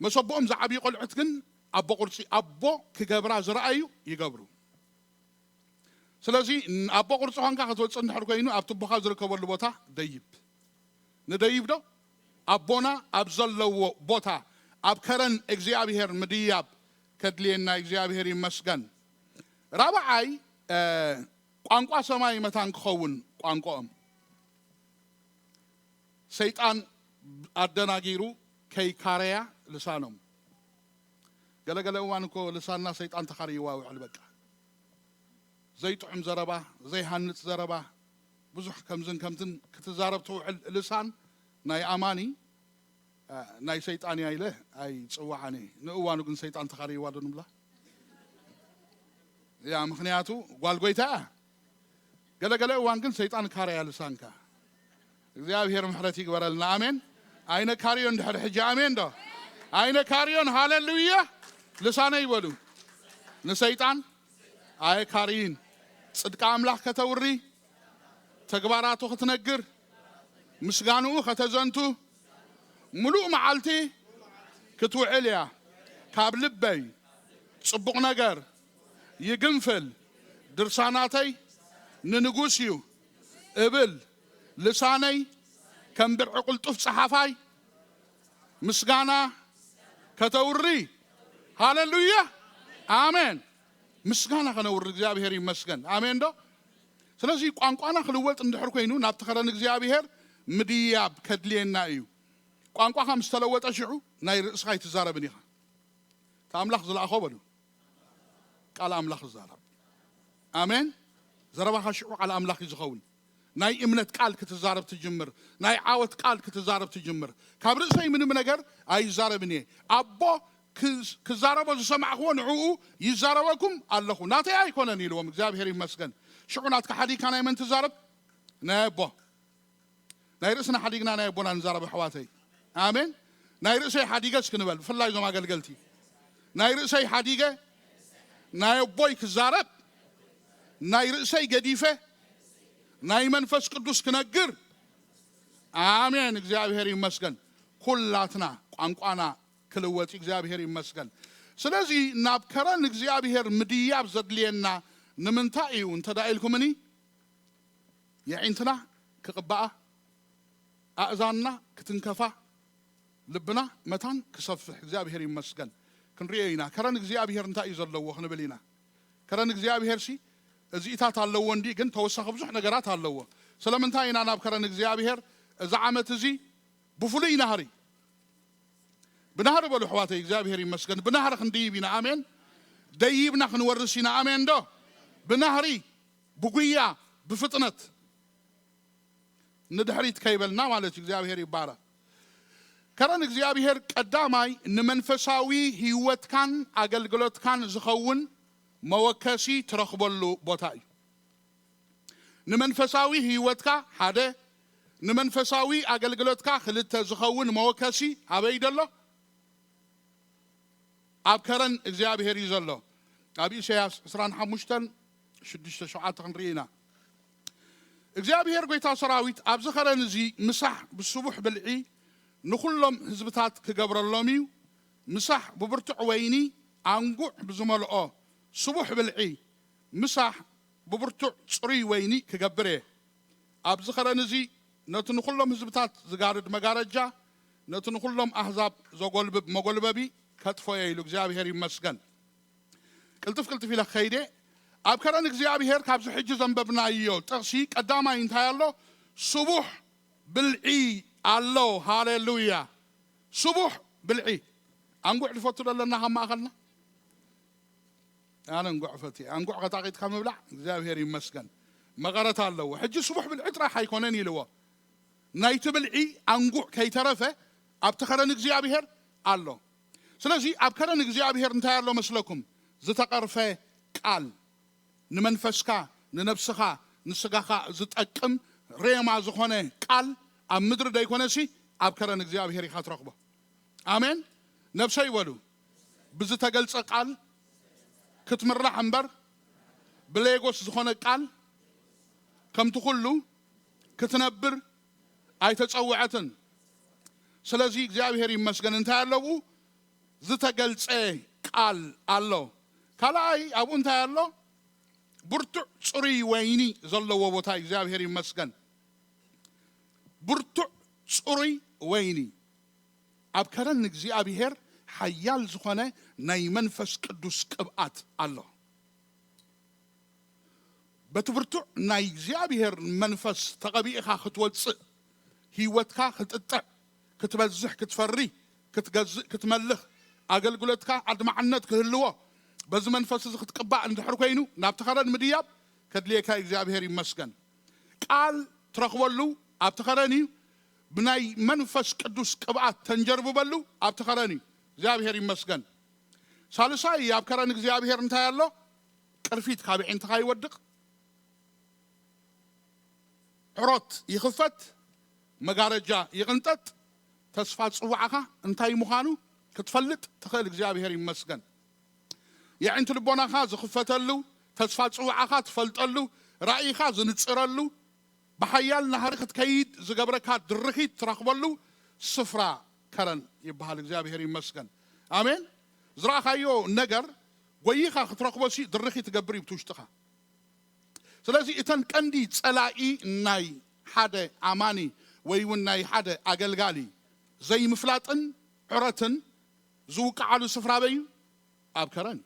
መሰቦኦም ዝዓብዩ ቆልዑት ግን ኣቦ ቅርጺ፣ ኣቦ ክገብራ ዝረኣዩ ይገብሩ። ስለዚ ን-፣ ኣቦ ቅርጺ ኾንካ ክትወጽእ እንድሕር ኮይኑ ኣብ ትቦኻ ዝርከበሉ ቦታ ደይብ። ንደይብ ዶ? ኣቦና ኣብ ዘለዎ ቦታ ኣብ ከረን እግዚኣብሔር ምድያብ ከድልየና እግዚኣብሔር ይመስገን። ራብዓይ፣ እ፣ ቋንቋ ሰማይ መታን ክኸውን ቋንቋኦም። ሰይጣን ኣደናጊሩ ከይካረያ ልሳኖም። ገለገለ እዋን እኮ ልሳንና ሰይጣን ተኻርይዋ ውዕል በቃ። ዘይጥዑም ዘረባ፣ ዘይሃንጽ ዘረባ፣ ብዙሕ ከምዝን ከምትን ክትዛረብ ትውዕል ልሳን ናይ ኣማኒ፣ እ፣ ናይ ሰይጣን እያ ኢለ ኣይጽውዓን እየ። ንእዋኑ ግን ሰይጣን ተኻርይዋ ዶ ንብላ? ያ፣ ምኽንያቱ ጓል ጎይታ እያ። ገለገለ እዋን ግን ሰይጣን ካርያ ልሳንካ። እግዚኣብሔር ምሕረት ይግበረልና። ኣሜን። ኣይነ ካርዮን ድሕሪ ሕጂ። ኣሜን ዶ? ኣይነ ካርዮን። ሃሌሉያ። ልሳነይ ይበሉ። ንሰይጣን ኣየካርይን። ጽድቂ ኣምላኽ ከተውሪ፣ ተግባራቱ ክትነግር፣ ምስጋንኡ ከተዘንቱ፣ ምሉእ መዓልቲ ክትውዕል እያ። ካብ ልበይ ጽቡቕ ነገር ይግንፍል። ድርሳናተይ ንንጉስ እዩ እብል። ልሳነይ ከም ብርዒ ቅልጡፍ ጸሓፋይ ምስጋና ከተውሪ። ሃሌሉያ። ኣሜን። ምስጋና ከነውሪ። እግዚኣብሔር ይመስገን። ኣሜን ዶ? ስለዚ ቋንቋና ክልወጥ እንድሕር ኮይኑ ናብቲ ከረን እግዚኣብሔር ምድያብ ከድልየና እዩ። ቋንቋኻ ምስ ተለወጠ ሽዑ ናይ ርእስኻ ኣይትዛረብን ኢኻ። እቲ ኣምላኽ ዝለኣኾ በሉ። ቃል ኣምላኽ ይዛረብ። ኣሜን። ዘረባኻ ሽዑ ቃል ኣምላኽ እዩ ዝኸውን። ናይ እምነት ቃል ክትዛረብ ትጅምር። ናይ ዓወት ቃል ክትዛረብ ትጅምር። ካብ ርእሰይ ምንም ነገር ኣይዛረብን እየ። ኣቦ ክዝ-፣ ክዛረቦ ዝሰማዕክዎ ንዕኡ ይዛረበኩም ኣለኹ። ናተይ ኣይኮነን ኢልዎም። እግዚኣብሔር ይመስገን። ሽዑ ናትካ ሓዲግካ ናይ መን ትዛረብ? ናይ ኣቦ። ናይ ርእስና ሓዲግና ናይ ኣቦና ንዛረብ ኣሕዋተይ። ኣሜን። ናይ ርእሰይ ሓዲገ እስኪ ንበል፣ ብፍላይ እዞም ኣገልገልቲ። ናይ ርእሰይ ሓዲገ ናይ ኣቦይ ክዛረብ፣ ናይ ርእሰይ ገዲፈ ናይ መንፈስ ቅዱስ ክነግር። ኣሜን። እግዚኣብሔር ይመስገን። ኩላትና ቋንቋና ክልወጥ እዩ። እግዚኣብሔር ይመስገን። ስለዚ ናብ ከረን እግዚኣብሔር ምድያብ ዘድልየና ንምንታይ እዩ እንተ ዳ ኢልኩምኒ፣ የዒንትና ክቕባኣ፣ ኣእዛንና ክትንከፋ፣ ልብና መታን ክሰፍሕ እግዚኣብሔር ይመስገን ክንሪኦ ኢና። ከረን እግዚኣብሔር እንታይ እዩ ዘለዎ ክንብል ኢና። ከረን እግዚኣብሔር ሲ እዚኢታት ኣለዎ እንዲ፣ ግን ተወሳኺ ብዙሕ ነገራት ኣለዎ። ስለምንታይ ኢና ናብ ከረን እግዚኣብሔር እዚ ዓመት እዚ ብፍሉይ ናህሪ ብናህሪ በሉ ኣሕዋተይ፣ እግዚኣብሔር ይመስገን። ብናህሪ ክንድይብ ኢና። ኣሜን። ደይብና ክንወርስ ኢና። ኣሜን ዶ? ብናህሪ፣ ብጉያ፣ ብፍጥነት ንድሕሪት ከይበልና ማለት እዩ። እግዚኣብሔር ይባረክ። ከረን እግዚኣብሔር ቀዳማይ ንመንፈሳዊ ህይወትካን ኣገልግሎትካን ዝኸውን መወከሲ ትረኽበሉ ቦታ እዩ። ንመንፈሳዊ ህይወትካ ሓደ፣ ንመንፈሳዊ ኣገልግሎትካ ክልተ ዝኸውን መወከሲ ኣበይ ደሎ? ኣብ ከረን እግዚኣብሔር እዩ ዘሎ። ኣብ ኢሳያስ ዕስራን ሓሙሽተን ሽዱሽተ ሸውዓተ ክንርኢ ኢና። እግዚኣብሔር ጎይታ ሰራዊት ኣብዚ ከረን እዚ ምሳሕ ብስቡሕ ብልዒ ንኹሎም ህዝብታት ክገብረሎም እዩ። ምሳሕ ብብርቱዕ ወይኒ ኣንጉዕ ብዝመልኦ ስቡሕ ብልዒ፣ ምሳሕ ብብርቱዕ ጽሩይ ወይኒ ክገብር እየ። ኣብዚ ኸረን እዚ ነቲ ንኹሎም ህዝብታት ዝጋርድ መጋረጃ፣ ነቲ ንኹሎም ኣህዛብ ዘጎልብብ መጎልበቢ ከጥፎ እየ ኢሉ። እግዚኣብሔር ይመስገን። ቅልጥፍ ቅልጥፍ ኢለ ክኸይድ እየ። ኣብ ከረን እግዚኣብሔር ካብዚ ሕጂ ዘንበብናዮ ጥቕሲ ቀዳማይ እንታይ ኣሎ? ስቡሕ ብልዒ ኣሎ። ሃሌሉያ። ስቡሕ ብልዒ። ኣንጉዕ ዝፈቱ ደለና ካብ ማእኸልና? ኣነ እንጉዕ ፈትየ። ኣንጉዕ ከጣቒጥካ ምብላዕ እግዚኣብሔር ይመስገን መቐረት ኣለዎ። ሕጂ ስቡሕ ብልዒ ጥራሕ ኣይኮነን ኢልዎ። ናይቲ ብልዒ ኣንጉዕ ከይተረፈ ኣብቲ ኸረን እግዚኣብሔር ኣሎ። ስለዚ ኣብ ከረን እግዚኣብሔር እንታይ ኣሎ መስለኩም? ዝተቐርፈ ቃል፣ ንመንፈስካ፣ ንነብስኻ፣ ንስጋኻ ዝጠቅም ሬማ ዝኾነ ቃል ኣብ ምድሪ ደይኮነሲ ኣብ ከረን እግዚኣብሔር ኢኻ ትረኽቦ። ኣሜን። ነብሰይ በሉ። ብዝተገልጸ ቃል ክትምራሕ እምበር ብሌጎስ ዝኾነ ቃል ከምቲ ኩሉ ክትነብር ኣይተጸውዐትን። ስለዚ እግዚኣብሔር ይመስገን። እንታይ ኣለዉ? ዝተገልጸ ቃል ኣሎ። ካልኣይ ኣብኡ እንታይ ኣሎ? ብርቱዕ ጽሩይ ወይኒ ዘለዎ ቦታ እዩ። እግዚኣብሔር ይመስገን። ብርቱዕ ጽሩይ ወይኒ። ኣብ ከረን እግዚኣብሔር ሓያል ዝኾነ ናይ መንፈስ ቅዱስ ቅብኣት ኣሎ። በቲ ብርቱዕ ናይ እግዚኣብሔር መንፈስ ተቐቢእኻ ክትወጽእ፣ ህይወትካ ክጥጥዕ፣ ክትበዝሕ፣ ክትፈሪ፣ ክትገዝእ፣ ክትመልኽ፣ ኣገልግሎትካ ኣድማዕነት ክህልዎ፣ በዚ መንፈስ እዚ ክትቅባእ እንድሕር ኮይኑ፣ ናብቲ ኸረን ምድያብ ከድልየካ እግዚኣብሔር ይመስገን። ቃል ትረኽበሉ ኣብቲ ኸረን እዩ። ብናይ መንፈስ ቅዱስ ቅብኣት ተንጀርብበሉ ኣብቲ ኸረን እዩ። እግዚኣብሔር ይመስገን። ሳልሳይ ኣብ ከረን እግዚኣብሔር እንታይ ኣሎ? ቅርፊት ካብ ኣዒንትኻ ይወድቕ፣ ዕሮት ይኽፈት፣ መጋረጃ ይቕንጠጥ። ተስፋ ጽዋዕኻ እንታይ ምዃኑ ክትፈልጥ ትኽእል። እግዚኣብሔር ይመስገን። የዒንቲ ልቦናኻ ዝኽፈተሉ፣ ተስፋ ጽዋዕኻ ትፈልጠሉ፣ ራእይኻ ዝንጽረሉ፣ ብሓያል ናህሪ ክትከይድ ዝገብረካ ድርኺት ትረኽበሉ ስፍራ ከረን ይበሃል። እግዚኣብሔር ይመስገን። ኣሜን። ዝረኣኻዮ ነገር ጎይኻ ክትረኽቦ ሲ ድርኺት ትገብር እዩ ብቲ ውሽጥኻ። ስለዚ እተን ቀንዲ ጸላኢ ናይ ሓደ ኣማኒ ወይ እውን ናይ ሓደ ኣገልጋሊ ዘይምፍላጥን ዕረትን ዝውቅዓሉ ስፍራ ኣበይ እዩ? ኣብ ከረን።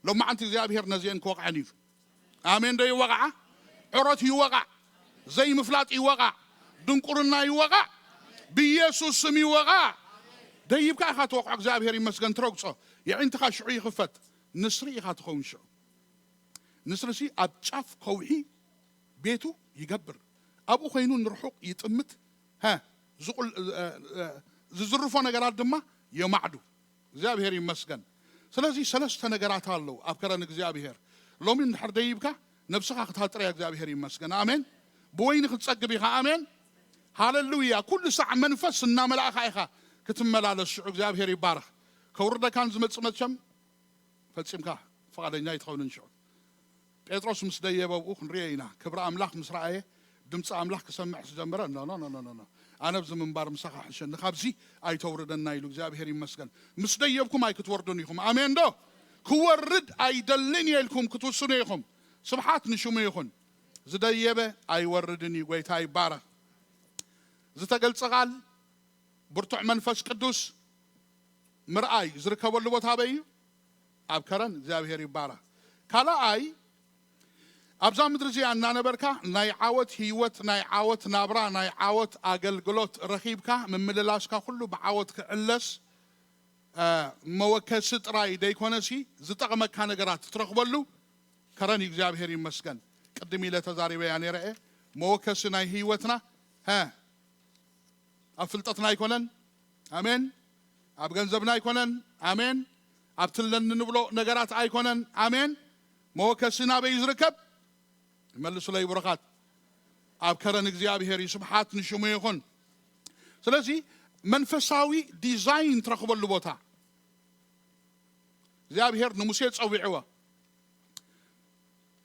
ሎማዓንቲ እግዚኣብሔር ነዚአን ክወቕዐን እዩ። ኣሜን ዶ ይወቕዓ? ዕሮት ይወቓዕ፣ ዘይምፍላጥ ይወቓዕ፣ ድንቁርና ይወቓዕ፣ ብኢየሱስ ስም ይወቓዕ። ደይብካ ኢኻ ትወቕዖ። እግዚኣብሔር ይመስገን። ትረግጾ፣ የዒንትኻ ሽዑ ይኽፈት። ንስሪ ኢኻ ትኸውን ሽዑ። ንስርሲ ኣብ ጫፍ ከውሒ ቤቱ ይገብር፣ ኣብኡ ኮይኑ ንርሑቕ ይጥምት። ሀ፣ ዝቑል-፣ እ፣ እ፣ ዝዝርፎ ነገራት ድማ የማዕዱ። እግዚኣብሔር ይመስገን። ስለዚ ሰለስተ ነገራት ኣለዉ ኣብ ከረን እግዚኣብሔር። ሎሚ እንድሕር ደይብካ ነብስኻ ክትሃጥርያ እግዚኣብሔር ይመስገን። ኣሜን። ብወይኒ ክትጸግብ ኢኻ። ኣሜን። ሃለሉያ። ኩሉ ሳዕ መንፈስ እናመላእኻ ኢኻ ክትመላለስ። ሽዑ እግዚኣብሔር ይባረኽ። ከውርደካን ዝመጽእ መቸም ፈጺምካ ፍቓደኛ ኣይትኸውንን። ሽዑ ጴጥሮስ ምስ ደየበ ኣብኡ ክንሪኦ ኢና። ክብሪ ኣምላኽ ምስ ረኣየ፣ ድምፂ ኣምላኽ ክሰምዕ ዝጀመረ፣ ኖ፣ ኖ፣ ኖ፣ ኖ፣ ኖ፣ ኖ። ኣነ ኣብዚ ምንባር ምሳኻ ሕሸኒ፣ ካብዚ ኣይተውርደና ኢሉ። እግዚኣብሔር ይመስገን። ምስ ደየብኩም ኣይክትወርዱን ኢኹም። ኣሜን ዶ? ክወርድ ኣይደልን እየ ኢልኩም ክትውስኑ ኢኹም። ስብሓት ንሽሙ ይኹን። ዝደየበ ኣይወርድን እዩ። ጎይታ ይባረኽ። ዝተገልጸ ቃል ብርቱዕ መንፈስ ቅዱስ ምርኣይ ዝርከበሉ ቦታ ኣበይ እዩ? ኣብ ከረን። እግዚኣብሔር ይባረኽ። ካልኣይ፣ ኣብዛ ምድሪ እዚኣ እናነበርካ ናይ ዓወት ህይወት፣ ናይ ዓወት ናብራ፣ ናይ ዓወት ኣገልግሎት ረኺብካ ምምልላስካ ኩሉ ብዓወት ክዕለስ፣ እ፣ መወከሲ ጥራይ ደይኮነሲ ዝጠቕመካ ነገራት ትረኽበሉ ከረን እዩ። እግዚኣብሔር ይመስገን። ቅድም ኢለ ተዛሪበያ ነይረ እየ። መወከሲ ናይ ህይወትና፣ ሀ፣ ኣብ ፍልጠትና ኣይኮነን። ኣሜን። ኣብ ገንዘብና ኣይኮነን። ኣሜን። ኣብ ትለኒ ንብሎ ነገራት ኣይኮነን። ኣሜን። መወከሲ ናበይ እዩ ዝርከብ? መልሱለይ ብሩኻት። ኣብ ከረን እግዚኣብሔር እዩ። ስብሓት ንሽሙ ይኹን። ስለዚ መንፈሳዊ ዲዛይን ትረኽበሉ ቦታ፣ እግዚኣብሔር ንሙሴ ጸዊዕዎ።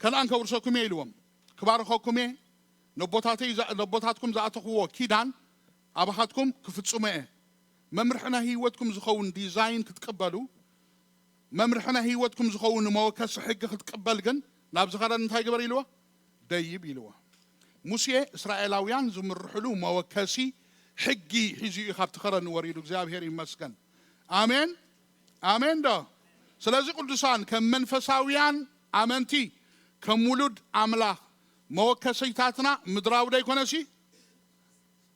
ከነኣን ከውርሰኩም እየ ኢልዎም፣ ክባርኸኩም እየ፣ ነቦታተይ ዝኣ-፣ ነቦታትኩም ዝኣተኽዎ ኪዳን ኣባኻትኩም ክፍጽሞ እየ። መምርሒ ናይ ህይወትኩም ዝኸውን ዲዛይን ክትቅበሉ፣ መምርሒ ናይ ህይወትኩም ዝኸውን መወከሲ ሕጊ ክትቅበል ግን ናብዚ ኸረን እንታይ ግበር ኢልዎ? ደይብ ኢልዎ። ሙሴ እስራኤላውያን ዝምርሕሉ መወከሲ ሕጊ ሒዙ እዩ ካብቲ ኸረን ወሪዱ። እግዚኣብሔር ይመስገን። ኣሜን፣ ኣሜን ዶ? ስለዚ ቅዱሳን፣ ከም መንፈሳውያን ኣመንቲ፣ ከም ውሉድ ኣምላኽ፣ መወከሲታትና ምድራዊ ዶ ኣይኮነሲ?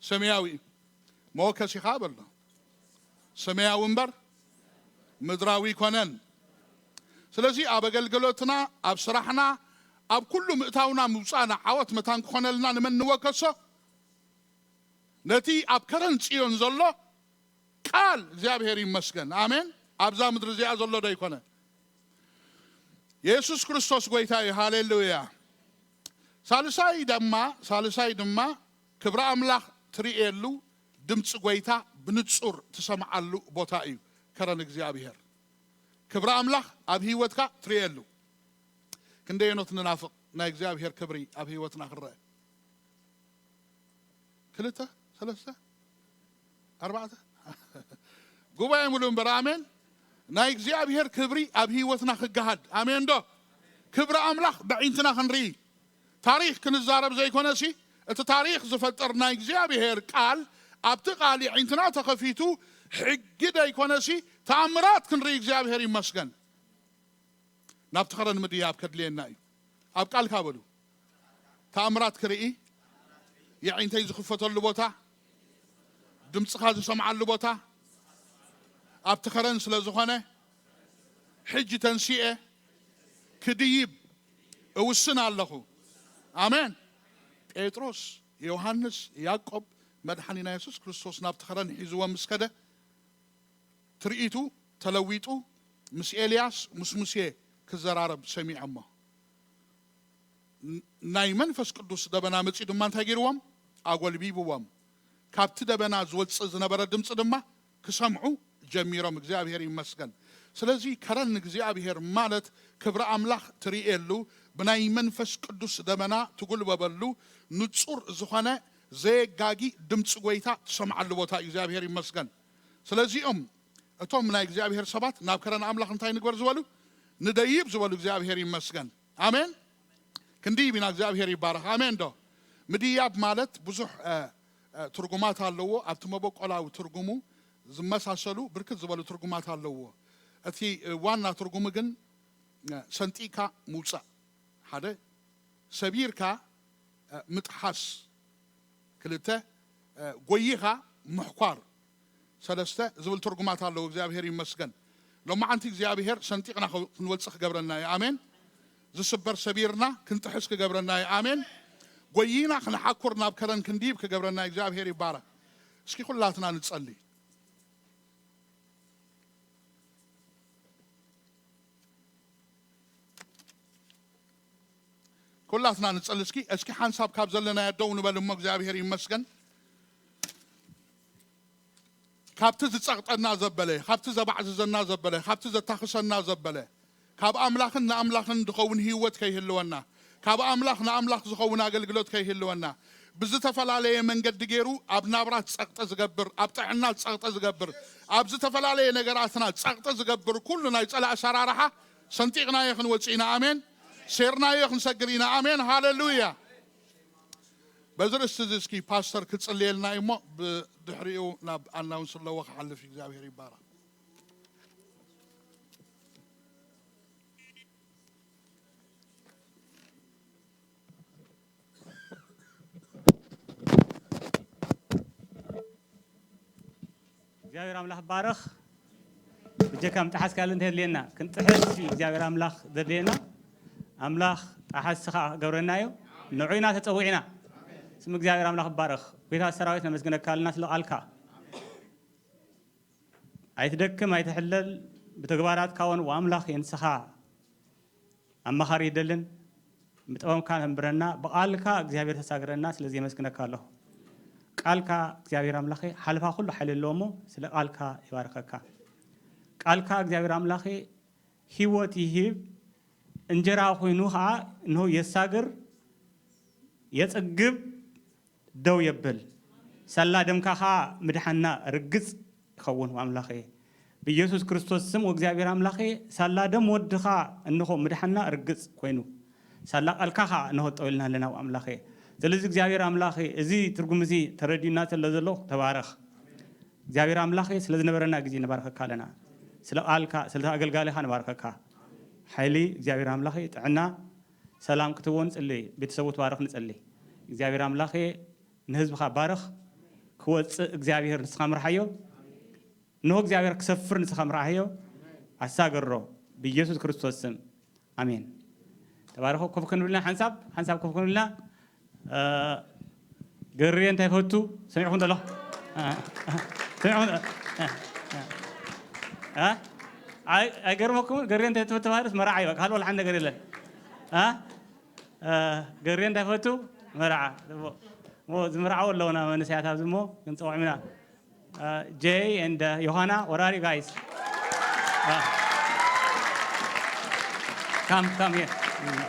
ሰማያዊ እዩ። መወከሲኻ በሎ። ሰማያዊ እምበር ምድራዊ ኣይኮነን። ስለዚ ኣብ ኣገልግሎትና፣ ኣብ ስራሕና፣ ኣብ ኩሉ ምእታውና ምውፃእና ዓወት መታን ክኾነልና ንመን ንወከሶ? ነቲ ኣብ ከረን ጽዮን ዘሎ ቃል። እግዚኣብሔር ይመስገን። ኣሜን። ኣብዛ ምድሪ እዚኣ ዘሎ ዶ ኣይኮነ? የሱስ ክርስቶስ ጎይታ እዩ። ሃሌሉያ። ሳልሳይ ድማ፣ ሳልሳይ ድማ ክብሪ ኣምላኽ ትርእየሉ፣ ድምፂ ጎይታ ብንጹር ትሰምዓሉ ቦታ እዩ ከረን እግዚኣብሔር። ክብሪ ኣምላኽ ኣብ ህይወትካ ትርእየሉ። ክንደየኖት ንናፍቕ ናይ እግዚኣብሔር ክብሪ ኣብ ህይወትና ክረአ? ክልተ፣ ሰለስተ፣ ኣርባዕተ? ጉባኤ ሙሉ እምበር፣ ኣሜን። ናይ እግዚኣብሔር ክብሪ ኣብ ህይወትና ክገሃድ፣ ኣሜን ዶ? ክብሪ ኣምላኽ ብዕይንትና ክንርኢ፣ ታሪኽ ክንዛረብ ዘይኮነሲ፣ እቲ ታሪኽ ዝፈጥር ናይ እግዚኣብሔር ቃል፣ ኣብቲ ቃል የዒንትና ተኸፊቱ፣ ሕጊ ዘይኮነሲ፣ ተኣምራት ክንርኢ። እግዚኣብሔር ይመስገን። ናብቲ ኸረን ምድያብ ከድልየና እዩ። ኣብ ቃልካ በሉ። ተኣምራት ክርኢ፣ የዒንተይ ዝኽፈተሉ ቦታ፣ ድምፅኻ ዝሰምዓሉ ቦታ ኣብቲ ኸረን ስለ ዝኾነ፣ ሕጂ ተንሲኤ ክድይብ እውስን ኣለኹ። ኣሜን። ጴጥሮስ፣ ዮሃንስ፣ ያዕቆብ መድሓኒና የሱስ ክርስቶስ ናብቲ ኸረን ሒዝዎም ምስ ከደ፣ ትርኢቱ ተለዊጡ፣ ምስ ኤልያስ፣ ምስ ሙሴ ክዘራረብ ሰሚዖሞ። ን-፣ ናይ መንፈስ ቅዱስ ደበና መጺኡ ድማ እንታይ ገይርዎም? ኣጎልቢብዎም። ካብቲ ደበና ዝወጽእ ዝነበረ ድምጺ ድማ ክሰምዑ ጀሚሮም። እግዚኣብሔር ይመስገን። ስለዚ ከረን እግዚኣብሔር ማለት ክብሪ ኣምላኽ ትርእየሉ፣ ብናይ መንፈስ ቅዱስ ደበና ትጉልበበሉ፣ ንጹር ዝኾነ ዘየጋጊ ድምጺ ጎይታ ትሰምዓሉ ቦታ እዩ። እግዚኣብሔር ይመስገን። ስለዚኦም እቶም ናይ እግዚኣብሔር ሰባት ናብ ከረን ኣምላኽ እንታይ ንግበር ዝበሉ? ንደይብ ዝበሉ። እግዚኣብሔር ይመስገን። ኣሜን። ክንድይብ ኢና። እግዚኣብሔር ይባረኽ። ኣሜን ዶ? ምድያብ ማለት ብዙሕ፣ እ፣ እ፣ ትርጉማት ኣለዎ። ኣብቲ መበቆላዊ ትርጉሙ ዝመሳሰሉ ብርክት ዝበሉ ትርጉማት ኣለዎ። እቲ፣ እ፣ ዋና ትርጉሙ ግን፣ እ፣ ሰንጢካ ምውጻእ፣ ሓደ፣ ሰቢርካ፣ እ፣ ምጥሓስ፣ ክልተ፣ እ፣ ጎይኻ ምሕኳር፣ ሰለስተ ዝብል ትርጉማት ኣለዎ። እግዚኣብሔር ይመስገን። ሎማዓንቲ እግዚኣብሔር ሰንጢቕና ኸ-፣ ክንወጽእ ክገብረና እዩ። ኣሜን። ዝስበር ሰቢርና ክንጥሕስ ክገብረና እዩ። ኣሜን። ጎይና ክንሓኩር ናብ ከረን ክንድይብ ክገብረና እዩ። እግዚኣብሔር ይባረኽ። እስኪ ኩላትና ንጸሊ። ኩላትና ንጸሊ እስኪ። እስኪ ሓንሳብ ካብ ዘለናዮ ደው ንበል እሞ እግዚኣብሔር ይመስገን። ካብቲ ዝጸቕጠና ዘበለ፣ ካብቲ ዘባዕዝዘና ዘበለ፣ ካብቲ ዘታኽሰና ዘበለ፣ ካብ ኣምላኽን ንኣምላኽን ዝኸውን ህይወት ከይህልወና፣ ካብ ኣምላኽ ንኣምላኽ ዝኸውን ኣገልግሎት ከይህልወና፣ ብዝተፈላለየ መንገዲ ገይሩ ኣብ ናብራ ጸቕጢ ዝገብር፣ ኣብ ጥዕና ጸቕጢ ዝገብር፣ ኣብ ዝተፈላለየ ነገራትና ጸቕጢ ዝገብር ኩሉ ናይ ጸላእ ኣሰራርሓ ሰንጢቕናዮ ክንወጽእ ኢና። ኣሜን። ሴርናዮ ክንሰግር ኢና። ኣሜን። ሃሌሉያ። በዚ ርእስቲ እዚ እስኪ ፓስተር ክጽልየልና እዩ እሞ ብድሕሪኡ ናብ ኣናውንስ ኣለዎ ክሓልፍ እዩ። እግዚኣብሔር ይባረኽ። እግዚኣብሔር ኣምላኽ ባረኽ። ብጀካ ምጥሓስ ካልእ እንተየድልየና ክንጥሕስ እዩ እግዚኣብሔር ኣምላኽ ዘድልየና። ኣምላኽ ጠሓስቲ ከዓ ክገብረና እዩ። ንዑ ኢና ተጸዊዕና። ስም እግዚኣብሔር ኣምላኽ ይባረኽ። ጎይታ ሰራዊት ነመስግነካ ኣለና ስለ ቃልካ። ኣይትደክም ኣይትሕለል፣ ብተግባራትካ እውን ኣምላኽ የንስኻ ኣማኻሪ ይደልን። ብጥበብካ ተንብረና፣ ብቃልካ እግዚኣብሔር ተሳግረና። ስለዚ የመስግነካ ኣለኹ። ቃልካ እግዚኣብሔር ኣምላኸ ሓለፋ ኩሉ ሓይሊ ኣለዎ እሞ ስለ ቃልካ ይባርከካ። ቃልካ እግዚኣብሔር ኣምላኸ ህይወት ይህብ፣ እንጀራ ኮይኑ ኸዓ እንሆ የሳግር፣ የጽግብ፣ ደው የብል። ሳላ ደምካ ኸዓ ምድሓንና ርግጽ ይኸውን ኣምላኸ። ብኢየሱስ ክርስቶስ ስም ወእግዚኣብሔር ኣምላኸ፣ ሳላ ደም ወድኻ እንሆ ምድሓንና ርግጽ ኮይኑ። ሳላ ቃልካ ኸዓ እንሆ ጠው ኢልና ኣለና ኣምላኸ። ስለዚ እግዚኣብሔር ኣምላኸ፣ እዚ ትርጉም እዚ ተረዲኡና ስለ ዘሎ ተባረኽ። እግዚኣብሔር ኣምላኸ፣ ስለ ዝነበረና ግዜ ንባርከካ ኣለና። ስለ ቃልካ፣ ስለ ኣገልጋሊኻ ንባርከካ። ሓይሊ እግዚኣብሔር ኣምላኸ፣ ጥዕና፣ ሰላም ክትህቦ ንጽሊ። ቤተሰቡ ትባርኽ ንጽሊ። እግዚኣብሔር ኣምላኸ፣ ንህዝብኻ ባርኽ። ክወጽእ እግዚኣብሔር ንስኻ ምርሓዮ። እንሆ እግዚኣብሔር ክሰፍር ንስኻ ምርኣዮ። ኣሳገሮ ብኢየሱስ ክርስቶስ ስም ኣሜን። ተባረኹ። ኮፍ ክንብልና ሓንሳብ፣ ሓንሳብ ኮፍ ክንብልና። እ፣ ገሬ እንታይ ፈቱ? ሰሚዕኩም ደሎ? እ፣ እ፣ ሰሚዕኩም ዶ? እ፣ እ፣ እ። ኣይ፣ ኣይገርመኩም? ገሬ እንታይ ትፈቱ ማለት መርዓ እዩ። በቃ፣ ካልእ ወላ ሓንቲ ነገር የለን። እ? እ፣ ገሬ እንታይ ፈቱ? መርዓ። ጽቡቕ። እሞ ዝምርዓው ኣለውና መንእሰያት ኣብዚ እሞ ክንጸውዖም ኢና። እ፣ Jay and, uh, Johanna, where are you guys? Uh, come, come here. Mm.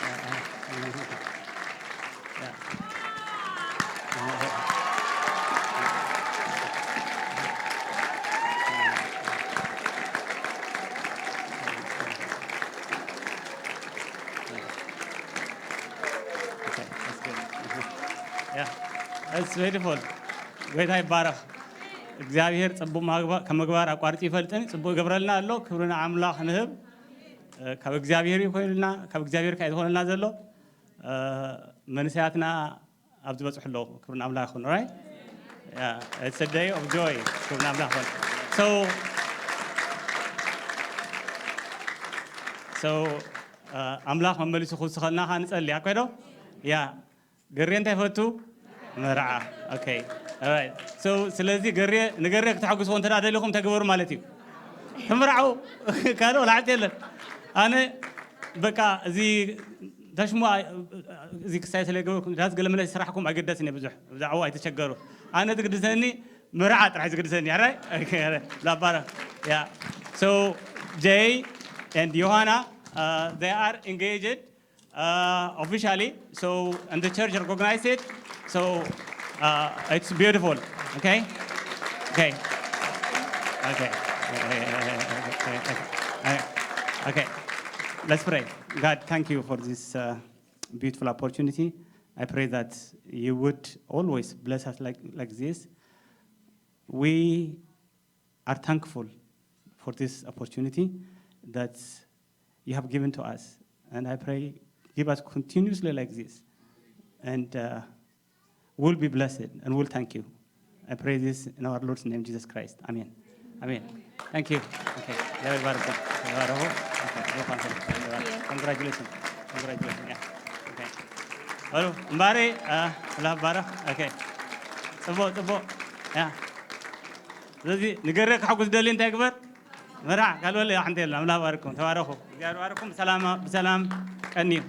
Uh, uh, yeah. Okay, that's good. Yeah, that's beautiful. ጎይታ ይባረኽ። እግዚኣብሔር ጽቡቕ ማግባ-፣ ከም ምግባር ኣቋርጺ ይፈልጥን ጽቡቕ ይገብረልና ኣሎ። ክብሪ ንኣምላኽ ንህብ። እ፣ ካብ እግዚኣብሔር እዩ ኮይኑልና፣ ካብ እግዚኣብሔር ከኣ እዩ ዝኾነልና ዘሎ። እ፣ መንእሰያትና ኣብ ዝበጽሑ ኣለዉ። ክብሪ ንኣምላኽ ይኹን። Right? Yeah, it's a day of joy. ክብሪ ንኣምላኽ ይኹን። So, so, እ፣ ኣምላኽ መመሊሱ ክውስኸልና ኸኣ ንጸሊ። ኣኮይ ዶ? ያ፣ ገሬ እንታይ ፈቱ? መርዓ። Okay. Alright. So፣ ስለዚ ገሬ፣ ንገሬ ክተሐጉስዎ እንተ ደኣ ደሊኹም ተግበሩ ማለት እዩ። ተመርዓው። ካልእ ወላ ሓንቲ የለን። ኣነ በቃ እዚ ተሽሞ፣ እዚ ክሳይ ስለ ገበርኩም፣ ዳስ ገለ መለ ስራሕኩም ኣይገደስን እየ ብዙሕ። ብዛዕባኡ ኣይትቸገሩ። ኣነ ዝግድሰኒ መርዓ ጥራሕ እዩ ዝግድሰኒ። ኣራይ? Okay, ኣራይ። ላባራ። Yeah. So, Jay and Johanna, uh, they are engaged, uh, officially. So, and the church recognized it. So, uh, it's beautiful. Okay? Okay. Okay. Okay. Let's pray. God, thank you for this, uh, beautiful opportunity. I pray that you would always bless us like, like this. We are thankful for this opportunity that you have given to us. And I pray, give us continuously like this. And, uh, we'll be blessed and we'll thank you. I pray this in our Lord's name, Jesus Christ. Amen. Amen. Thank you. Okay. እግዚኣቢሄር ይባርኩም። ተባረኹ። Okay. Congratulations. Congratulations. Yeah. Okay. በሉ፣ እምባሬ፣ አ፣ ኣምላኽ ባረኽ። Okay. ጽቡቕ፣ ጽቡቕ። ያ። ስለዚ ንገሬ ከሐጉስ ደሊ እንታይ ግበር? መርዓ፣ ካልእ ወላ ሓንቲ የለን። ኣምላኽ ባርኩም። ተባረኹ። እግዚኣብሔር ባርኩም። ብሰላም፣ ብሰላም ቀንዩ።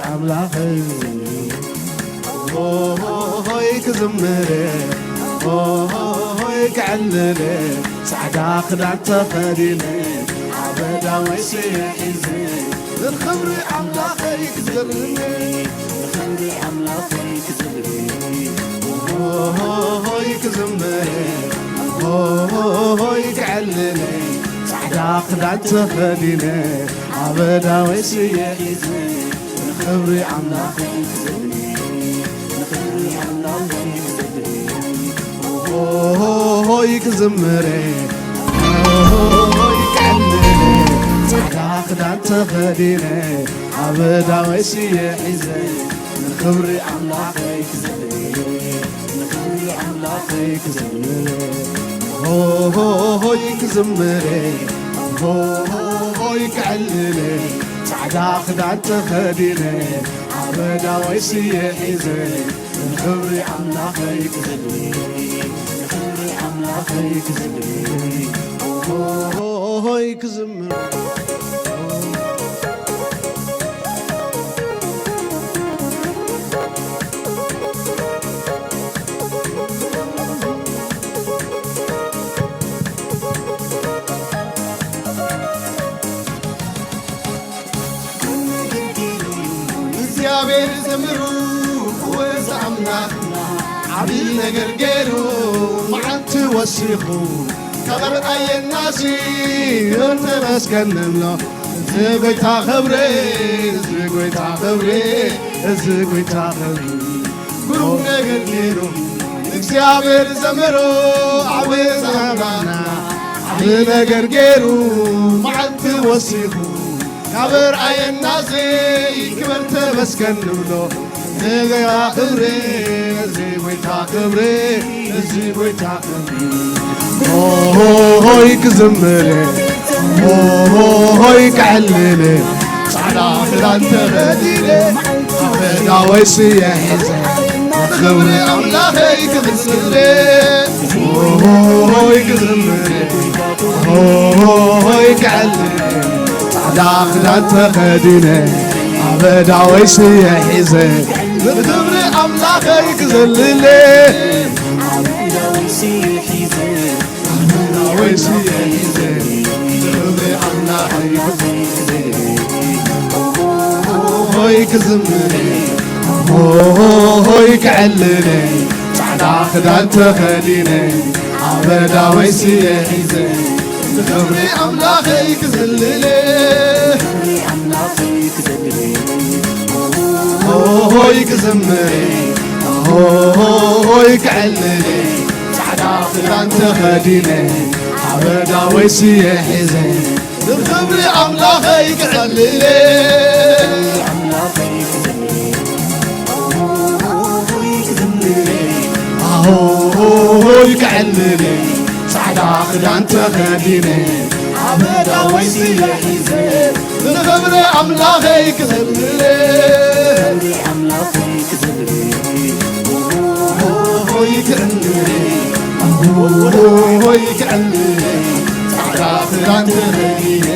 ኣምላኸይ ሆሆሆይ ክዝምር ሆሆሆይ ክዕልል ጻዕዳ ክዳን ተኸዲነ ዓበዳ ወይሲ ሒዘ ንኽብሪ ኣምላኸይ ክዝርም ንኽብሪ ኣምላኸይ ክዝርም ሆሆሆይ ክዝምር ሆሆሆይ ክዕልል ጻዕዳ ክዳን ተኸዲነ ኣበዳወይ ስየ ሒዘ ንኽብሪ ኣምላኸይ ክዘምር ንኽብሪ ኣምላኸይ ክዘምር ሆሆሆይ ክዝምር ሆሆሆይ ክዕልል ጻዕዳ ክዳን ተኸዲነ ኣበዳወይ ስየ ሒዘ ንኽብሪ ኣምላኸይ ክዘምር ንኽብሪ ኣምላኸይ ክዘምር ሆሆሆይ ክዝምር ሆሆሆይ ክዕልል ጻዕዳ ክዳን ተኸዲነ ኣበዳወይ ስየ ሒዘ ንኽብሪ ኣምላኸይ ክዘምር ንኽብሪ ኣምላኸይ ክዘምር ሆሆሆይ ክዝምር እግዚኣብሔር ዘምሩ ክወዝ ኣምላኽና ዓብዪ ነገር ገይሩ መዓልቲ ወሲኹ ካብ ኣርኣየናሲ ተመስገን ንብሎ እዚ ጎይታ ኽብሪ እዚ ጎይታ ኽብሪ እዚ ጎይታ ኽብሪ ግሩም ነገር ገይሩ እግዚኣብሔር ዘምሩ ዓብዪ ኣምላኽና ዓብዪ ነገር ገይሩ መዓልቲ ወሲኹ ካብ ኣርኣየናሲ ክብር ተመስገን ንብሎ እዚ ጎይታ ክብሪ እዚ ጎይታ ክብሪ እዚ ጎይታ ክብሪ ሆሆሆይ ክዝምር ሆሆሆይ ክዕልል ጻዕዳ ክዳን ተኸዲነ ኣበዳወይ ስየ ሒዘ ክብሪ ኣምላኸይ ክዝምር ሆሆሆይ ክዝምር ሆሆሆይ ክዕልል ጻዕዳ ክዳን ተኸዲነ ኣበዳወይ ስየ ሒዘ ንኽብሪ ኣምላኸይ ክዘልለ ኣበዳወይ ስየ ሒዘ ኣበዳወይ ስየ ሒዘ ንኽብሪ ኣምላኸይ ክዘልለ ሆይ ክዝምር ሆሆሆይ ክዕልል ጻዕዳ ክዳን ተኸዲነ ኣበዳወይ ስየ ሒዘ ንኽብሪ ኣምላኸይ ክዘልለ ሆሆይ ክዝምር ሆሆሆይ ክዕልል ጻዕዳ ክዳን ተኸዲነ ኣበዳወይ ስየ ሒዘ ንኽብሪ ኣምላኸይ ክዕልል ኣምላኸይ ክዘምር ኣሆሆሆይ ክዕልል ጻዕዳ ክዳን ተኸዲነ ኣበዳወይ ስየ ሒዘ ንኽብሪ ኣምላኸይ ክዘምር ኣምላኸይ ክዘምር ሆይ ክዕልል ሆይ ክዕልል ጻዕዳ ክዳን ተኸዲነ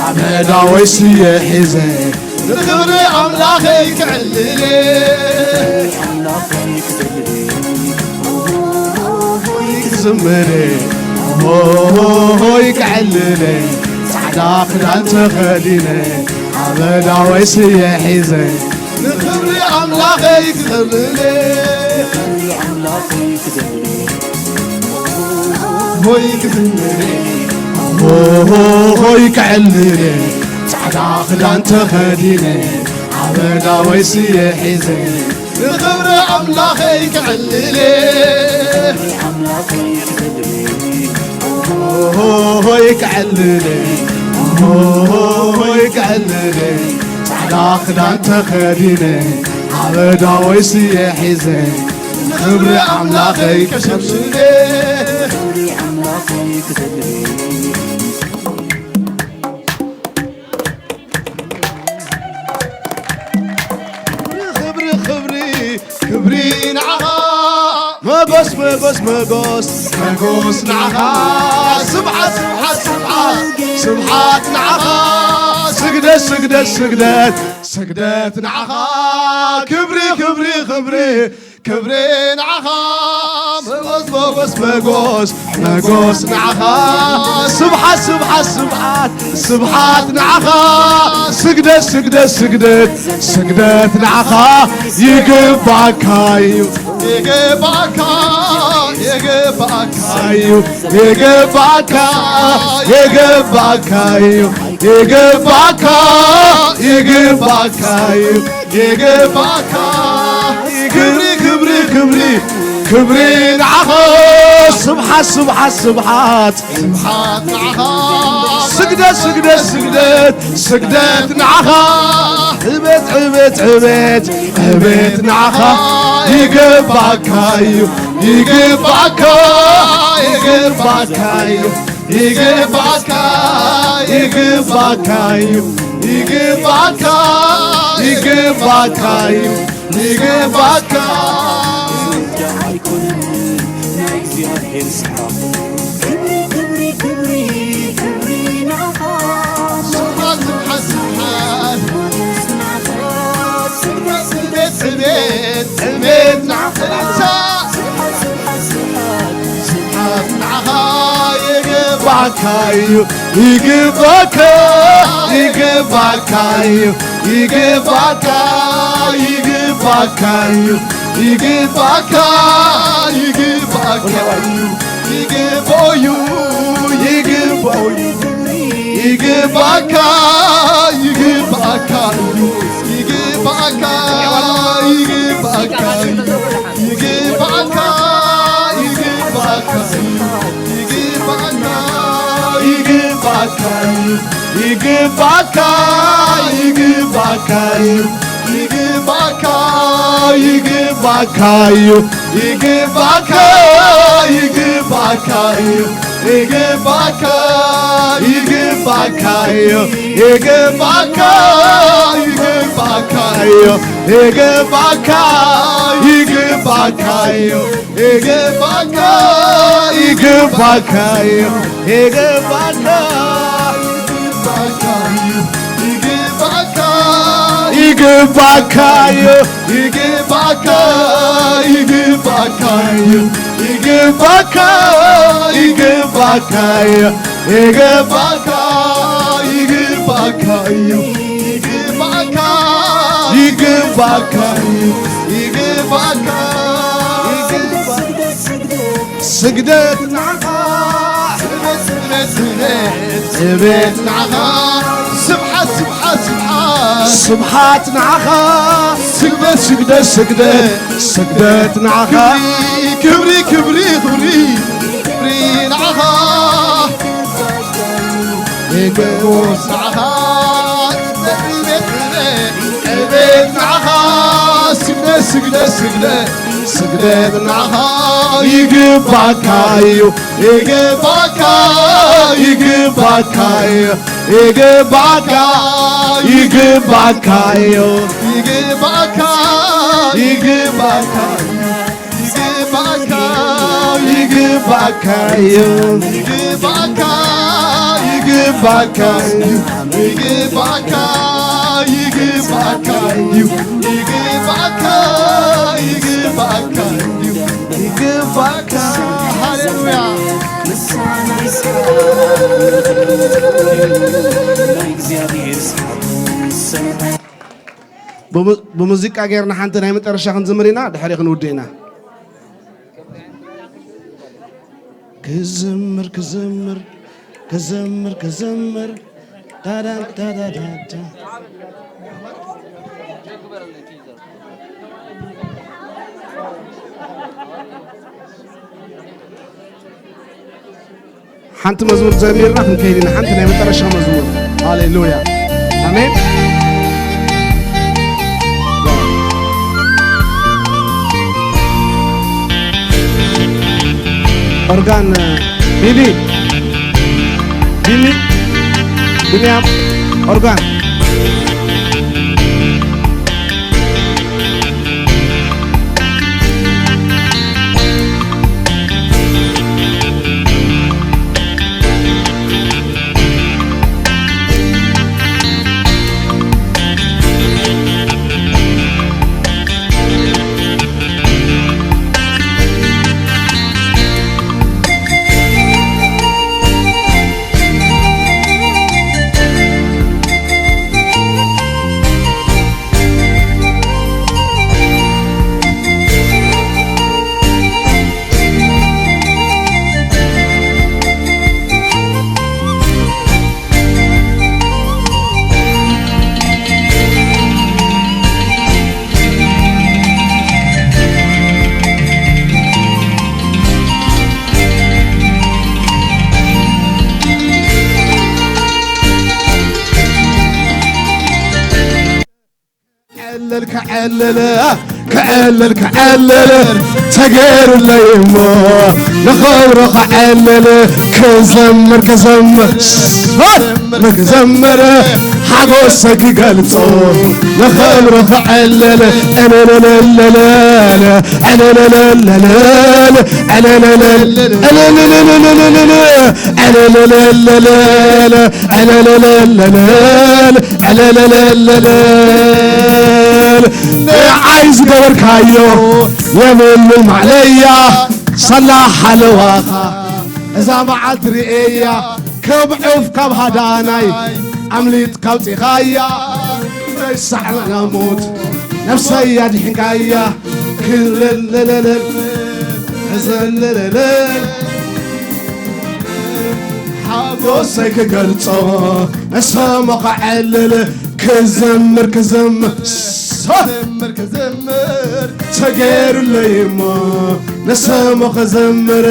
ኣበዳወይ ስየ ሒዘ ንኽብሪ ኣምላኸይ ክዕልል ኣምላኸይ ክዘምር ክዝምር ሆሆሆይ ክዕልል ጻዕዳ ክዳን ተኸዲነ ኣበዳወይ ስየ ሒዘ ንኽብሪ ኣምላኸይ ክዘልለ ሆይ ክዝምር ሆሆሆይ ክዕልል ጻዕዳ ክዳን ተኸዲነ ኣበዳወይ ስየ ሒዘ ንኽብሪ ኣምላኸይ ክዕልል ኣምላኸይ ክዕልል ሆሆሆይ ክዕልል ሆሆሆይ ክዕልል ጻዕዳ ክዳን ተኸዲነ ኣበዳወይ ስየ ሒዘ ንኽብሪ ኣምላኸይ ከሸብሽበ ክብሪ ክብሪ ክብሪ ንዓኻ መጎስ መጎስ መጎስ መጎስ ንዓኻ ስብሓት ስብሓት ስብሓት ስብሓት ንዓኻ ስግደት ስግደት ስግደት ስግደት ንዓኻ ክብሪ ክብሪ ክብሪ ክብሪ ንዓኻ፣ መጎስ፣ መጎስ፣ መጎስ፣ መጎስ ንዓኻ። ስብሓት፣ ስብሓት፣ ስብሓት፣ ስብሓት ንዓኻ። ስግደት፣ ስግደት፣ ስግደት፣ ስግደት ንዓኻ። ይግባካ እዩ። ይግባካ፣ ይግባካ እዩ። ይግባካ፣ ይግባካ እዩ። ይግባካ፣ ይግባካ እዩ። ይግባካ። ክብሪ፣ ክብሪ፣ ክብሪ፣ ክብሪ ንዓኻ። ስብሓት፣ ስብሓት፣ ስብሓት። ስብሓት ንዓኻ። ስግደት፣ ስግደት፣ ስግደት፣ ስግደት ንዓኻ። ዕቤት፣ ዕቤት፣ ዕቤት፣ ዕቤት ንዓኻ። ይግባካ እዩ። ይግባካ፣ ይግባካ እዩ። ይግባካ፣ ይግባካ እዩ። ይግባካ፣ ይግባካ እዩ። ይግባካ። ኣይኮነን ናይ እግዚኣብሔር ስራሕ። ክብሪ፣ ክብሪ፣ ክብሪ፣ ክብሪ ንዓኻ። ስብሓት፣ ስብሓት፣ ስብሓት። ስግደት፣ ስግደት፣ ስግደት ንዓኻ። ስብሓት ንዓኻ ይግባካ እዩ። ይግባካ፣ ይግባካ እዩ። ይግባካ፣ ይግባካ እዩ። ይግባካ፣ ይግባካ እዩ። ይግባዩ፣ ይግባዩ። ይግባካ፣ ይግባካ እዩ። ይግባካ፣ ይግባካ እዩ። ይግባካ፣ ይግባካ እዩ። ይግባካ፣ ይግባካ እዩ። ይግባካ፣ ይግባካ እዩ። ይግባካ፣ ይግባካ እዩ። ይግባካ፣ ይግባካ እዩ። ይግባካ፣ ይግባካ እዩ። ይግባካ፣ ይግባካ እዩ። ይግባካ፣ ይግባካ እዩ። ይግባካ፣ ይግባካ እዩ። ይግባካ፣ ይግባካ እዩ። ይግባካ፣ ይግባካ እዩ። ይግባካ፣ ይግባካ እዩ። ይግባካ፣ ይግባካ እዩ። ይግባካ፣ ይግባካ እዩ። ይግባካ፣ ይግባካ እዩ። ይግባካ፣ ይግባካ። ስግደት ንዓኻ። ስግደት፣ ስግደት፣ ስግደት፣ ስግደት ንዓኻ። ስብሓት፣ ስብሓት፣ ስብሓት። ስብሓት ንዓኻ። ስግደት፣ ስግደት፣ ስግደት፣ ስግደት ንዓኻ። ክብሪ፣ ክብሪ፣ ክብሪ፣ ክብሪ፣ ክብሪ ንዓኻ። ንጉስ ንዓኻ። ዕቤት፣ ዕቤት፣ ዕቤት ንዓኻ። ስግደት፣ ስግደት፣ ስግደት፣ ስግደት ንዓኻ። ይግባካ እዩ። ይግባካ፣ ይግባካ እዩ። ይግባካ፣ ይግባካ እዩ። ይግባካ፣ ይግባካ፣ ይግባካ፣ ይግባካ እዩ። ይግባካ፣ ይግባካ እዩ። ይግባካ፣ ይግባካ እዩ። ይግባካ፣ ይግባካ እዩ። ይግባካ። ሃሌሉያ። ብሙ-፣ ብሙዚቃ ጌርና ሓንቲ ናይ መጨረሻ ክንዝምር ኢና፣ ድሕሪ ክንውድእ ኢና። ክዝምር፣ ክዝምር፣ ክዝምር፣ ክዝምር፣ ዳዳን፣ ዳዳዳዳ። ሓንቲ መዝሙር ዘሚርና ክንከይድ ኢና። ሓንቲ ናይ መጨረሻ መዝሙር። ሃሌሉያ። ኣሜን። ኦርጋን፣ ቢኒ፣ ቢኒ፣ ቢንያም፣ ኦርጋን። ክዕልል ክዕልል ክዕልል ተገይሩለይ እሞ ንኸብሮ ክዕልል ክዘምር ክዘምር ክዘምር ሓጎሰይ ክገልጾ ንኸብሮ ክዕልል እልልልልል እልልልልል እልልልልል እልልልልል እልልልልል እልልልልል ንዓይ ዝገበርካዮ የብሉን ማዕለያ ሳላ ሓለዋኻ እዛ መዓልቲ ርእየያ ከም ዑፍ ካብ ሃዳናይ ኣምሊጥካ ኣውጺኻያ ዘይሳዕና ሞት ነፍሰይ ኣድሒንካያ ክልልልልል ሕዘልልልል ሓጎሰይ ክገልጾ እሰሞ ከዕልል ክዘምር ክዘምር ክዘምር ክዘምር ተገይሩለይ እሞ ንሰሙ ክዘምር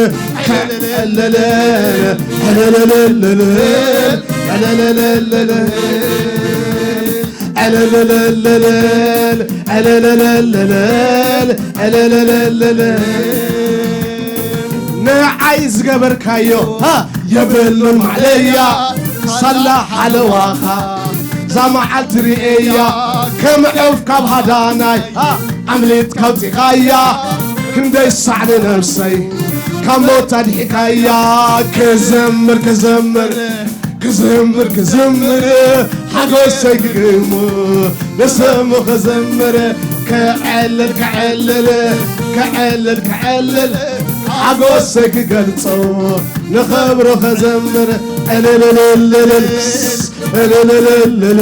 ከዕልል ዕልልልልል ዕልልልልል ዕልልልልል ዕልልልልል ዕልልልልል ንዓይ ዝገበርካዮ የብሉን ማዕለያ ሳላ ሓለዋኻ እዛ መዓልቲ ርእየያ ከም ዑፍ ካብ ሃዳናይ ኣምሊጥካ ኣውጺኻያ ክንደይ ሳዕ ንነብሰይ ካብ ሞት ኣድሒካያ ክዘምር ክዘምር ክዝምር ክዝምር ሓጎሰይ ክግሞ ንስሙ ክዝምር ክዕልል ክዕልል ክዕልል ክዕልል ሓጎሰይ ክገልጾ ንኽብሩ ክዝምር ዕልልልልልል ዕልልልልልል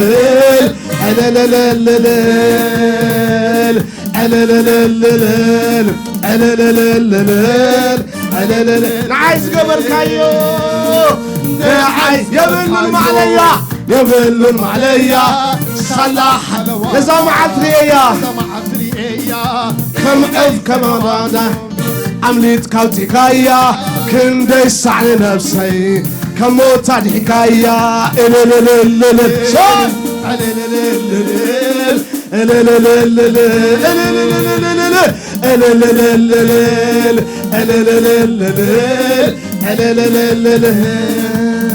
ዕልልልልልል ዕለለለለል፣ ዕለለለለል፣ ዕለለለለል፣ ዕለለለ-፣ ንዓይ ዝገበርካዮ ንዓይ የብሉን ማዕለያ፣ የብሉን ማዕለያ። ሳላ ነዛ መዓልቲ ርእየያ፣ ከም ዑፍ ከማማና ኣምሊጥካ ኣውጺእካያ፣ ክንደይ ሳዕ ንነብሰይ ካብ ሞት ኣድሒካያ። እልልልልልል፣ ሶይ፣ እልልልልልል፣ እልልልልልል፣ እልልልልልል፣ እልልልልልል፣ እልልልልልል፣ እልልልልልል፣ እልልልልልል።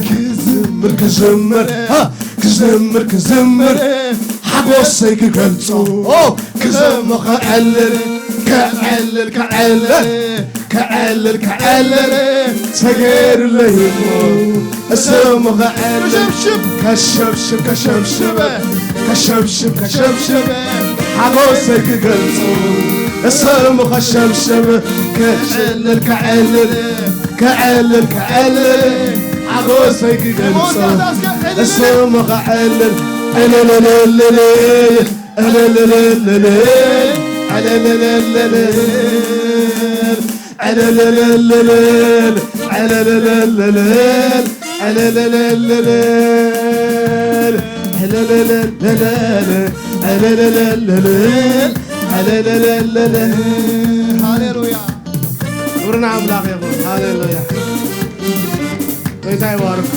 ክዝምር ክዝምር፣ ሃ፣ ክዝምር ክዝምር፣ ሓጎሰይ ክገልጾ፣ ኦ፣ ክዘሞ ከዕልል፣ ከዕልል፣ ከዕልል፣ ከዕልል፣ ከዕልል፣ ተገይሩለይ እሞ፣ እስሙ ከዕልል፣ ከሸብሽብ፣ ከሸብሽብ፣ ከሸብሽብ፣ ከሸብሽብ፣ ከሸብሽብ፣ ሓጎሰይ ክገልጾ፣ እስሙ ከሸብሽብ፣ ከዕልል፣ ከዕልል፣ ከዕልል፣ ከዕልል፣ ሓጎሰይ ክገልጾ፣ እስሙ ከዕልል፣ እልልልልል፣ እልልልልል፣ እልልልልል፣ እልልልልል፣ እልልልልል፣ እልልልልል፣ እልልልልል፣ እልልልልል፣ እልልልልል፣ እልልልልል። ሃሌሉያ። ክብሪ ንኣምላኽ ይኹን። ሃሌሉያ። ጌታ ይባርክ።